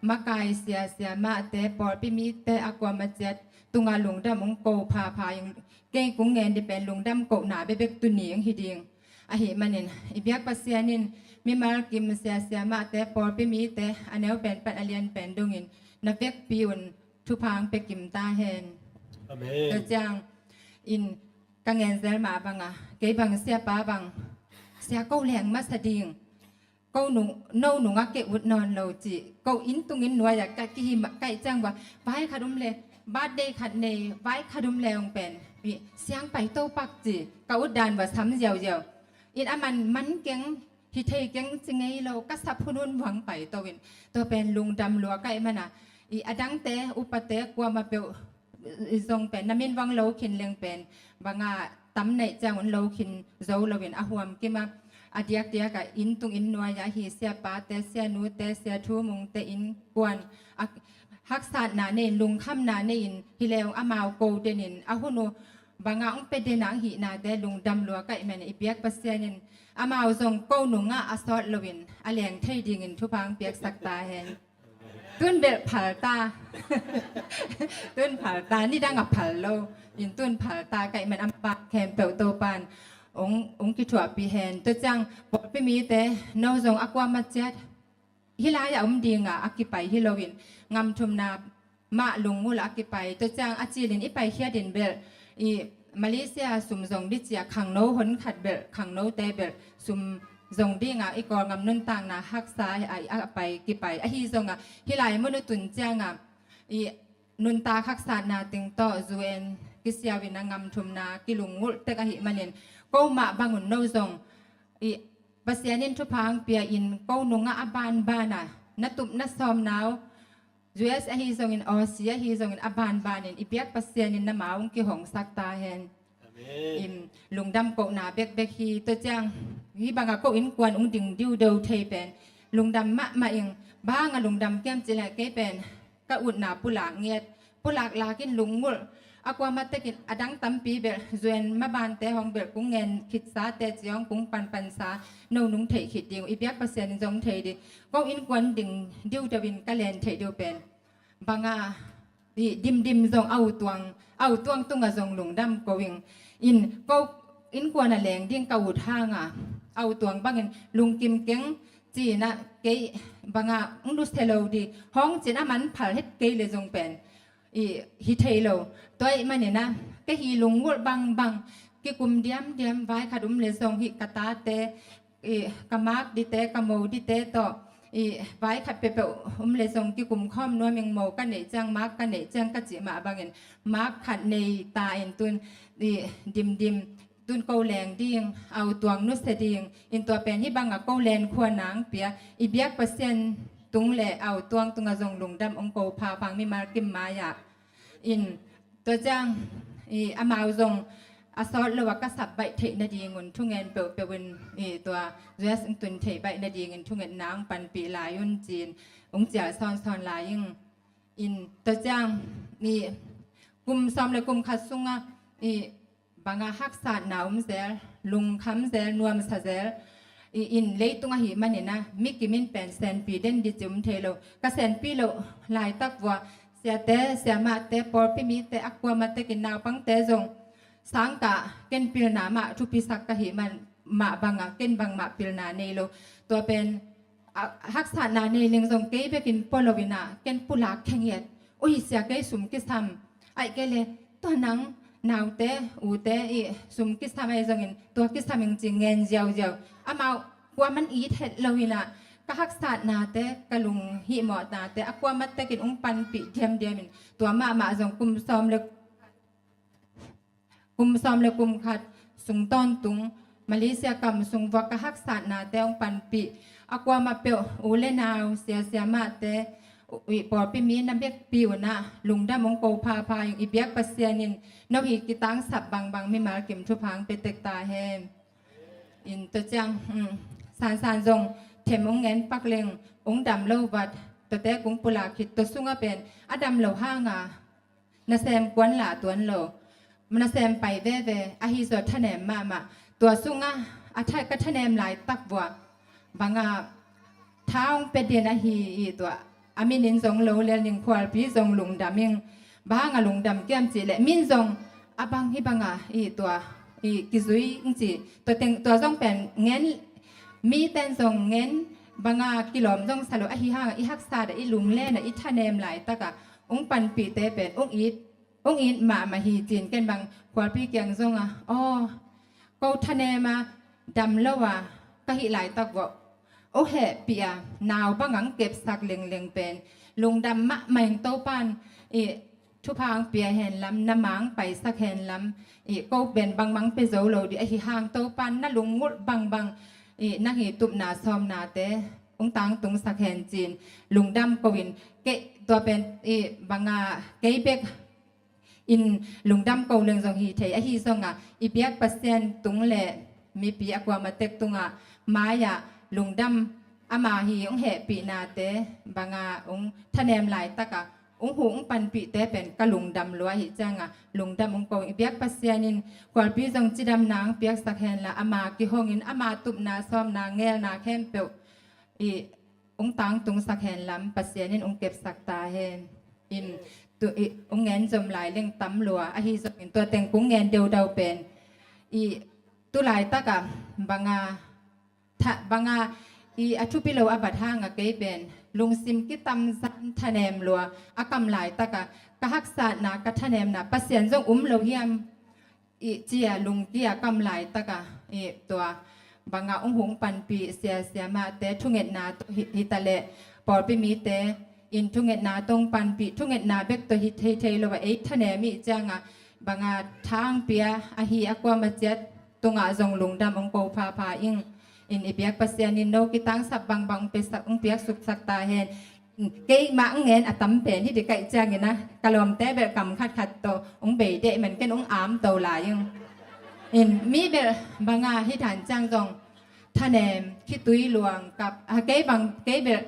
makai sia siamahte, pawlpi mite a kuamah ciat tungah lungdam hong ko phapha ing. Kei kong ngen ding pen lungdam kohna bekbek tuni hong hi ding ahih manin, i biak Pasian in mimal kim sia siamahte, pawlpi mite, a neu pen pan a lian pen dongin na vekpi un thupha hong pia kim ta hen. Amen. Tua ciang in ka ngen zel mah bangah, kei bang siapa bang sia ko leng masa ding, ko nung, no nungah kei ut nawn lo cih, ko inn tung inn nuai-ah ka kihi mah ka hih ciang va, vai khat om le, birthday khat nei, vai khat om le hong pen, i siang pai to pak cih ka ut dan va sam ziauziau. In a man, man keng, hi thei keng ci ngei lo, ka sap hunhun vang pai to in, tua pen lungdam lua ka hih manin, i a dangte, upate, kuamah peuh i zong pen na min vang lo khin leng pen bangah tam neih ciang un lo khin zo loin a huam kim a, a diakdiak ah inn tung inn nuai-ah hi siapate, sianute, sia Thu Mungte innkuan a haksatna nei-in, lungkhamna nei-in hi leng amau ko den in, a hun uh bangah hong pia den a hong hihnate lungdam lua ka hih manin, i biak Pasian in amau zong ko nungah a sawt loin a leng thei dingin thupha hong piaksak ta hen. Tun bel phal ta. Tun phal ta, nidang a phal lo. In tun phal ta ka hih manin a bang khempeuh Topa'n hong, hong kithuahpih hen. Tua ciang pawlpi mite, no zong a kuamah ciat hih lai-ah om dingah a kipai hi loin, ngam thumna mah lunggulh a kipai. Tua ciang a cilin i paikhiat in bel, i Malaysia sum zong ding ci-a khangno hon khat bel, khangnote bel sum zong dingah i Kawlgam nuntakna haksa a, a pai kipai. Ahi zongah hih lai mun uh tun ciangah i nuntak haksatna teng tawh U N kisiau in a ngam thumna kilunggulh tek ahih manin, ko mah bang un no zong i Pasian in thupha hong pia in, ko nungah a banban a na tup na sawmna uh, U S ahi zongin, Aussie ahi zongin, a banbanin i biak Pasian in na mau hong kihongsak ta hen. Im, lungdam kohna bekbek hi. Tua ciang hih banga ko innkuan ung ding diudeu thei pen lungdam mahmah ing. Banga lungdam kiam cih leh kei pen ka utna pulak ngiat, pulak lakin lungngulh. A kuama tekin a dang tampi belh, zuen mabante hong belh kung ngen khitsa te ci hong kung panpansa no nung theih khit ding uh, i biak Pasian in zong thei ding. Ko innkuan ding diudeu in ka len theih ding uh pen banga i dimdim zong a utuang, a utuang tunga zong lungdam ko ing. In ko innkuan a leng ding ka ut hanga a utuang bangin lungkim keng cina kei banga ung luse lo di hong cin a man phal het kei le zong pen i hi thei lo. Tua ih manina kei hi lungngulh bangbang kikum diamdiam vai khat um le zong hi ka tate i ka mak dite, ka mo dite tawh i vai khat peuhpeuh um le zong kikum khawm nuam ing. Mo ka neih ciang, mak ka neih ciang ka cih mah bangin mak khat nei ta in tun i dimdim tun ko leng ding, a utuang nusia ding. In tua pen hih banga ko len khua nang pia i biak Pasian tung le a utuang tunga zong lungdam ung ko phaphang mimal kim mai-ah. In tua ciang i amau zong a sawt lo a ka sap baih theih nadingun thungen peuhpeuh in i tua U S ung tun thei baih nadingin thungetna ung panpih lai un cin ung cial sawnsawn lai ing. In tua ciang i kum sawm le kum khat sunga i banga haksatna um zel, lungkham zel, nuamsa zel i in leitung ahih manina mi kimin pen senpi den di ci um thei lo. Ka senpi loh laitak vua siate, siamahte, pawlpi mite, a kuama tekin naupangte zong sangkah ken pilna mah thupisak ka hih man mah banga ken bangmah pilna nei lo. Tua pen a haksatna nei leng zong kei bekin pua lo ina ken pulak khengiat. Ui sia, kei sum kisam, aih kei le tua nang naute ute i sum kisam ahi zongin tua kisam ing ci ngen ziauziau. Amau kuaman it het lo ina ka haksatnate, ka lunghihmawhnate a kuama tekin ung panpih diamdiam in tua mahmah zong kum sawm le kum sawm le kum khat sung tawntung Malaysia kam sung vua ka haksatnate ung panpih a kuama peuh u le nau, sia siamahte, i pawlpi mi na bekpi una lungdam ung ko phapha ing. I biak Pasian in no hi kitangsap bangbang mimal kim thupha ung pia tek ta hen. In tua ciang sansan zong them ung ngen pak leng ung dam lo vat, tuate kung pulak khit tua sunga pen a dam lo hanga nasem kuan lah tuan lo, nasem pai veve ahi zaw thanem mahmah. Tua sunga a tha, ka thanem laitak vua banga tha ung pia din ahi i tua a minin zong lo lel ning, khualpi zong lungdam ing. Banga lungdam kiam cih leh min zong a bang hi banga i tua i kizui ing ci. Tua teng tua zong pen ngen, mi ten zong ngen banga kilawm zong sa lo ahi hanga i haksat a i lunglen a i thanem laitaka ung panpihte pen ung it, ung it mahmah hi cin ken bang khualpi kiang zonga aw ko thanem a dam lo a ka hih laitak vua u hehpih a nau banga ung kepsak lengleng pen lungdam mahmah ing. Topan i thupha ung pia hen lam, na mang paisak hen lam, i ko pen bangmang pia zo lo di ahi hang Topan na lungngulh bangbang i nang hi tupna sawmnate ung tangtungsak hen cin lungdam ko in. Kei tua pen i banga kei bek in lungdam ko leng zong hi thei ahi zonga i biak Pasian tung le mipi a kuama tek tunga mai-ah lungdam, ama hi ung hehpihnate banga ung thanem laitaka ung huh ung panpihte pen ka lungdam lua ahi cianga lungdam ung ko. I biak Pasian in khualpi zong cidamna ung piaksak henla ama kihongin ama tupna sawmna ngelna khempeuh i ung tangtungsak hen lam Pasian in ung kepsak ta hen. In tu i ung ngen zom lai leng tam lua ahi zongin tua teng kung ngen deudau pen i tu laitaka banga tha, banga i a thupi lo a bat hanga kei pen lungsim kitamzan thanem lua a kam laitaka ka haksatna ka thanemna Pasian zong um lo hiam i cia lungkia kam laitaka i tua banga ung hung panpih sia siamahte thungetna tawh hi, hitaleh pawlpi mite in thungetna tawh ung panpih, thungetna bek tawh hi thei thei lo a ei thanem i cianga banga thang pia ahi a kuama ciat tungah zong lungdam ung ko phapha ing. In i biak Pasian in no kitangsap bangbang ung piaksak, ung piaksuksak ta hen. Keimah ung ngen a tam pen hi dikaih ciangin a ka lawmte bel kam khatkhat tawh ung bei deh man ken ung amto lai ung. In mi belh banga hi dan ciang zong thanem khitui luang kap a kei bang kei belh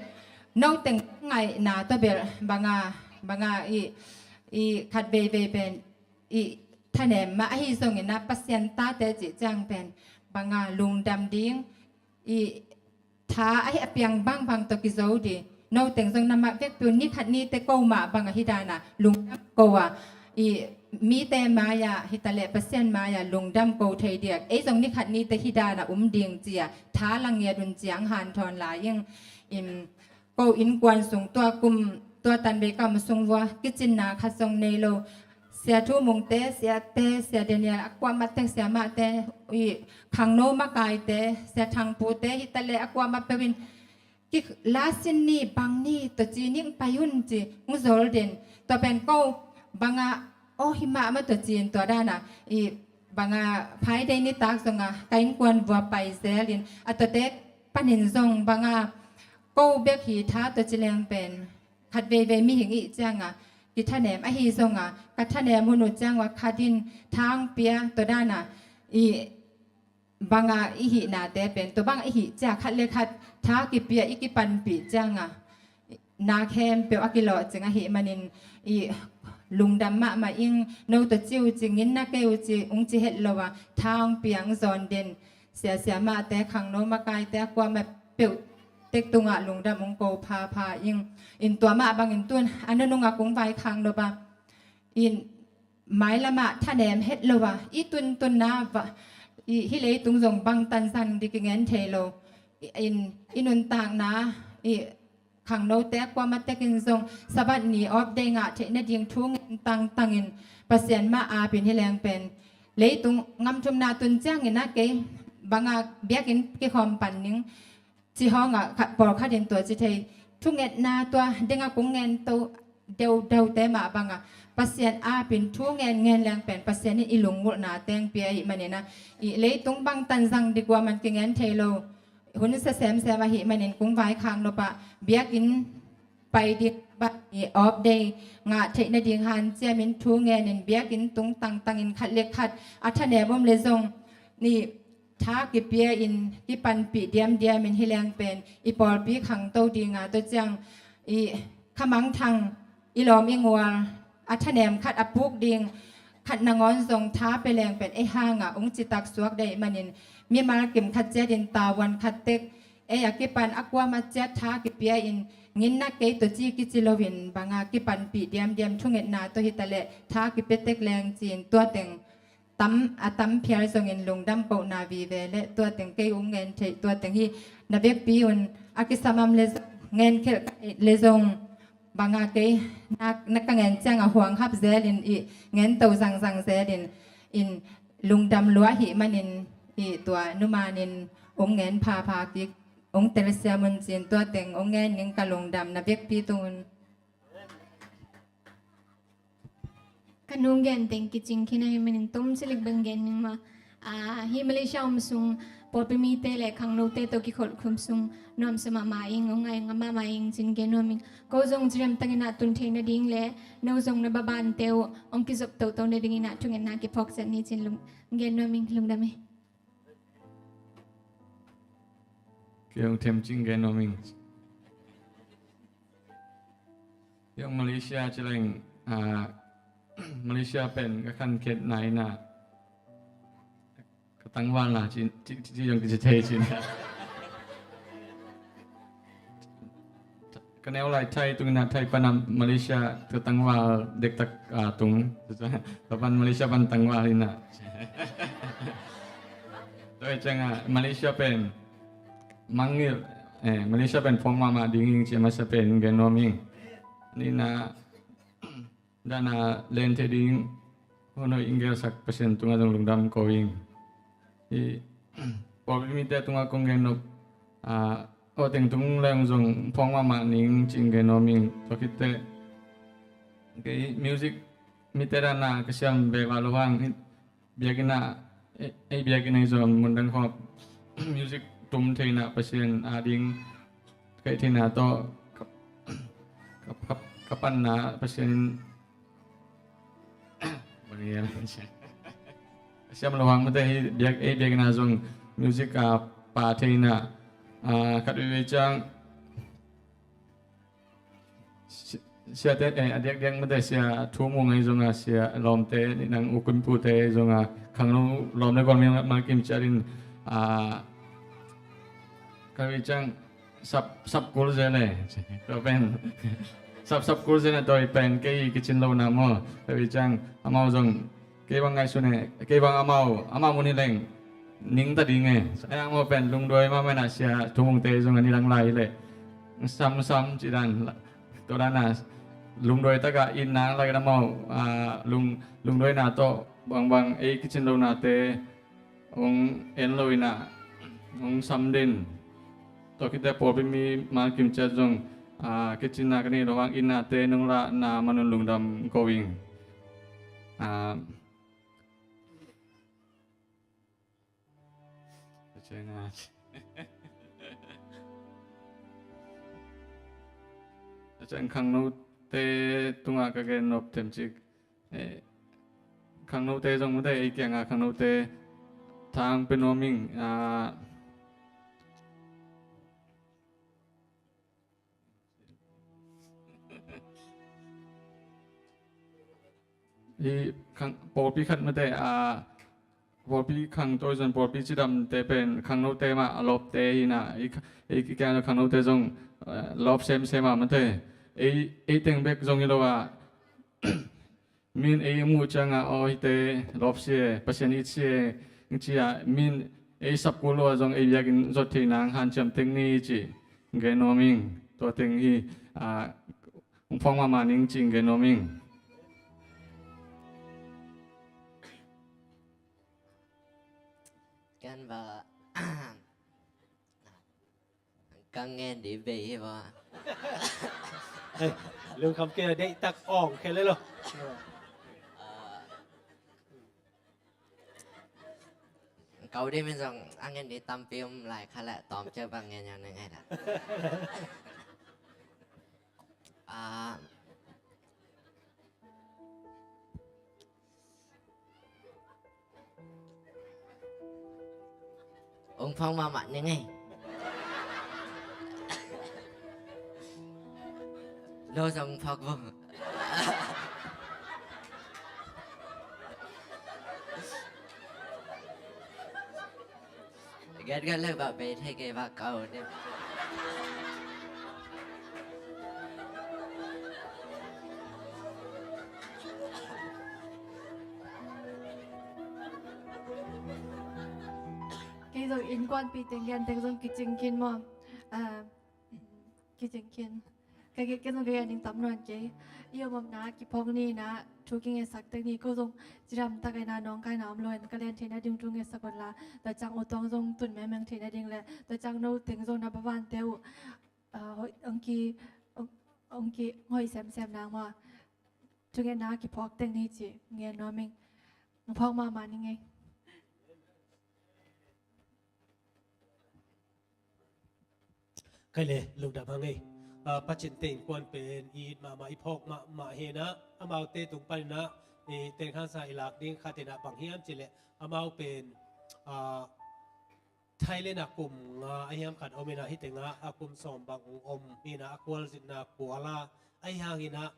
noteng ngaihna tawh belh banga banga i i khat veivei pen i thanem mah ahi zongin a Pasian tate cih ciang pen banga lungdam ding i tha ahi a piang bangbang tawh kizo di. Noteng zong na mah vekpi un ni khat nite ko mah bang ahi dana lungdam ko a i mite mai-ah hitaleh Pasian mai-ah lungdam ko thei diak ei zong ni khat nite hi dana um ding cia tha la ngiat un ciang hanthawn lai ing. In ko innkuan sung tua kum tua tanvei kam sung vua kicinna khat zong nei lo. Sia Thu Mungte, Siate, Sia Daniel a kuamah tek, Sia Mahte, i khangno makaite, Sia Thangpute hitaleh a kuamah peuhin ki lasin ni bang ni tawh ci ning pai un ci hong zol den. Tua pen ko banga aw hi mahmah tawh ci in tua dana i banga Friday nitak zonga ka innkuan vua pai zelin a tawte panin zong banga ko bek hi tha tawh ci leng pen khat veivei mihing ih cianga kithanem ahi zonga ka thanem hun uh cianga khatin thang pia tua dana i banga i hihnate pen tua banga i hih cia khat le khat tha kipia i kipanpih cianga na khempeuh a kilawh cing ahi manin i lungdam mahmah ing. No tawh ci uh ci ngin na kei uh ci ung ci het lo a thang piang zawn den. Sia Sia Mahte khangno makaite a kuamah peuh tek tungah lungdam ung ko phapha ing. In tua mah bangin tun a nunungah kung vai khang nop a in mailamah thanem het lo a i tuntunna va i hi leitung zong bangtan zang di kingen thei lo. In i nuntakna i khangnote a kuamah tekin zong Sabbath ni off day ngah theih nading thu ngen tangtangin Pasian mah apin hi leng pen leitung ngamthumna tun ciangin a kei banga biakinn kikhawm pan ning ci hawngah khat pawlkhatin tua ci thei thungetna tua denga kung ngen to deudaute mah banga Pasian apin thu ngen ngen leng pen Pasian in i lungngulhna teng pia i manina i leitung bangtan zang di kuaman kingen thei lo. Hun sa semsem ahi manin kung vai khang nopah biakinn pai ding bani off day ngah theih nading hanciamin thu ngenin biakinn tung tangtangin khat le khat a thanem om le zong ni tha kipia in kipanpih diamdiamin hi leng pen i pawlpi khangto dinga tua ciang i khamangthang i lawm i ngual a thanem khat a puk ding khat nangawn zong tha pia leng pen ei hanga ung citak suak dei manin mimal kim khat ciatin tavuan khat tek ei a kipan a kuama ciat tha kipia in nginna kei tawh ci kici loin banga kipanpih diamdiam thungetna tawh hitaleh tha kipia tek leng ci-in tua teng tam a tam phial zongin lungdam kohna vive le tua teng kei ung ngen theih tua teng hi na vekpi un a kisamam le ngen khelh le zong banga kei na, na ka ngen cianga huang hap zelin i ngen to zangzang zelin in lungdam lua hi manin i tua numanin ung ngen phapha kik ung telsiam un cin tua teng ung ngen ning ka lungdam na vekpi tungun. Ka nung gen teng kicing khin ahi manin tom silik bang gen ning ma. Ah, hi Malaysia om sung pawlpi mite le khangnote tawh kikholh khum sung nuamsa mahmah ing, ong ngai nga mahmah ing cin gen nuam ing. Ko zong ciriam tangin ah tun theih nading le no zong na babante uh ong kizop toto nadingin ah thungetna kiphawk zet ni cin lung gen nuam ing lungdam hi. Kei ong them cing gen nuam ing. Yong Malaysia cileng ah Malaysia pen ka khan khet naina ka tangvalna ci ci ci yong kici thei cin. Ka neu lai Thai tungina Thai pana Malaysia ka tangval dektak ah tung ka pan Malaysia pan tangval ina. Tua cianga Malaysia pen mangngilh eh Malaysia pen phawng mahmah ding ing ci masa pen gen nuam ing. Nina dana len thei ding hun hoih ing gelsak Pasian tunga zong lungdam ko ing. Hi pawlpi mite tunga kong gen nop ah aw teng tung leng zong phawng mahmah ning cing gen nuam ing. Tua khitte kei music mite dana ka siam ve va lo hang biakinn ah ei biakinn ei zong mundang khawng music tum theina Pasian a ding kaih theina tawh ka panna Pasian in bang ia Siam lo hang mate hi biak, ei biakna zong music a pa thei na, a, khat veve ciang si-, siate, eh, a diakdiak mate sia Thu Mung ei zong a, sia lawmte nang U Kun Pu te ei zong a, khangno lawm le gual mi malkim ciat in, a, khat veve ciang sap, sap kul zel e. Tua pen sap, sap kul zel e, tua i pen kei kicin lo na maw. Khat veve ciang amau zong kei bang ngaihsun e, kei bang amau, amau mun hi leng ning ta ding e. Ai amau pen lungduai mahmah na sia Thu Mung te zong a ni lang lai hi leh sam, sam ci dan. Tua dan a lungduai tak a itna lai ka amau, a, lung, lungduaina tawh bangbang ei kicin lo nate hong en lo in a, hong sam den. Tua khit teh pawlpi mi malkim ciat zong, a, kicinna ka nei lo hang itnate nong lahna man un lungdam ko ing. A, a ciang khangnote tungah ka gen nop themcik. Eh, khangnote zong mate, ei kiangah khangnote thang pe nuam ing, ah, hi khang, pawlpi khat mate, ah, pawlpi khangto zong pawlpi cidamte pen khangnote mah a lawpte hi na, ei, ei kiangah khangnote zong, eh, lawp semsem ah mate. Ei, ei teng bek zong hi lo ah, min ei muh ciangah, aw, hihte lawp si e, Pasian it si e, ci-a min ei sap kul lo ah zong ei biakinn zot theih nang hanciam teng ni ci gen nuam ing. Tua teng hi, ah, hong phawk mahmah ning ci gen nuam ing. Kan ba Ka ngen ding bei hi maw. Hei, lungkham kei a, deihtak awng khia le lo. Ah, kau ding min zong a ngen ding tampi om lai kha leh tawm ciang bang ngen yang na ngai la. Ah, Ung phawk mahmah ning ei. Lo zong phawk vo. Gatgat le bah bei thei kei bah kau ding. Kei zong innkuanpih teng lian teng zong kicing khin maw? Ah, kicing khin. Kei, kei, kei zong kei a ding tam nawn kei. I om omna kiphawk ni na thu kingetsak tek ni, ko zong cidam tak a ina nawngkaina om lo in ka lian theihna ding thu ngetsak un la. Tua ciang U Tuang zong tun mengmeng theihna ding le tua ciang no teng zong na bavante uh, ah, hoih, ong ki, ong, ong ki hoih semsem nang maw. Thungetna kiphawk teng ni ci ngen nuam ing. Phawk mahmah ning ei. Kei le lungdam hang ei. Ah, Pacin te innkuan pen i it mahmah, i phawk mahmah hi na, amaute tung panin ah i tengkhansa i lak ding khat in ah bang hiam cih leh amau pen, ah, Thailand ah kum nga a hiam khat om in ah, hih teng ah a kum sawm bang ong om hi na, a kualzinna kual a, ahi hangin ah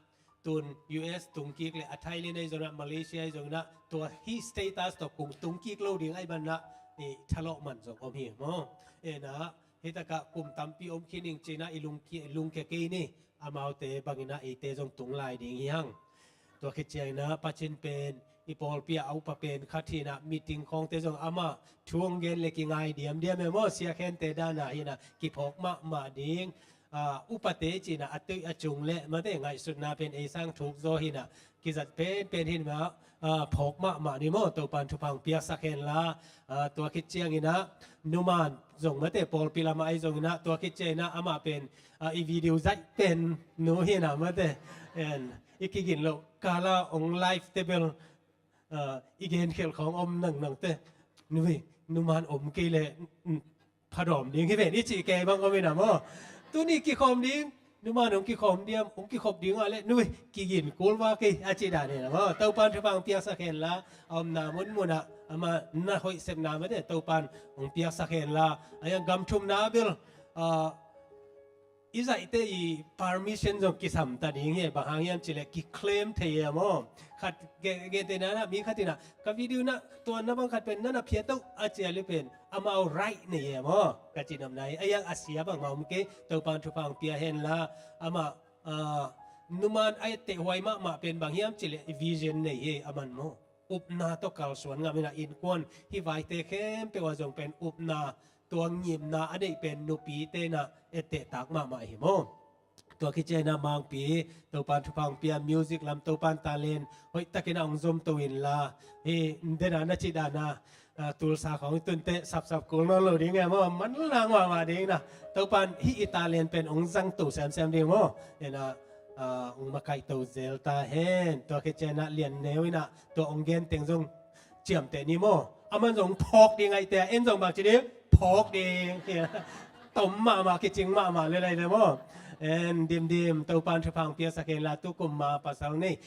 tun U S tung kik le a Thailand ahi zongin ah, Malaysia ahi zongin ah, tua hih status tawh kong tung kik lo ding ahih manin ah i thalawh man zong om hi maw. En ah, hih takah kum tampi om khin ing ci-in ah i lungkia, i lungkia kei ni. Amaute bangin ah eite zong tung lai ding hi hang. Tua khit ciangin ah Pacin pen i pawlpi ah a upa pen khat hi na, meeting khawngte zong amah thu hong gen le kingai diamdiam e maw, siakhente dan ah hi na, kiphawk mahmah ding. Ah, upate ci-in ah a tuih a cung le mate ngaihsutna pen ei sang thuk zaw hi na, kizat penpen hi na, ah, phawk mahmah ni maw, Topa'n thupha hong piaksak hen la. Ah, tua khit ciangin ah numan zong mate pawlpi lamah ahi zongin ah, tua khit ciangin ah amah pen, ah, i video zaih pen nu hi na mate. En, i kigin loh kala ong live te bel, ah, i genkhelh khawng om nangnang te. Nu hi, numan om kei le, mm, phadawm ding hi ven i cih kei bang om hi na maw. Tuni kikhawm ding, Numan hong kikhawm diam, hong kikhop ding a le, nui, kigin kul va kei, a ci dan hi na maw. Topan thupha hong piaksak hen la, a omna munmun ah, ama na hoih sepna mate, Topan hong piaksak hen la, a yang gam thumna bel, ah, i zaihte i permission zong kisam ta ding hi, bang hang hiam cih leh kiclaim thei hi a maw. Khat ge, ge te na na, mi khat in a, ka video na, tua na bang khat pen, na na phiat to, a ci a le pen, amau right nei hi a maw. Ka ci nopna hi, a yang a sia bangmah om kei, Topan thupha hong pia hen la, amah, ah, numan a etteh huai mahmah pen bang hiam cih leh vision nei hi, a man maw. Upna tawh kalsuan ngam in a, innkuan hih vaite khempeuh ah zong pen upna, tua ngimna a neih pen nupite in a etteh tak mahmah hi maw. Tua khit ciang in a Mangpi, Topan thupha hong pia, music lam Topan talent hoih takin a hong zom to in la, hi, den a na cih dan a, ah, Tulsa khawng i tun teh sapsap kul nawn lo ding hi a maw, manlang mahmah ding in a. Topan hih i talent pen hong zang to semsem ding maw. In a, ah, hong makaih to zel ta hen. Tua khit ciang in a Lian Neu in a, tua hong gen teng zong ciamteh ni maw. Aman zong phawk ding ahih teh, en zong bang ci ding, phawk ding. Tom mahmah, kicing mahmah le lai le maw. En dimdim, Topan thupha hong piaksak hen la, tu kum ma pasal nei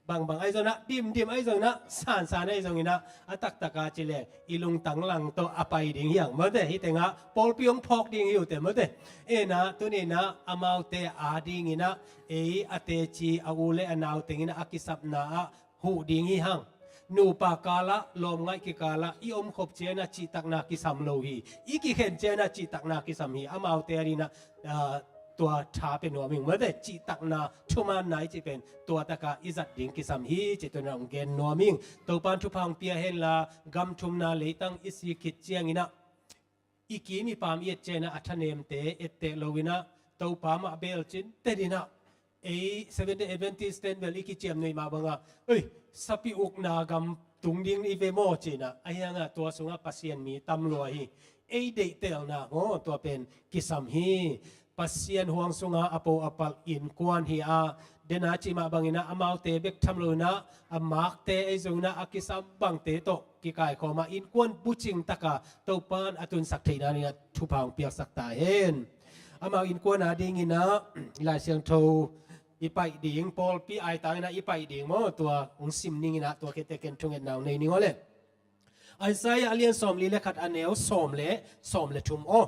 bangbang ahi zongin a, dimdim ahi zongin a, sansan ahi zongin a, a taktak a ci leng i lungtang lang tawh a pai ding hi hang maw te. Hih teng ah pawlpi hong phawk ding hi uh teh maw te. En a, tuni in a amaute a ding in a, ei a teci, a u le a nau teng in a, a kisapna ah huh ding hi hang. Nupa kal ah, lawmngaih kikal ah i omkhop ciang in a cihtakna kisam lo hi. I kikhen ciang in a cihtakna kisam hi. Amaute a ding in a, ah, tua tha pia nuam ing maw te, cihtakna, thumaanna i cih pen tua tak a i zat ding kisam hi, cih tuni in a hong gen nuam ing. Topan thupha hong pia hen la, gam thumna leitang i sik khit ciang in a, i kim i pam i et ciang in a, a thanemte etteh lo in a, Topa mah beel cin ten in a, ei Seventh Day Adventist ten bel i kiciamnuih mah bang a, oi, sapi ukna gam tung ding i ve maw ci in a, ahi hang a tua sung ah Pasian mi tam lua hi. Ei deihtelna maw, tua pen kisam hi. Pasian huang sung a a po a pal innkuan hi a, den a cih mah bang in a, amaute bek tham lo in a, a makte ahi zongin a, a kisam bangte tawh kikaikhawm a, innkuan bucing tak a Topan a tunsak theihna ding in a thupha hong piaksak ta hen. Amau innkuan a ding in a, Lai Siangtho i paih ding, pawlpi aitang in a i paih ding maw, tua hong sim ning in a, tua khit teh ken thungetna hong nei ning aw le. Isaiah a lian sawmli le khat, a neu sawm le, sawm le thum aw.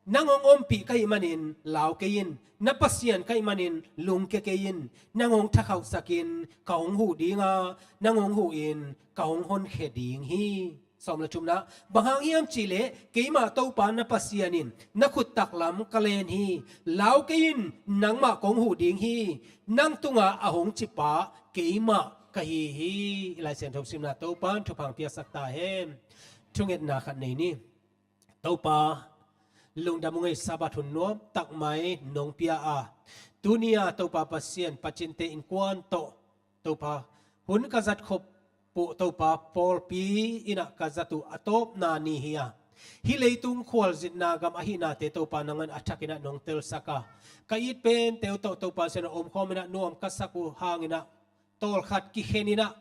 Nang hong ompih ka hih manin lau kei in, na Pasian ka hih manin lungkia kei in. Nang hong thakhauhsak in, ka hong huh ding a, nang hong huh in, ka hong honkhia ding hi. Sawm le thumna, bang hang hiam cih leh keimah Topa na Pasian in na khut taklam ka len hi. Lau kei in, nangmah kong huh ding hi. Nang tungah a hong cipa keimah ka hi hi. Lai Siangtho simna Topan thupha hong piaksak ta hen. Thungetna khat nei ni. Topa, lungdam ung ei, Sabbath hun nuam tak mai nong pia a, tuni a Topa Pasian, Pacinte innkuan tawh Topa, hun ka zat khop uh Topa, pawlpi in a ka zat uh a tawpna ni hi a, hih leitung khualzinna gam ahihnate Topa nangman a thak in a nong telsak a, ka it pente uh tawh Topa Pasian a omkhawm in a nuam ka sak uh hang in a, tawlkhat kikhen in a,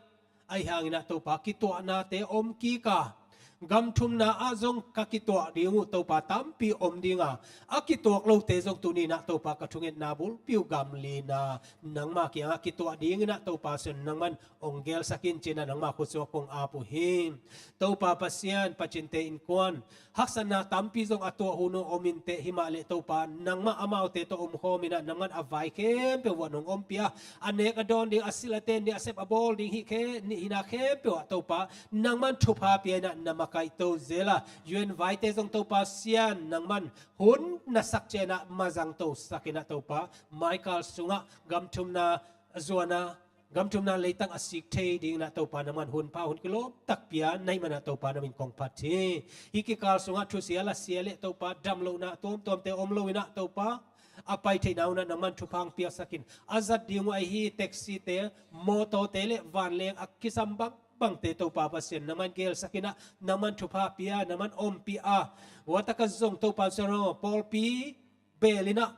ahi hang in a Topa, kituahnate om kik a, gam thumna ah zong ka kituah ding uh Topa tampi om ding a, a kituak lote zong tuni in a Topa, ka thungetna bulpi uh gam lina nangma kiangah kituah ding in a Topa Pasian nangman hong gelsak in ci in a nangma khut sungah kong ap uh hi. Topa Pasian, Pacinte innkuan haksatna tampi zong a tuah hun uh om in teh, himah leh Topa, nangmah amaute tawh omkhawm in a, nangman a vai khempeuh vuah nong ompih a, a nek a dawn ding, a silh a ten ding, a sep a bawl ding, hih khe, hihna khempeuh ah Topa, nangman thupha pia in a, na makaihto zel a, U N vaite zong Topa Sian, nangman hun na sak ciang in a mazangto sak in a Topa, maikal sungah gam thumna zuan a, gam thumna leitang a sik thei ding in a Topa, nangman hun pha hun kilawm tak pia na hih man a Topa, na min kong phat hi. Hih kikal sungah thusia lasia leh Topa, damlohna tuamtuamte om lo in a Topa, a pai theihna hun ah nangman thupha hong piaksak in. A zat ding uh ahi taxi-te, mawtawte leh vanleng a kisam bangbangte Topa Pasian, nangman gelsak in a, nangman thupha pia, nangman ompih a, tua tak a zong Topa Pasian aw, pawlpi beel in a,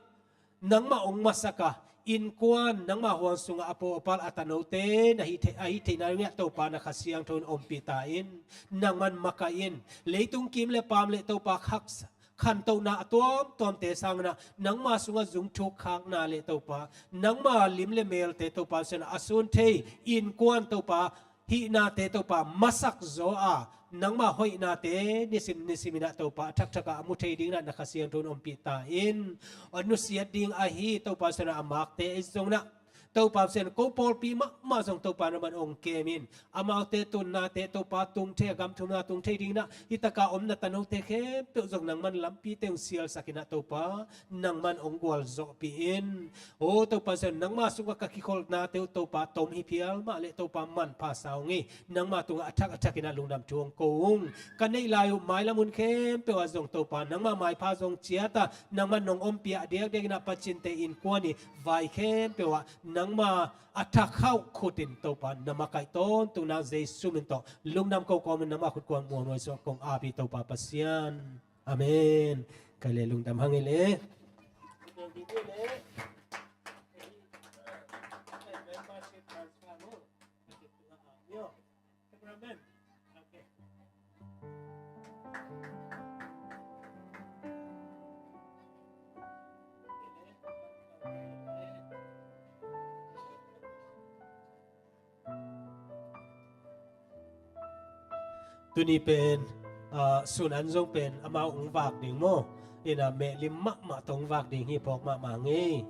nangmah hong masak a, innkuan, nangmah huang sungah a paw a pal, a tanote na hih thei, a hih theihna ding in a Topa, na Kha Siangtho in ompih ta in, nangman makaih in. Leitung kim leh paam leh Topa, khak, khantohna a tuamtuamte sangin ah nangma sungah zung thuk khakna le Topa, nangma lim le melte Topa Pasian a sun thei innkuan Topa, hihnate Topa masak zaw a, nangma hoihnate nisim nisim in ah Topa a thakthak ah a mu thei dingin ah na Kha Siangtho in ompih ta in. A nusiat ding ahi Topa Pasian a makte ahi zongin ah Topa Pasian ko pawlpi mahmah zong Topa nangman ong kem in. Amaute tunnate Topa tung thei a, gam thumna tung thei dingin ah hih taka om na tanote khempeuh zong nangman lampite ong sialsak in ah Topa nangman ong gualzawhpih in. O Topa Pasian, nangma sungah ka kikholhnate uh Topa tom hi phial mah leh Topa manpha sa ung hi. Nangma tungah a thak a thak in ah lungdam thu ong ko ung. Ka neih lai uh mailam hun khempeuh ah zong Topa nangma maipha zong ciat a, nangman nong ompih a diakdiak in ah Pasian te innkuan i vai khempeuh ah nangma a thak khauh khut in Topa na makaih tawntung nang Jesu min tawh lungdam ko kawmin nangma khut kuang muanhuai suah kong ap hi Topa Pasian. Amen. Ka le lungdam hang hi le. Tuni pen, ah, sun an zong pen amau ong vak ding maw? Ina mehlim mahmah tawh ong vak ding hi phawk mahmah ngei.